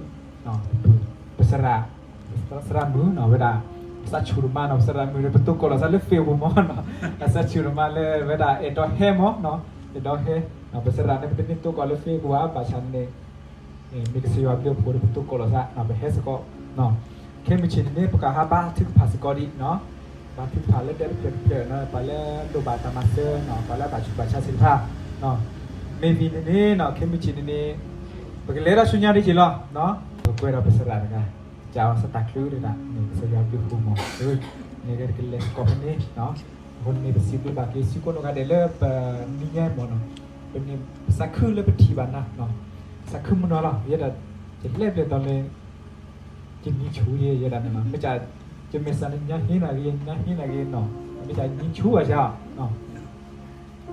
ပပုၢ် ပသရၣ် သရၣ်မုၣ်နီၤ ဝဲဒၣ် ပသးဆူၣ်တမါနီၤ ပသရၣ်မုၣ်န့ၣ် ပတိၢ်ကီၢ်လီၤသးလၢ Facebook မ့ၢ်နီၤ ပသးဆူၣ်တမါလၢဝဲဒၣ် အဲၣ်ဒိးဟဲမ့ၢ်နီၤ အဲၣ်ဒိးဟဲ ပသရၣ်န့ၣ် ပတန့ၢ်တိၢ်ကီၢ်လၢ Facebook ဘၣ် ဘၣ်ဆၣ်န့ၣ် မ့ၢ်ကစၢ်ယွၤဘျုးအဖှိၣ်ဒီး ပတိၢ်ကီၢ်လီၤသးနီၤ ပဟဲစ့ၢ်ကီး ခဲမုၢ်ဆ့ၣ်န့ၣ်န့ၣ် ပကဟးဘါထုကဖၣ်စ့ၢ်ကီးဒံးနီၤ ဘါထုကဖၣ်လၢဒဲတဖျၢၣ်တဖျၢၣ်နီၤ ပှၤလၢလိၣ်ဘၣ်တၢ်မၤစၢၤနီၤ ပှၤလၢအဘၣ်ဆူးဘၣ်ဆါသ့ၣ်တဖၣ် မ့ၢ်ဝံၤန့ၣ်န့ၣ်နီၤ ခဲမုၢ်ဆ့ၣ်န့ၣ်န့ၣ် ပကလဲၤဒၣ်ဆူညါဒံးက့ၤလီၤ ပကွဲဒီးပသရၣ်တဂၤ ကးအီၤစတၢ်ချုတဂၤ ကစၢ်ယွၤဘျုးအဖှိၣ်မး န့ၣ်ကလဲၤစ့ၢ်ကီးဖဲန့ၣ် အဃိန့ၣ် ပစံးဘျုးဘၣ်က့ၤ စ့ၢ်ကီးနီၢ်ဂၤဒဲးလၢပနံၤညါမ့ၢ်နီၤ ပန့ၣ် ပသးခုလၢပထံၣ်ဘၣ်နၤ ပသးခုမုၢ်နီၤလီၤ ယဲဒၣ် ယလဲၤဘျဲၣ်တီၤလၢ ယနံၤဆူယဲ ယဲဒၣ်န့ၣ်နီၤ မ့ၢ်က ယမဲာ်ဆှးန့ၣ် ညါဟ့နၤဂ့ၤ ညါဟ့နၤဂ့ၤနီၤ မ့ၢ်ကနံၤဆူဘၣ်ယၤ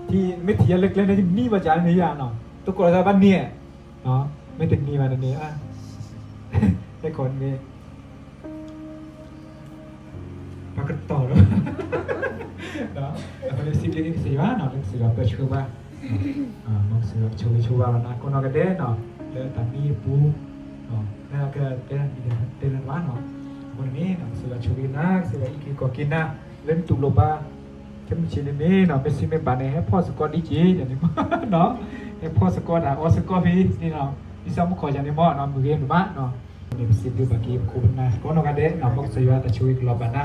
ထံၣ် မ့ၢ်ထံၣ်ယၤလၢကျဲန့ၣ် ယနံၤဘၣ်ယၤန့ၣ်ယၤနီၤ တကိးလီၤသးဘၣ်န့ၣ် မ့ၢ်တနံၤဘၣ်န့ၣ်န့ၣ် ဟဲခီန့ၣ် ပှၤကတီၢ်လီၤ အဃိန့ၣ် စံးဘျုးက့ၤကစၢ်ယွၤနီၤ လၢကစၢ်ယွၤပၢဆှၢပှၤ မ်ကစၢ်ယွၤဆိၣ်ဂ့ၤဆိၣ်ဝါဘၣ်နၤ ကိးနီၢ်ဂၤဒဲးနီၤ လၢတၢ်မံအပူၤ လၢကတဲတဲနၤတဘၣ်နီၤ အဃိန့ၣ် ကစၢ်ယွၤဆိၣ်ဂ့ၤနၤ ကစၢ်ယွၤအံးက့ၤကီၢ်က့ၤနၤ လၢနတူၢ်လိာ်ပှၤ ခဲမုၢ်ဆ့ၣ်န့ၣ်န့ၣ်နီၤ မ့ၢ်စံးမ့ၢ်ဘၣ်န့ၣ် ဟဲဖီၣ်စ့ၢ်ကီးဒ်က့ၤန့ၣ်မ့ၢ်နီၤ ဟဲဖီၣ်စ့ၢ်ကီးတၢ်အီစ့ၢ်ကီးဖဲန့ၣ်နီၤ ဒ်သိးမုၢ်ခီၣ်ယၤန့ၣ်မ့ၢ်နီၤ မုၢ်ဂ့ၤမးနီၤ န့ၣ်ပစံးဘျုးဘၣ်က့ၤပခိၣ်ပနၢ်ကိးနီၢ်ဂၤဒဲးနီၤ မ်ကစၢ်ယွၤတၢ်ဆိၣ်ဂ့ၤကလီၤဘၣ်နၤ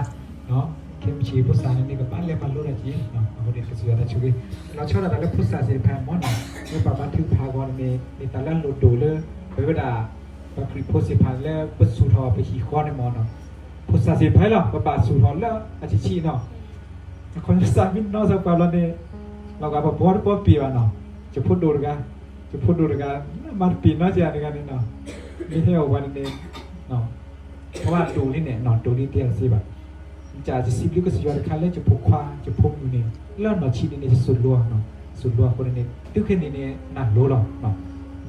ခဲမုၢ်ဆ့ၣ်ဖိစၢ်န့ၣ်န့ၣ် ကဘၣ်လဲၤပာ်လိတၢ်က့ၤ အဃိန့ၣ် ကစၢ်ယွၤတၢ်ဆိၣ်ဂ့ၤ လီၤဆီဒၣ်တၢ်လၢဖိစၢ်သ့ၣ်တဖၣ်မ့ၢ်နီၤ လၢပှၤဘါထုကဖၣ်အဂီၢ်န့ၣ် မ့ၢ်တၢ်လၢအလိၣ်ဒိၣ်လၢ ပဝဲဒၣ် ပှၤခရံာ်ဖိသ့ၣ်တဖၣ်လၢပသူၣ်ထီၣ်ပဟံၣ်ဃီန့ၣ်မ့ၢ်နီၤ ဖိစၢ်သ့ၣ်တဖၣ်လီၤ ပဘၣ်သူၣ်ထီၣ်လၢအဆံးဆံးနီၤ အခီစၢ်မ့ၢ်နီၢ်စၢ်ပှၤဘျီန့ၣ် လီၤဂာ်ပှၤဘီတဘီပ့ၤဘၣ်နီၤ, ယဖိဒိၣ်တဂၤ, ယဖိဒိၣ်တဂၤ, မၤတပ့ၤနီတဂၤတဂၤန့ၣ်နီၤ, မ့ၢ်ဟဲအီၣ်ပှၤန့ၣ်န့ၣ်, အဝဲဒိၣ်လံန့ၣ်နီၤ, ဒိၣ်လံတဲအီၤစ့ဘၣ်, ယစံးဘျုးကစၢ်ယွၤတခါလၢယဖိခွါ ယဖိမုၣ်န့ၣ် လၢနီၢ်ဆံးန့ၣ်န့ၣ် ယစိာ်လိအီၤနီၤ, စိာ်လိအဃိန့ၣ်န့ၣ် တုၤခဲန့ၣ်န့ၣ် နၢ်လိၤ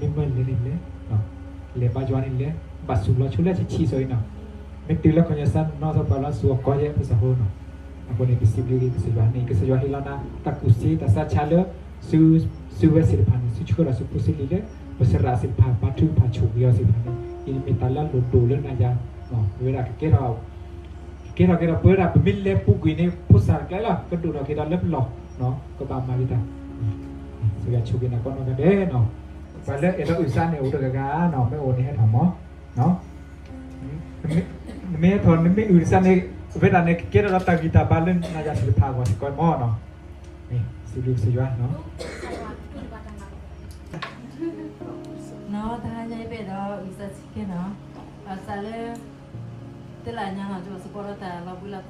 လီၤ, မ့ၢ်မၢလဲၤန့ၣ်လဲၤ လဲၤဘါယွၤန့ၣ်လဲၤ, ဘၣ်စူၢ်လီၤဆိလၢဆံးဆံးစီအံၤနီၤ, မ့ၢ်တုၤလၢခီၣ်ညါစၢ်နီၢ်သပှၢ်လီၤစူၢ်အီၤကီယဲၢ်ဖဲစၢ်ဖိနီၤ, အဃိန့ၣ် ပစံးဘျုးက့ၤကစၢ်ယွၤန့ၣ် ကစၢ်ယွၤဟ့ၣ်လီၤနၤ တၢ်ကူၣ်စ့တၢ်ဆါဆါလၢ စုဝဲသ့ၣ်တဖၣ်န့ၣ် စုဆှၢလီၤစုဖိစ့လံလၢ ပသရၣ်သ့ၣ်တဖၣ် ဘါထုကဖၣ်ဆိၣ်ဂ့ၤအီၤသ့ၣ်တဖၣ်န့ၣ် အံၤမ့ၢ်တၢ်လၢအလိၣ်ဒိၣ်လၢနၤယၤ, ဝဲဒၣ်ကကဲထီၣ် ကကဲထီၣ်ကဲထီၣ်ပဝဲဒၣ် ပမ့ၢ်လဲၤပူၤကွံာ်န့ၣ် ဖိသၣ်တကျဲလီၤ ကဒိၣ်ထီၣ်က့ၤဒီးလၢပလီၢ်, ကဘၣ်မၤဂ့ၤတၢ်, စံးဘၣ်ဆိၣ်ဂ့ၤနၤကိးနီၢ်ဂၤဒဲးနီၤ, ပှၤလၢအဲၣ်ဒိးအုၣ်သးန့ၣ် အိၣ်တဂၤဂၤနီၤ မ့ၢ်အိၣ်န့ၣ်ဟဲထီၣ်မး နမ့ၢ်ဟဲထီၣ် နမ့ၢ်အုၣ်သးန့ၣ် ဝဲဒၣ်န့ၣ် ကကဲထီၣ်ဒီးတၢ်ဂံၢ်တၢ်ဘါလၢနၤယၤသ့ၣ်တဖၣ်အဂီၢ်စ့ၢ်ကီးမးနီၤ, စံးဘျုးကစၢ်ယွၤနီၤ နီၤ တဟါညါအံၤပအဲၣ်ဒိးအုၣ်သးဆံးကဲနီၤ, ဘၣ်ဆၣ်လၢ တလၢညါနီၤ ယအိၣ်စ့ၢ်ကီးဒီးတၢ်လီၤဘှံးလီၤ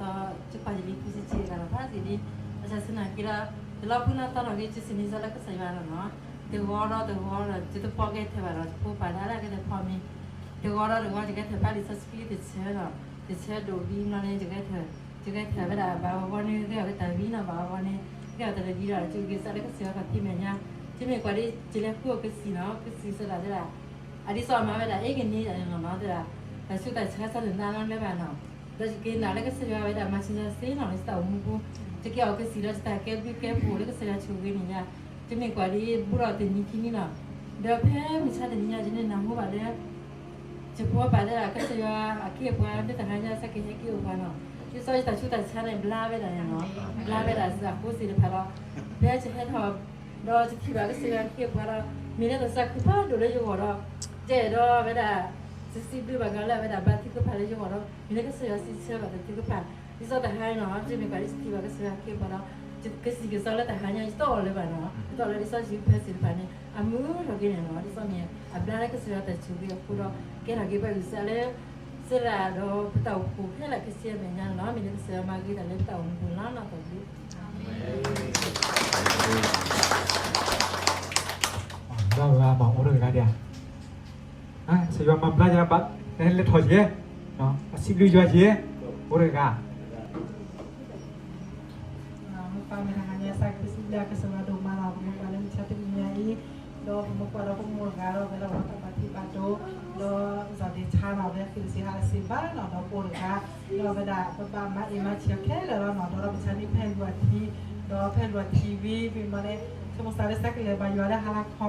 တီၤ ယပာ်ယလံၤဖိဆံးဆံးတဂၤလီၤ ဖးသ့ၣ်ဒ်, ဘၣ်ဆၣ်ဆူနၤက့ဒီး ယလီၤဘှံးလီၤတီၤထီၣ်က့ၤ ယစံးန့ၢ်စ့ၢ်လၢကစၢ်ယွၤလီၤနီၤ, တဂီၤဒီးတဂီၤဒီး ယတပိာ်ကဲထဲဘၣ်ဒီး ယဖိပာ်တၢ်လၢအကဲထီၣ်ဖီမ့ၤ, တဂီၤဒီးတဂီၤ ယကဲထီၣ်ဖးလံာ်စီဆှံတဆၢဒီး တဆၢဒိၣ်ဝံၤနီၤန့ၣ် ယကဲထီၣ် ယကဲထီၣ်ဝဲဒၣ်ဘၣ်ဂီၤဂီၤန့ၣ် ဂဲၤအီၤကတၢၢ်ဝံၤနီၤ ဘၣ်ဂီၤဂီၤန့ၣ် ဂဲၤအီၤတၢ်လၢဒ်ဒီး ယက့ၤစးလၢကစၢ်ယွၤခီၣ်ထံးမဲာ်ညါ, ယမ့ၢ်ကွၢ်ဒ် ယလဲၤဃုအီၤကစံၣ်နီၤ ကစံၣ်စ့ၢ်ဒၣ်တဲဒၣ် အဒ်သိးအမၤဝဲဒၣ် အဲကန့ၣ်ဒၣ်န့ၣ်လီၤနီၤ တဲဒၣ်, တၢ်ဆူးတၢ်ဆါတၢ်တနါနီတမံၤဘၣ်နီၤ, ဒီးယက့ၤနာ်လၢကစၢ်ယွၤဝဲဒၣ် မၤစၢၤယၤသ့နီၤ လၢယတၢ်အိၣ်မူပူၤ, ယက့ၤအီၣ်ကစံၣ်ဒီးယတၢ်ကဲဘျုးကဲဖှိၣ်လၢကစၢ်ယွၤဆိၣ်ဂ့ၤန့ၣ်ညါ, ယမ့ၢ်ကွၢ်ဒ် ဘူးဒီးတနံၤခံနံၤနီၤ, ဒီးဖဲမုၢ်ဆါတနံၤညါ ယန့ၣ်နၢ်ဟူဘၣ်လၢ ယဖိပာ်တဲဒၣ် ကစၢ်ယွၤအခ့အပှၤလၢတဟါညါ စးကဟဲက့ၤအိၣ်ပှၤနီၤ, ဒ်သိးယတၢ်ဆူးတၢ်ဆါန့ၣ် ဘျါဝဲဒၣ်ယၤနီၤ, ဘျါဝဲဒၣ်စ့ၢ်အဃိသ့ၣ်တဖၣ်ဒီး ဖဲယဟဲထီၣ် ဒီးယထံၣ်ဘၣ်ကစၢ်ယွၤအခ့အပှၤဒီး မ့ၢ်လၢတၢ်သးခုဖးဒိၣ်လၢယဂီၢ်ဒီး ယအဲၣ်ဒိးဝဲဒၣ် ယစံးဘျုးဘၣ်က့ၤလၢအဝဲဒၣ်ဘါထုကဖၣ်လၢယဂီၢ်ဒီး မ့ၢ်လၢကစၢ်ယွၤစံးဆၢဘၣ်တၢ်ထုကဖၣ်, ဒ်သိးတဟါအံၤနီၤ ယမ့ၢ်ကွၢ်ဒ်ယထံၣ်ဘၣ်ကစၢ်ယွၤအခ့အပှၤဒီး ကစံၣ်ကစီလၢတဟါညါ ယတအီၣ်လၢၤဘၣ်နီၤ, ယတအီၣ်လၢဒ်သိးယဖဲသ့ၣ်တဖၣ်န့ၣ် အမုာ်ထီၣ်က့ၤန့ၣ်နီၤ, ဒ်သိးန့ၣ် အဘျါလၢကစၢ်ယွၤတၢ်ဆိၣ်ဂ့ၤအဃိဒီး ကဲထီၣ်က့ၤပှၤအုၣ်သးလၢ စရၣ်ဒီးပတၢ်အိၣ်ဖှိၣ်ဖဲလၢကစၢ်ယွၤမဲာ်ညါနီၤ, မ့ၢ်လၢကစၢ်ယွၤမၤဂ့ၤတၢ်လၢပတၢ်အိၣ်မူပူၤလီၤနီၤ, တၢ်ဘျုး ဒီးဂၤမၤအိၣ်တဂၤဒံးဧါ, ကစၢ်ယွၤမၤဘျါယၤဘၣ်, လဲၤထီၣ်ယဲ, အစံးဘျုးယွၤယဲ, အိၣ်တဂၤ မ့ၢ်ပၢ်မ့ၢ်တဟါညါ စးကစံးဘျုးကစၢ်ယွၤဒိၣ်မးလီၤ, ပမ့ၢ်ကွၢ်လၢမုၢ်ဆါတနံၤညါအံၤ, ဒီးပမ့ၢ်ကွၢ်ဒီးပမိၢ်တဂၤဒီး အဝဲဒၣ်ပှၤတၢ်ဘၣ်ထံးဘၣ်ဒိ, ဒီးစးဒ့ဆါနီၤ အဝဲသ့ၣ်တဆံးဟးတဆံးဘၣ်နီၤ, ဒီးပအိၣ်တဂၤ, ဒီးအဝဲဒၣ်ပဘၣ်မၤအ့ၣ်မၤဆံးခဲလၢာ်လီၤနီၤ, ဒီးပဆါန့ၢ်ဖဲလူၤအထံ, ဒီးဖဲလူၤအထံဝံၤ မ့ၢ်မၤန့ၣ် ဆိကမိၣ်သးလၢစးကလဲၤဘါယွၤလၢဟါလီၤခ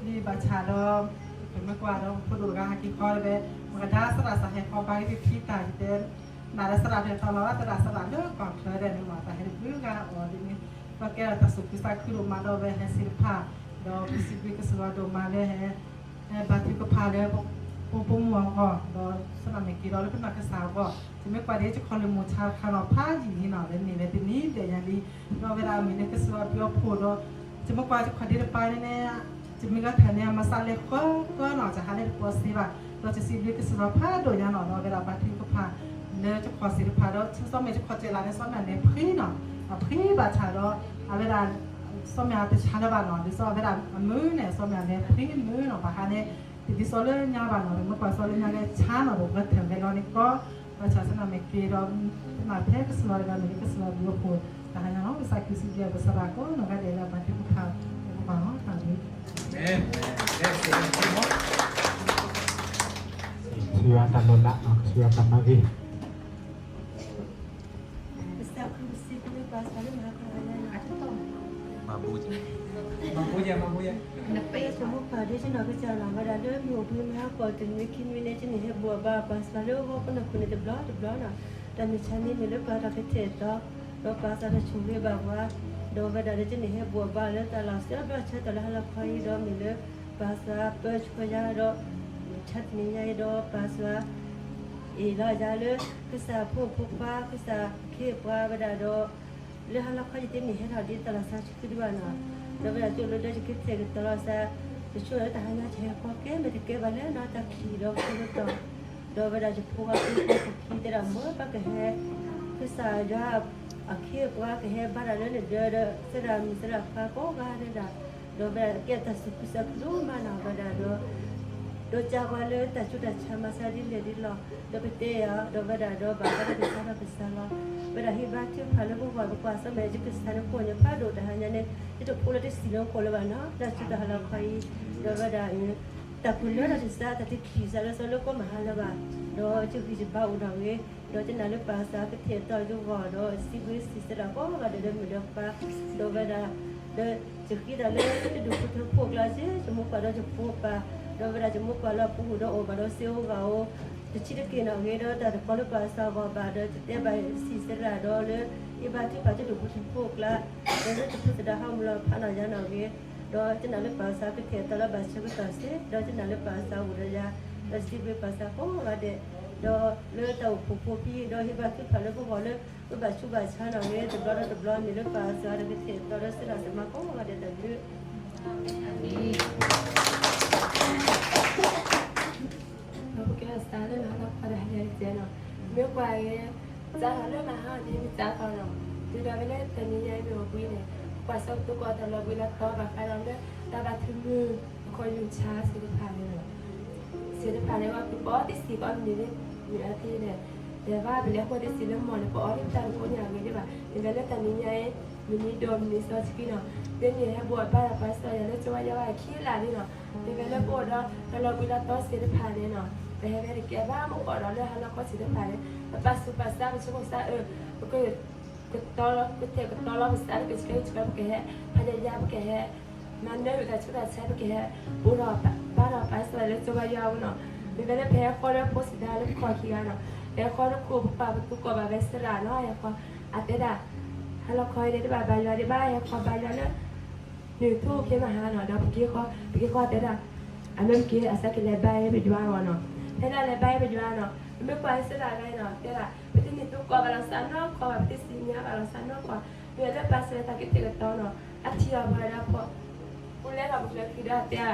ီ, ဒ်ဘၣ်ဆၣ်ဒီး ပမ့ၢ်ကွၢ်ဒီးဖိဒိၣ်တဂၤဟဲက့ၤခီလၢဘဲ, ပကဒါသရၣ်စးဟဲခီဘါက့ၤဖံဖံတၢ်ယတဲ နးဒီးသရၣ်ဒဲးသီလီၤ သရၣ်စးလၢကီၢ်ချၢဒဲးန့ၣ်မး တၢ်ဟဲတဘျုးဂၤအီၤဒ်န့ၣ်, ဒီးကဲထီၣ်တၢ်သူၣ်ခုသးခုဒိၣ်မးဒီးဝဲဟဲစ့ၢ်တဖၣ်, ဒီးပစံးဘျုးကစၢ်ယွၤဒိၣ်မးလၢဟဲ ဘါထုကဖၣ်လၢ ပဖိမုၣ်အဂီၢ်, ဒီးဆၢနၢ်မ့ၢ်က့ၤဒီးလၢပနီၢ်ကစၢ်အဂီၢ်, ယမ့ၢ်ကွၢ်ဒ်ယခီလၢမိၢ်ဆါတခါနီၤ ဖးယံာ်လံနီၤ လၢန့ၣ်လၢတနံၤဒဲးညါလံ, ဒီးဝဲဒၣ်မ့ၢ်လၢကစၢ်ယွၤဘျုးအဖှိၣ်ဒီး ယမ့ၢ်ကွၢ်ယခီၣ်ဒ့တပၤန့ၣ်န့ၣ် ယမ့ၢ်ဂၤထၢၣ်န့ၣ် အမၤစးလဲၤဃၢဃၢနီၤ ယဟးလၢတပီစ့ဘၣ်, ဒီးယစံးဘျုးကစၢ်ယွၤဖးဒိၣ်ညါနီၤ ဒီးအဝဲဒၣ်ဘါထုကဖၣ် လၢယခီၣ်သ့ၣ်တဖၣ်ဒီး စီၤမ့ၢ်ယခီၣ်စဲးလးန့ၣ် စီၤမ့ၢ်အလဲၤဖှံနီၤ, အဖှံဘၣ်ဆၣ်ဒီး အဝဲဒၣ် စီၤမ့ၢ်အတဆါလၢၤဘၣ်နီၤ, ဒ်သိးအဝဲဒၣ်အမုာ်န့ၣ် စီၤမ့ၢ်အလဲၤဖှံမုာ်နီၤ ဘၣ်ဟါန့ၣ် တဒ်သိးလၢညါဘၣ်နီၤ, ပမ့ၢ်ကွၢ်စီၤလၢညါလၢဆါနီၤ ဒီးပှၤထၢၣ်ဝဲလီၤန့ၣ်ကီး, ဘၣ်ဆၣ်ဆၢနၢ်မ့ၢ်က့ၤဒီး ပနာ်ထဲကစၢ်ယွၤတဂၤန့ၣ် လၢကစၢ်ယွၤဘျုးအဖှိၣ် တဟါညါနီၤ ပစးက့ၤစံးဘျုးပသရၣ်ကိးနီၢ်ဂၤဒဲးလၢဘါထုကဖၣ် ပကဘၣ်နီၤ တၢ်ဘျုး ကစၢ်ယွၤတၢ်လီၤလးနီၤ ကစၢ်ယွၤတၢ်မၤဂ့ၤ ကစၢ်ခရံာ်စံးဘျုးပၢ်သးလၢမဟါခီညါန့ၣ် မၤဘူယဲ မၤဘူယဲ ပမိၢ်ပၢ်ဒ်ကနီၤကစၢ်လီၤ ဝဲဒၣ်လၢမ့ၢ်အိၣ်ဘှံးမဟါကီၢ်တနွံခံနွံန့ၣ် ကန့ၢ်ဟဲဘှီဘၣ်ပၢ်သးလၢအဂီၢ်ခိၣ်နူာ်ခိၣ်န့ၣ်တဘျီတဘျီနီၤ, တၢ်မုၢ်ဆါန့ၣ်မ့ၢ်လၢပှၤတၢ်ကထဲၣ်တီ ဒီးပၢ်သးတၢ်ဆိၣ်ဂ့ၤဘၣ်ပှၤ, ဒီးဝဲဒၣ်လၢကန့ၢ်ဟဲဘှီဘၣ်လၢတၢ်လီၢ်စဲဘျီဆၢတီၤလၢဟါလီၤခီအံၤဒီးမ့ၢ်လၢ ပၢ်သးပၢဆှၢယၤဒီး မုၢ်ဆါတနံၤညါအံၤဒီးပၢ်သး အ့ၣ်လီၤယၤလၢ ကစၢ်အဖိမုၣ်ဖိခွါ ကစၢ်အခ့အပှၤဝဲဒၣ်ဒီး လၢဟါလီၤခီယတန့ၢ်ဟဲထီၣ်ဒ်တၢ်လီၢ်စဲဆံးဆံးဒံးဘၣ်နီၤ, ဒီးဝဲဒၣ်ကၠိလၢဒီးယကထဲၣ်ကတီၤလီၤစဲ, ယဆိကမိၣ်လၢတဟါညါယဟဲခီကဲမ့ၢ်တကဲဘၣ်လၢနီၤတၢ်ခံးဒီးကၠိကတီၤ, ဒီးဝဲဒၣ်ယဖိခွါဖိခံတဲဒၣ်မ့ၢ်ပၢ်ကဟဲ ကစၢ်ယွၤ အခ့အပှၤကဟဲဘၣ်တၢ်လၢနဒၢဒီး သရၣ်မုၣ်သရၣ်ခွါကိးဂၤဒဲးဒၣ်, ဒီးဝဲဒၣ်ကဲတၢ်သူၣ်ခုသးခုဒိၣ်မးနီၤ ဝဲဒၣ်ဒီး ဒီးကၢ်ပှၤလၢတၢ်ဆူးတၢ်ဆါမၤစၢ်ဒ်လဲၣ်ဒ်လဲၣ်, ဒီးပတဲယၤ ဒီးဝဲဒၣ်ဒီးဘၣ်ဃးဒီးကစၢ်ဒီးကစၢ်လီၤ. ဝဲဒၣ်ဟ့ၣ်ဘါထုကဖၣ်လၢပဂီၢ် ပကွၢ်ဆၢၣ်မဲာ်ယကစၢ်န့ၣ် ကိၣ်ညါဖးဒိၣ်တဟါညါန့ၣ် ယတဖိးလၢတဆံးလၢကိၣ်လၢၤဘၣ်နီၤ တၢ်ဆူးတၢ်ဆါလၢခီအံၤ, ဒီးဝဲဒၣ် တၢ်ကူၣ်လၢတၢ်တစး တၢ်တခံးစးလၢစီၤလၢကီၢ်မဟါလၢၤဘၣ်, ဒီးယဂံၢ်ယဘါအိၣ်ဒီးဂ့ၤ, ဒီးယနာ်လၢပၢ်ကစၢ်ကထဲသိးယဂီၢ် ဒီးစံးဘျုးစံးဆၢတၢ်ကိးဂၤဒဲးလၢမုၢ်ဒီးပၢ်, ဒီးဝဲဒၣ် ဒီးယဃ့တၢ်လၢယဒူၣ်ဖိထၢဖိအကျါ ယမိၢ်ပၢ်ဒီးယဖိပၢ်, ဒီးဝဲဒၣ်ယမိၢ်ပၢ်လၢအပူၤအိၣ်ဒီးအိၣ်ဘၣ်ဒီး စ့အိၣ်ဂၤအိၣ် တဆံးတက့ၢ်နီၣ်ဂ့ၤ, ဒီးတၢ်တကီလၢပၢ်ကစၢ်အဂီၢ်ဘၣ်ဒီး ယတဲဘၣ်စံးဆၢတၢ်ဒီးလၢ ယဘါထုကဖၣ်ယဒူၣ်ဖိထၢဖိအကျါ, ဒီးလၢတဖိသဒါဟးမုၢ်လီၤဖးနီၣ်ယါနီၣ်ဂ့ၤ, ဒီးယနာ်လၢပၢ်ကစၢ်ကထဲသိးလၢဘၣ်ဆၢကတီၢ်စ့ၢ်, ဒီးယနာ်လၢပၢ်ကစၢ်အိၣ်ဒီးယၤ, ဒီးစံးဘျုးပၢ်ကစၢ်ကိးဂၤဒဲး, ဒီးလၢတၢ်အိၣ်ဖှိၣ်ဖိဖံ ဒီးဟ့ၣ်ဘါထုကဖၣ်လၢပဂီၢ်လၢ ပဘၣ်ဆူးဘၣ်ဆါနီၣ်ဂ့ၤ တဘျီဒီးတဘျီန့ၣ်လၢပၢ်ကစၢ်ဒီးကထဲသိးဒီးစံးဘျုးစံးမၤကိးဂၤဒဲးတၢ်ဘျုး ပကဲအစးလၢမဟါလီၤခီဒီးဟဲကဲနီၤ, မ့ၢ်ကွၢ်ဂ့ၤ စးထီၣ်လၢမဟါန့ၣ် မ့ၢ်စးထီၣ်နီၤ, တုၤဒၣ်ဝဲလၢတနံၤညါအံၤမ့ၢ်အိၣ်ဘှံးန့ၣ်, ကွၢ်ဆၢကတီၢ်တၢ်လီၤဘှံးလီၤတီၤဘၣ်ဃးဒီးလၢ တၢ်ဘၣ်ထုမုၢ် အခီၣ်ယူၢ်ဆါသ့ၣ်တဖၣ်န့ၣ်လီၤ. သ့ၣ်တဖၣ်န့ၣ် ပအီသ့ၣ်စံးကီးမနုၤန့ၣ် မနုၤအသ့လဲၣ်, ဒီးဘၣ်ပလဲၤဃီသ့ၣ်စံးလၢမီၢ်န့ၣ် ပအီသ့ၣ်ပတၢ်တကိးညါအဂ့ၤဒံးဘၣ်, မ့ၢ်ဝဲလၢတနံၤညါအံၤ မုၢ်နံၤဒိၣ်မုၢ်နံၤစီဆှံနီၤ, ဒ်န့ၣ်ဟဲဘှီဘၣ်ဒီးပှၤစၢၤယၤလၢကၠိဝါယါဝါခံလၢန့ၣ်နီၤ, မ့ၢ်ဝဲလၢပအိၣ်ဒီးတၢ်လီၤဘှံးလီၤတီၤသ့ၣ်တဖၣ်န့ၣ်နီၤ, ပဟဲဝဲတကဲဘၣ်မ့ၢ်ကီးဒီးလၢဟါလီၤခီသ့ၣ်တဖၣ်န့ၣ် ပပာ်ဆူးပာ်ဆါ ပဆိကမိၣ်ဆါအၢ, ပက ကတီလီၤ ကထဲကတီလီၤပသးလၢကဆှဲကဆှဲ ပကဟဲ ဖးယၤယၤ ပကဟဲ မၤနၢၤဝံၤတၢ်ဆူးတၢ်ဆါ ပကဟဲ ပအိၣ်ဒီးဘၣ်ဒီးပၢ်ကစၢ်ယွၤလၢကၠိဝါယါဝါနီၤ, မ့ၢ်ဝဲလၢပဟဲဃီလၢဖိသဒါလၢပခီၣ်ခံဂၤနီၤ, ပဟဲဃီတခိၣ် ပပာ်ပသူၣ်ကိးဘၣ်ဝဲသရၣ်နီၤ, ဟဲဃီ အတဲဒၣ် ဟါလီၤခီအံၤန့ၣ် တဘၣ်ဘါယွၤဒံးဘၣ် ဟဲဃီဘါယွၤလၢ နုာ်ထူၣ်ဖဲမဟါနီၤ, ဒီးပက့ၤဃီ ပက့ၤဃီတဲဒၣ် အမ့ၢ်ပက့ၤအစးကလဲၤဘါယွၤပယွၤအဂီၢ်နီၤ, ဖဲဒၣ်လဲၤဘါယွၤပယွၤနီၤ, ပမ့ၢ်ကွၢ်အံၤသရၣ်ဂၤအံၤနီၤ တဲဒၣ် ပတနုာ်သူၣ်ကိးဘၣ်လီၤသးနီတခီဘၣ် ပတသ့ၣ်ညါဘၣ်လီၤသးနီတခီ, မ့ၢ်လၢပၢ်ကစၢ်ယွၤတၢ်ကတဲာ်ကတီၤနီၤ, အထံၣ်အီၤပှၤဒီးဖိ ပူၤလဲလီၤပချၢခံဒီးတဲ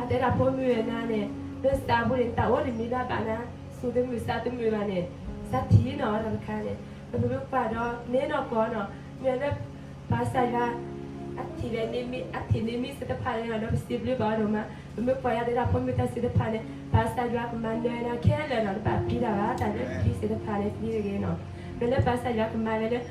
အတဲဒၣ်ဖိမုၣ်နၤန့ၣ် လၢသးပူၤန့ၣ် တၢ်အိၣ်တမံၤလၢအဘၣ်နၤ သူၣ်တမုာ်သးတမုာ်ဘၣ်န့ၣ် သးထံၣ်နီၤဝဲဒီးတခါန့ၣ် ပမ့ၢ်ကွၢ်ဒီးန့ၣ်နီၢ်ကီၢ်နီၤ မ့ၢ်လၢ ပၢ်ကစၢ်ယွၤ အထံၣ်န့ၢ်မံ အထံၣ်န့ၢ်မံသ့ၣ်တဖၣ်န့ၣ်နီၤ ဒီးပစံးဘျုးဘၣ်အီၤဒိၣ်မး, ပမ့ၢ်ကွၢ်ယၤတဲဒၣ်ဖိမုၣ်တၢ်သ့ၣ်တဖၣ်န့ၣ် ပၢ်ကစၢ်ယွၤကမၤနၢၤနၤခဲလၢာ်နီၤ တဘၣ်ပျံၤတၢ်ဘၣ် တၢ်လၢပျံၤသ့ၣ်တဖၣ်န့ၣ် ပျံၤတဂ့ၤနီၤ, မ့ၢ်လၢပၢ်ကစၢ်ယွၤကမၤဝဲလၢ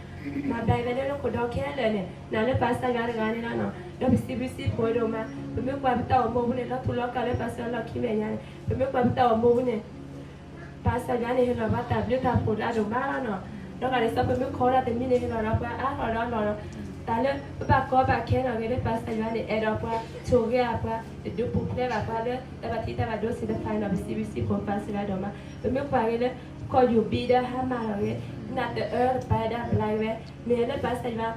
မၤဘျါဝဲလၢလၢခိၣ်ဒီခဲလၢာ်န့ၣ် နာ်လၢပၢ်ကစၢ်ယွၤတဂၤန့ၣ်လီၤနီၤ, ဒီးပစံးဘျုးစံးဖှိၣ်ဒိၣ်မး, ပမ့ၢ်ကွၢ်ပတၢ်အိၣ်မူပူၤန့ၣ် လီၤထူလီၤကၢ်လၢပၢ်ကစၢ်ယွၤလီၢ်ခံမဲာ်ညါန့ၣ် ပမ့ၢ်ကွၢ်ပတၢ်အိၣ်မူပူၤန့ၣ် ပၢ်ကစၢ်ယွၤန့ၣ် ဟ့ၣ်လီၤဘၣ်တၢ်ဘျုးတၢ်ဖှိၣ်ဒိၣ်မးလီၤနီၤ, ဒီးဂၤဒ်သိးပမ့ၢ်ခိးတၢ်တမံၤန့ၣ် ဟ့ၣ်လီၤဒီးပှၤအါထီၣ်ဒီးလီၤနီၤ, တၢ်လၢပဘၣ်ကီဘၣ်ခဲနီၤ ဂ့ၤလၢပၢ်ကစၢ်ယွၤန့ၣ် အဲၣ်ဒိးပှၤ ဆိၣ်ဂ့ၤအပှၤ တဒုးပူၤဖျဲးဘၣ်ပှၤလၢ တၢ်ဘၣ်ထံးတၢ်ဘၣ်ဒိသ့ၣ်တဖၣ်န့ၣ်နီၤ ပစံးဘျုးစံးဖှိၣ်ပၢ်ကစၢ်ယွၤဒိၣ်မး, ပမ့ၢ်ကွၢ်ဂ့ၤလၢ ခီၣ်ယူၢ်ဘံဒီးဟါမၢ်လီၤဂ့ၤ, နၢ်တအၢတပာ်ဒၣ်ပျါဝဲ, မ့ၢ်လၢပၢ်ကစၢ်ယွၤ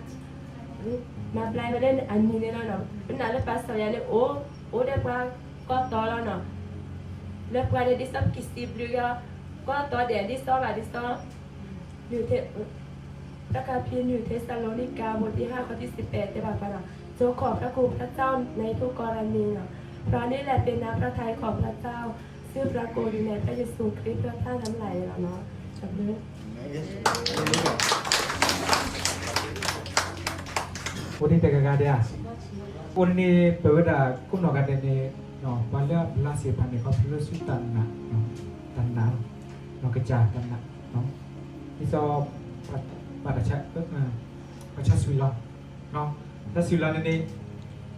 မၤဘျါဝဲလၢအမံၤန့ၣ်လီၤနီၤ, ပနာ်လၢပၢ်ကစၢ်ယွၤန့ၣ် အိၣ် အိၣ်ဒီးပှၤကီၢ်တီလီၤနီၤ, လၢပှၤန့ၣ်ဒ်သိးပကစံးဘျုးက့ၤအီၤ, ကီၢ်တီဒဲးဒ်သိးဘၣ်ဒ်သိး နုာ်ထဲ တၢ်ကဖံနုာ်ထဲစၤလနံကၤ ဘိးတဆံဃိး အခိၣ်တဆံယဲၢ် တဲဘၣ်ပှၤနီၤ, ကၠိခီၣ်ဖျိခိၣ်ဖျိသီ နံၤထူၣ်ကီၢ်ရၤနံၤနီၤ, ဖျိန့ၢ်လၢပျၢၤနၤ ဖျိထီၣ်ဟံၣ်ခီၣ်ဖျိသီ ဆူဖျိကိးဒ်န့ၣ် ဖဲယ့ၣ်ၡူးခရံာ်ဖျိထီၣ်နၤလၢယလီၤနီၤ, တၢ်ဘျုး အိၣ်ဒ်တဂၤဂၤဒဲးဧါ, အိၣ်န့ၣ် ပဝဲဒၣ်ကိးနီၢ်ဂၤဒဲးန့ၣ် ပှၤလၢအဘျါသ့ၣ်တဖၣ်န့ၣ် ခီဖျိလၢဆူတၢ်နာ်, တၢ်နာ်, ကစၢ်တၢ်နာ်, ဒ်သိး ဘၣ်တၢ်ဆါ, ဘၣ်ဆါဆွံလီၤ, ဆါဆွံလီၤန့ၣ်န့ၣ်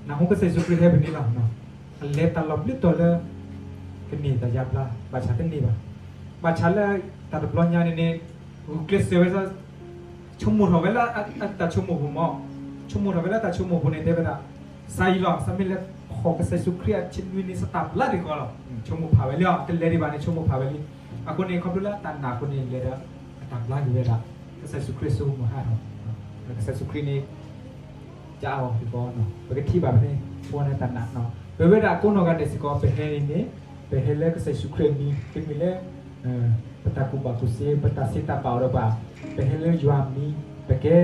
နၢ်ဟူကစၢ်ယ့ၣ်ၡူးခရံာ်ဟဲပနံၤလီၤ, အလဲၤတၢ်လီၤဘျုးတီၤလၢ ကန့ၢ်တၢ်ယါဘျါ ဘၣ်ဆၣ်တန့ၢ်ဘၣ်, ဘၣ်ဆၣ်လၢတၢ်တဘျီညါန့ၣ်န့ၣ် ဂုာ်ကျဲးစၢးဝဲ ဆိကမိၣ်ထီၣ်ဝဲလၢတၢ်ဆိကမိၣ်ပူၤမး, ဆိကမိၣ်ထီၣ်ဝဲလၢတၢ်ဆိကမိၣ်ပူၤန့ၣ် တဲဝဲဒၣ် ကစၢ်အံၤလီၤ ကစၢ်မ့ၢ်လဲၤဖီၣ်ကစၢ်ယ့ၣ်ၡူးခရံာ်အဆ့နွံန့ၣ် စတၢ်ဘျါဒံးကီးလီၤ, ဆိကမိၣ်ဖးဝဲလံ, တလဲၤဒံးဘၣ်န့ၣ် ဆိကမိၣ်ဖးဝဲလံ, အဃိန့ၣ် ခီဖျိလၢတၢ်နာ်အဃိန့ၣ် လဲၤဒီး အတၢ်ဘျါက့ၤဝဲဒၣ် ကစၢ်ယ့ၣ်ၡူးခရံာ်ဆိကမိၣ်ဟးထီၣ်, ကစၢ်ယ့ၣ်ၡူးခရံာ်န့ၣ် ကအီၤဒ်ကီး, ပကထံၣ်ဘၣ်ဖဲန့ၣ် ပဝဲန့ၣ်တၢ်နာ်, ပဝဲဒၣ်ကိးနီၢ်ဂၤဒဲးစ့ၢ်ကီး ပဟဲန့ၣ်န့ၣ် ပဟဲလၢကစၢ်ယ့ၣ်ၡူးခရံာ်အမံၤ တမ့ၢ်လၢ ပတၢ်ကူၣ်ဘၣ်ကူၣ်သ့ ပတၢ်သ့တၢ်ဘၣ်အီၤဒီးဘၣ်, ပဟဲလၢယွၤအမံၤ, ပကဲ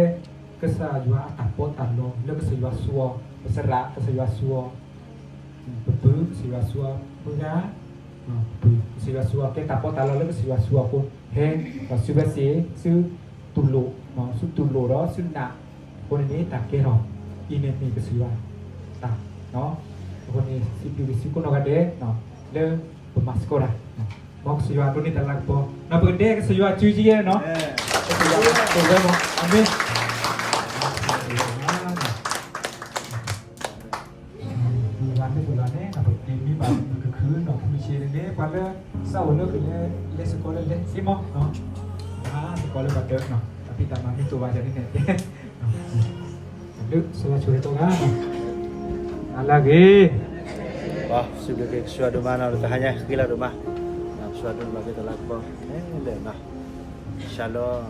ကစၢ်ယွၤအတၢ်ပီးတၢ်လီ လၢကစၢ်ယွၤဆူအီၤ, ပသရၣ် ကစၢ်ယွၤဆူအီၤ, ပပုၢ် ကစၢ်ယွၤဆူအီၤ, ပှၤဂၤ ပပုၢ် ကစၢ်ယွၤဆူအီၤ, ကဲတၢ်ပီးတၢ်လီလၢကစၢ်ယွၤဆူအီၤအဃိ ဟဲ ဒီးစုဝဲစ့ၢ် စု တူၢ်လိာ်, ဆူတူၢ်လိာ်ဒီးဆူနာ်, အဃိန့ၣ်န့ၣ် တၢ်ကဲထီၣ်အံၤန့ၣ်မ့ၢ်ကစၢ်ယွၤတၢ်, အဃိန့ၣ် စံးဘျုးက့ၤသုကိးနီၢ်ဂၤဒဲး လၢပမၤသကိးတၢ်, မ်ကစၢ်ယွၤဒိးန့ၢ်တၢ်လၤကပီၤ, ပကဒဲကစၢ်ယွၤစုကယဲၢ်နီၤ, ကစၢ်ယွၤတၢ်ဆိၣ်ဂ့ၤ, အၤမ့ၣ်. မုၢ်ဂၤမ့ၢ်တလီၤန့ၣ် ပက့ၤမံဘၣ်မုၢ်ကခုၣ်နီၤ ဖုမုၢ်ဆ့န့ၣ် ပှၤလၢ စးအိၣ်လၢကလဲၤ လဲၤစ့ၢ်ကီးလၢလဲၤစ့မီၤ, စ့ၢ်ကီးလၢပှၤတၢ်နီၤ တၢ်ဖံးတၢ်မၤမ့ၢ်တအိၣ်ဘၣ်ယၤန့ၣ်န့ၣ်, လၢစီၤယၤဆိၣ်ဂ့ၤတဂၤ, အလၢဂ့ၤ, စံးဘျုးက့ၤကစၢ်ယွၤဒိၣ်မးနီၤ လၢတဟါညါဃ့လၢဒိၣ်မး, ကစၢ်ယွၤဒိၣ်မးက့ၤတၢ်လၤကပီၤ လဲၤနီၤ, Shalom.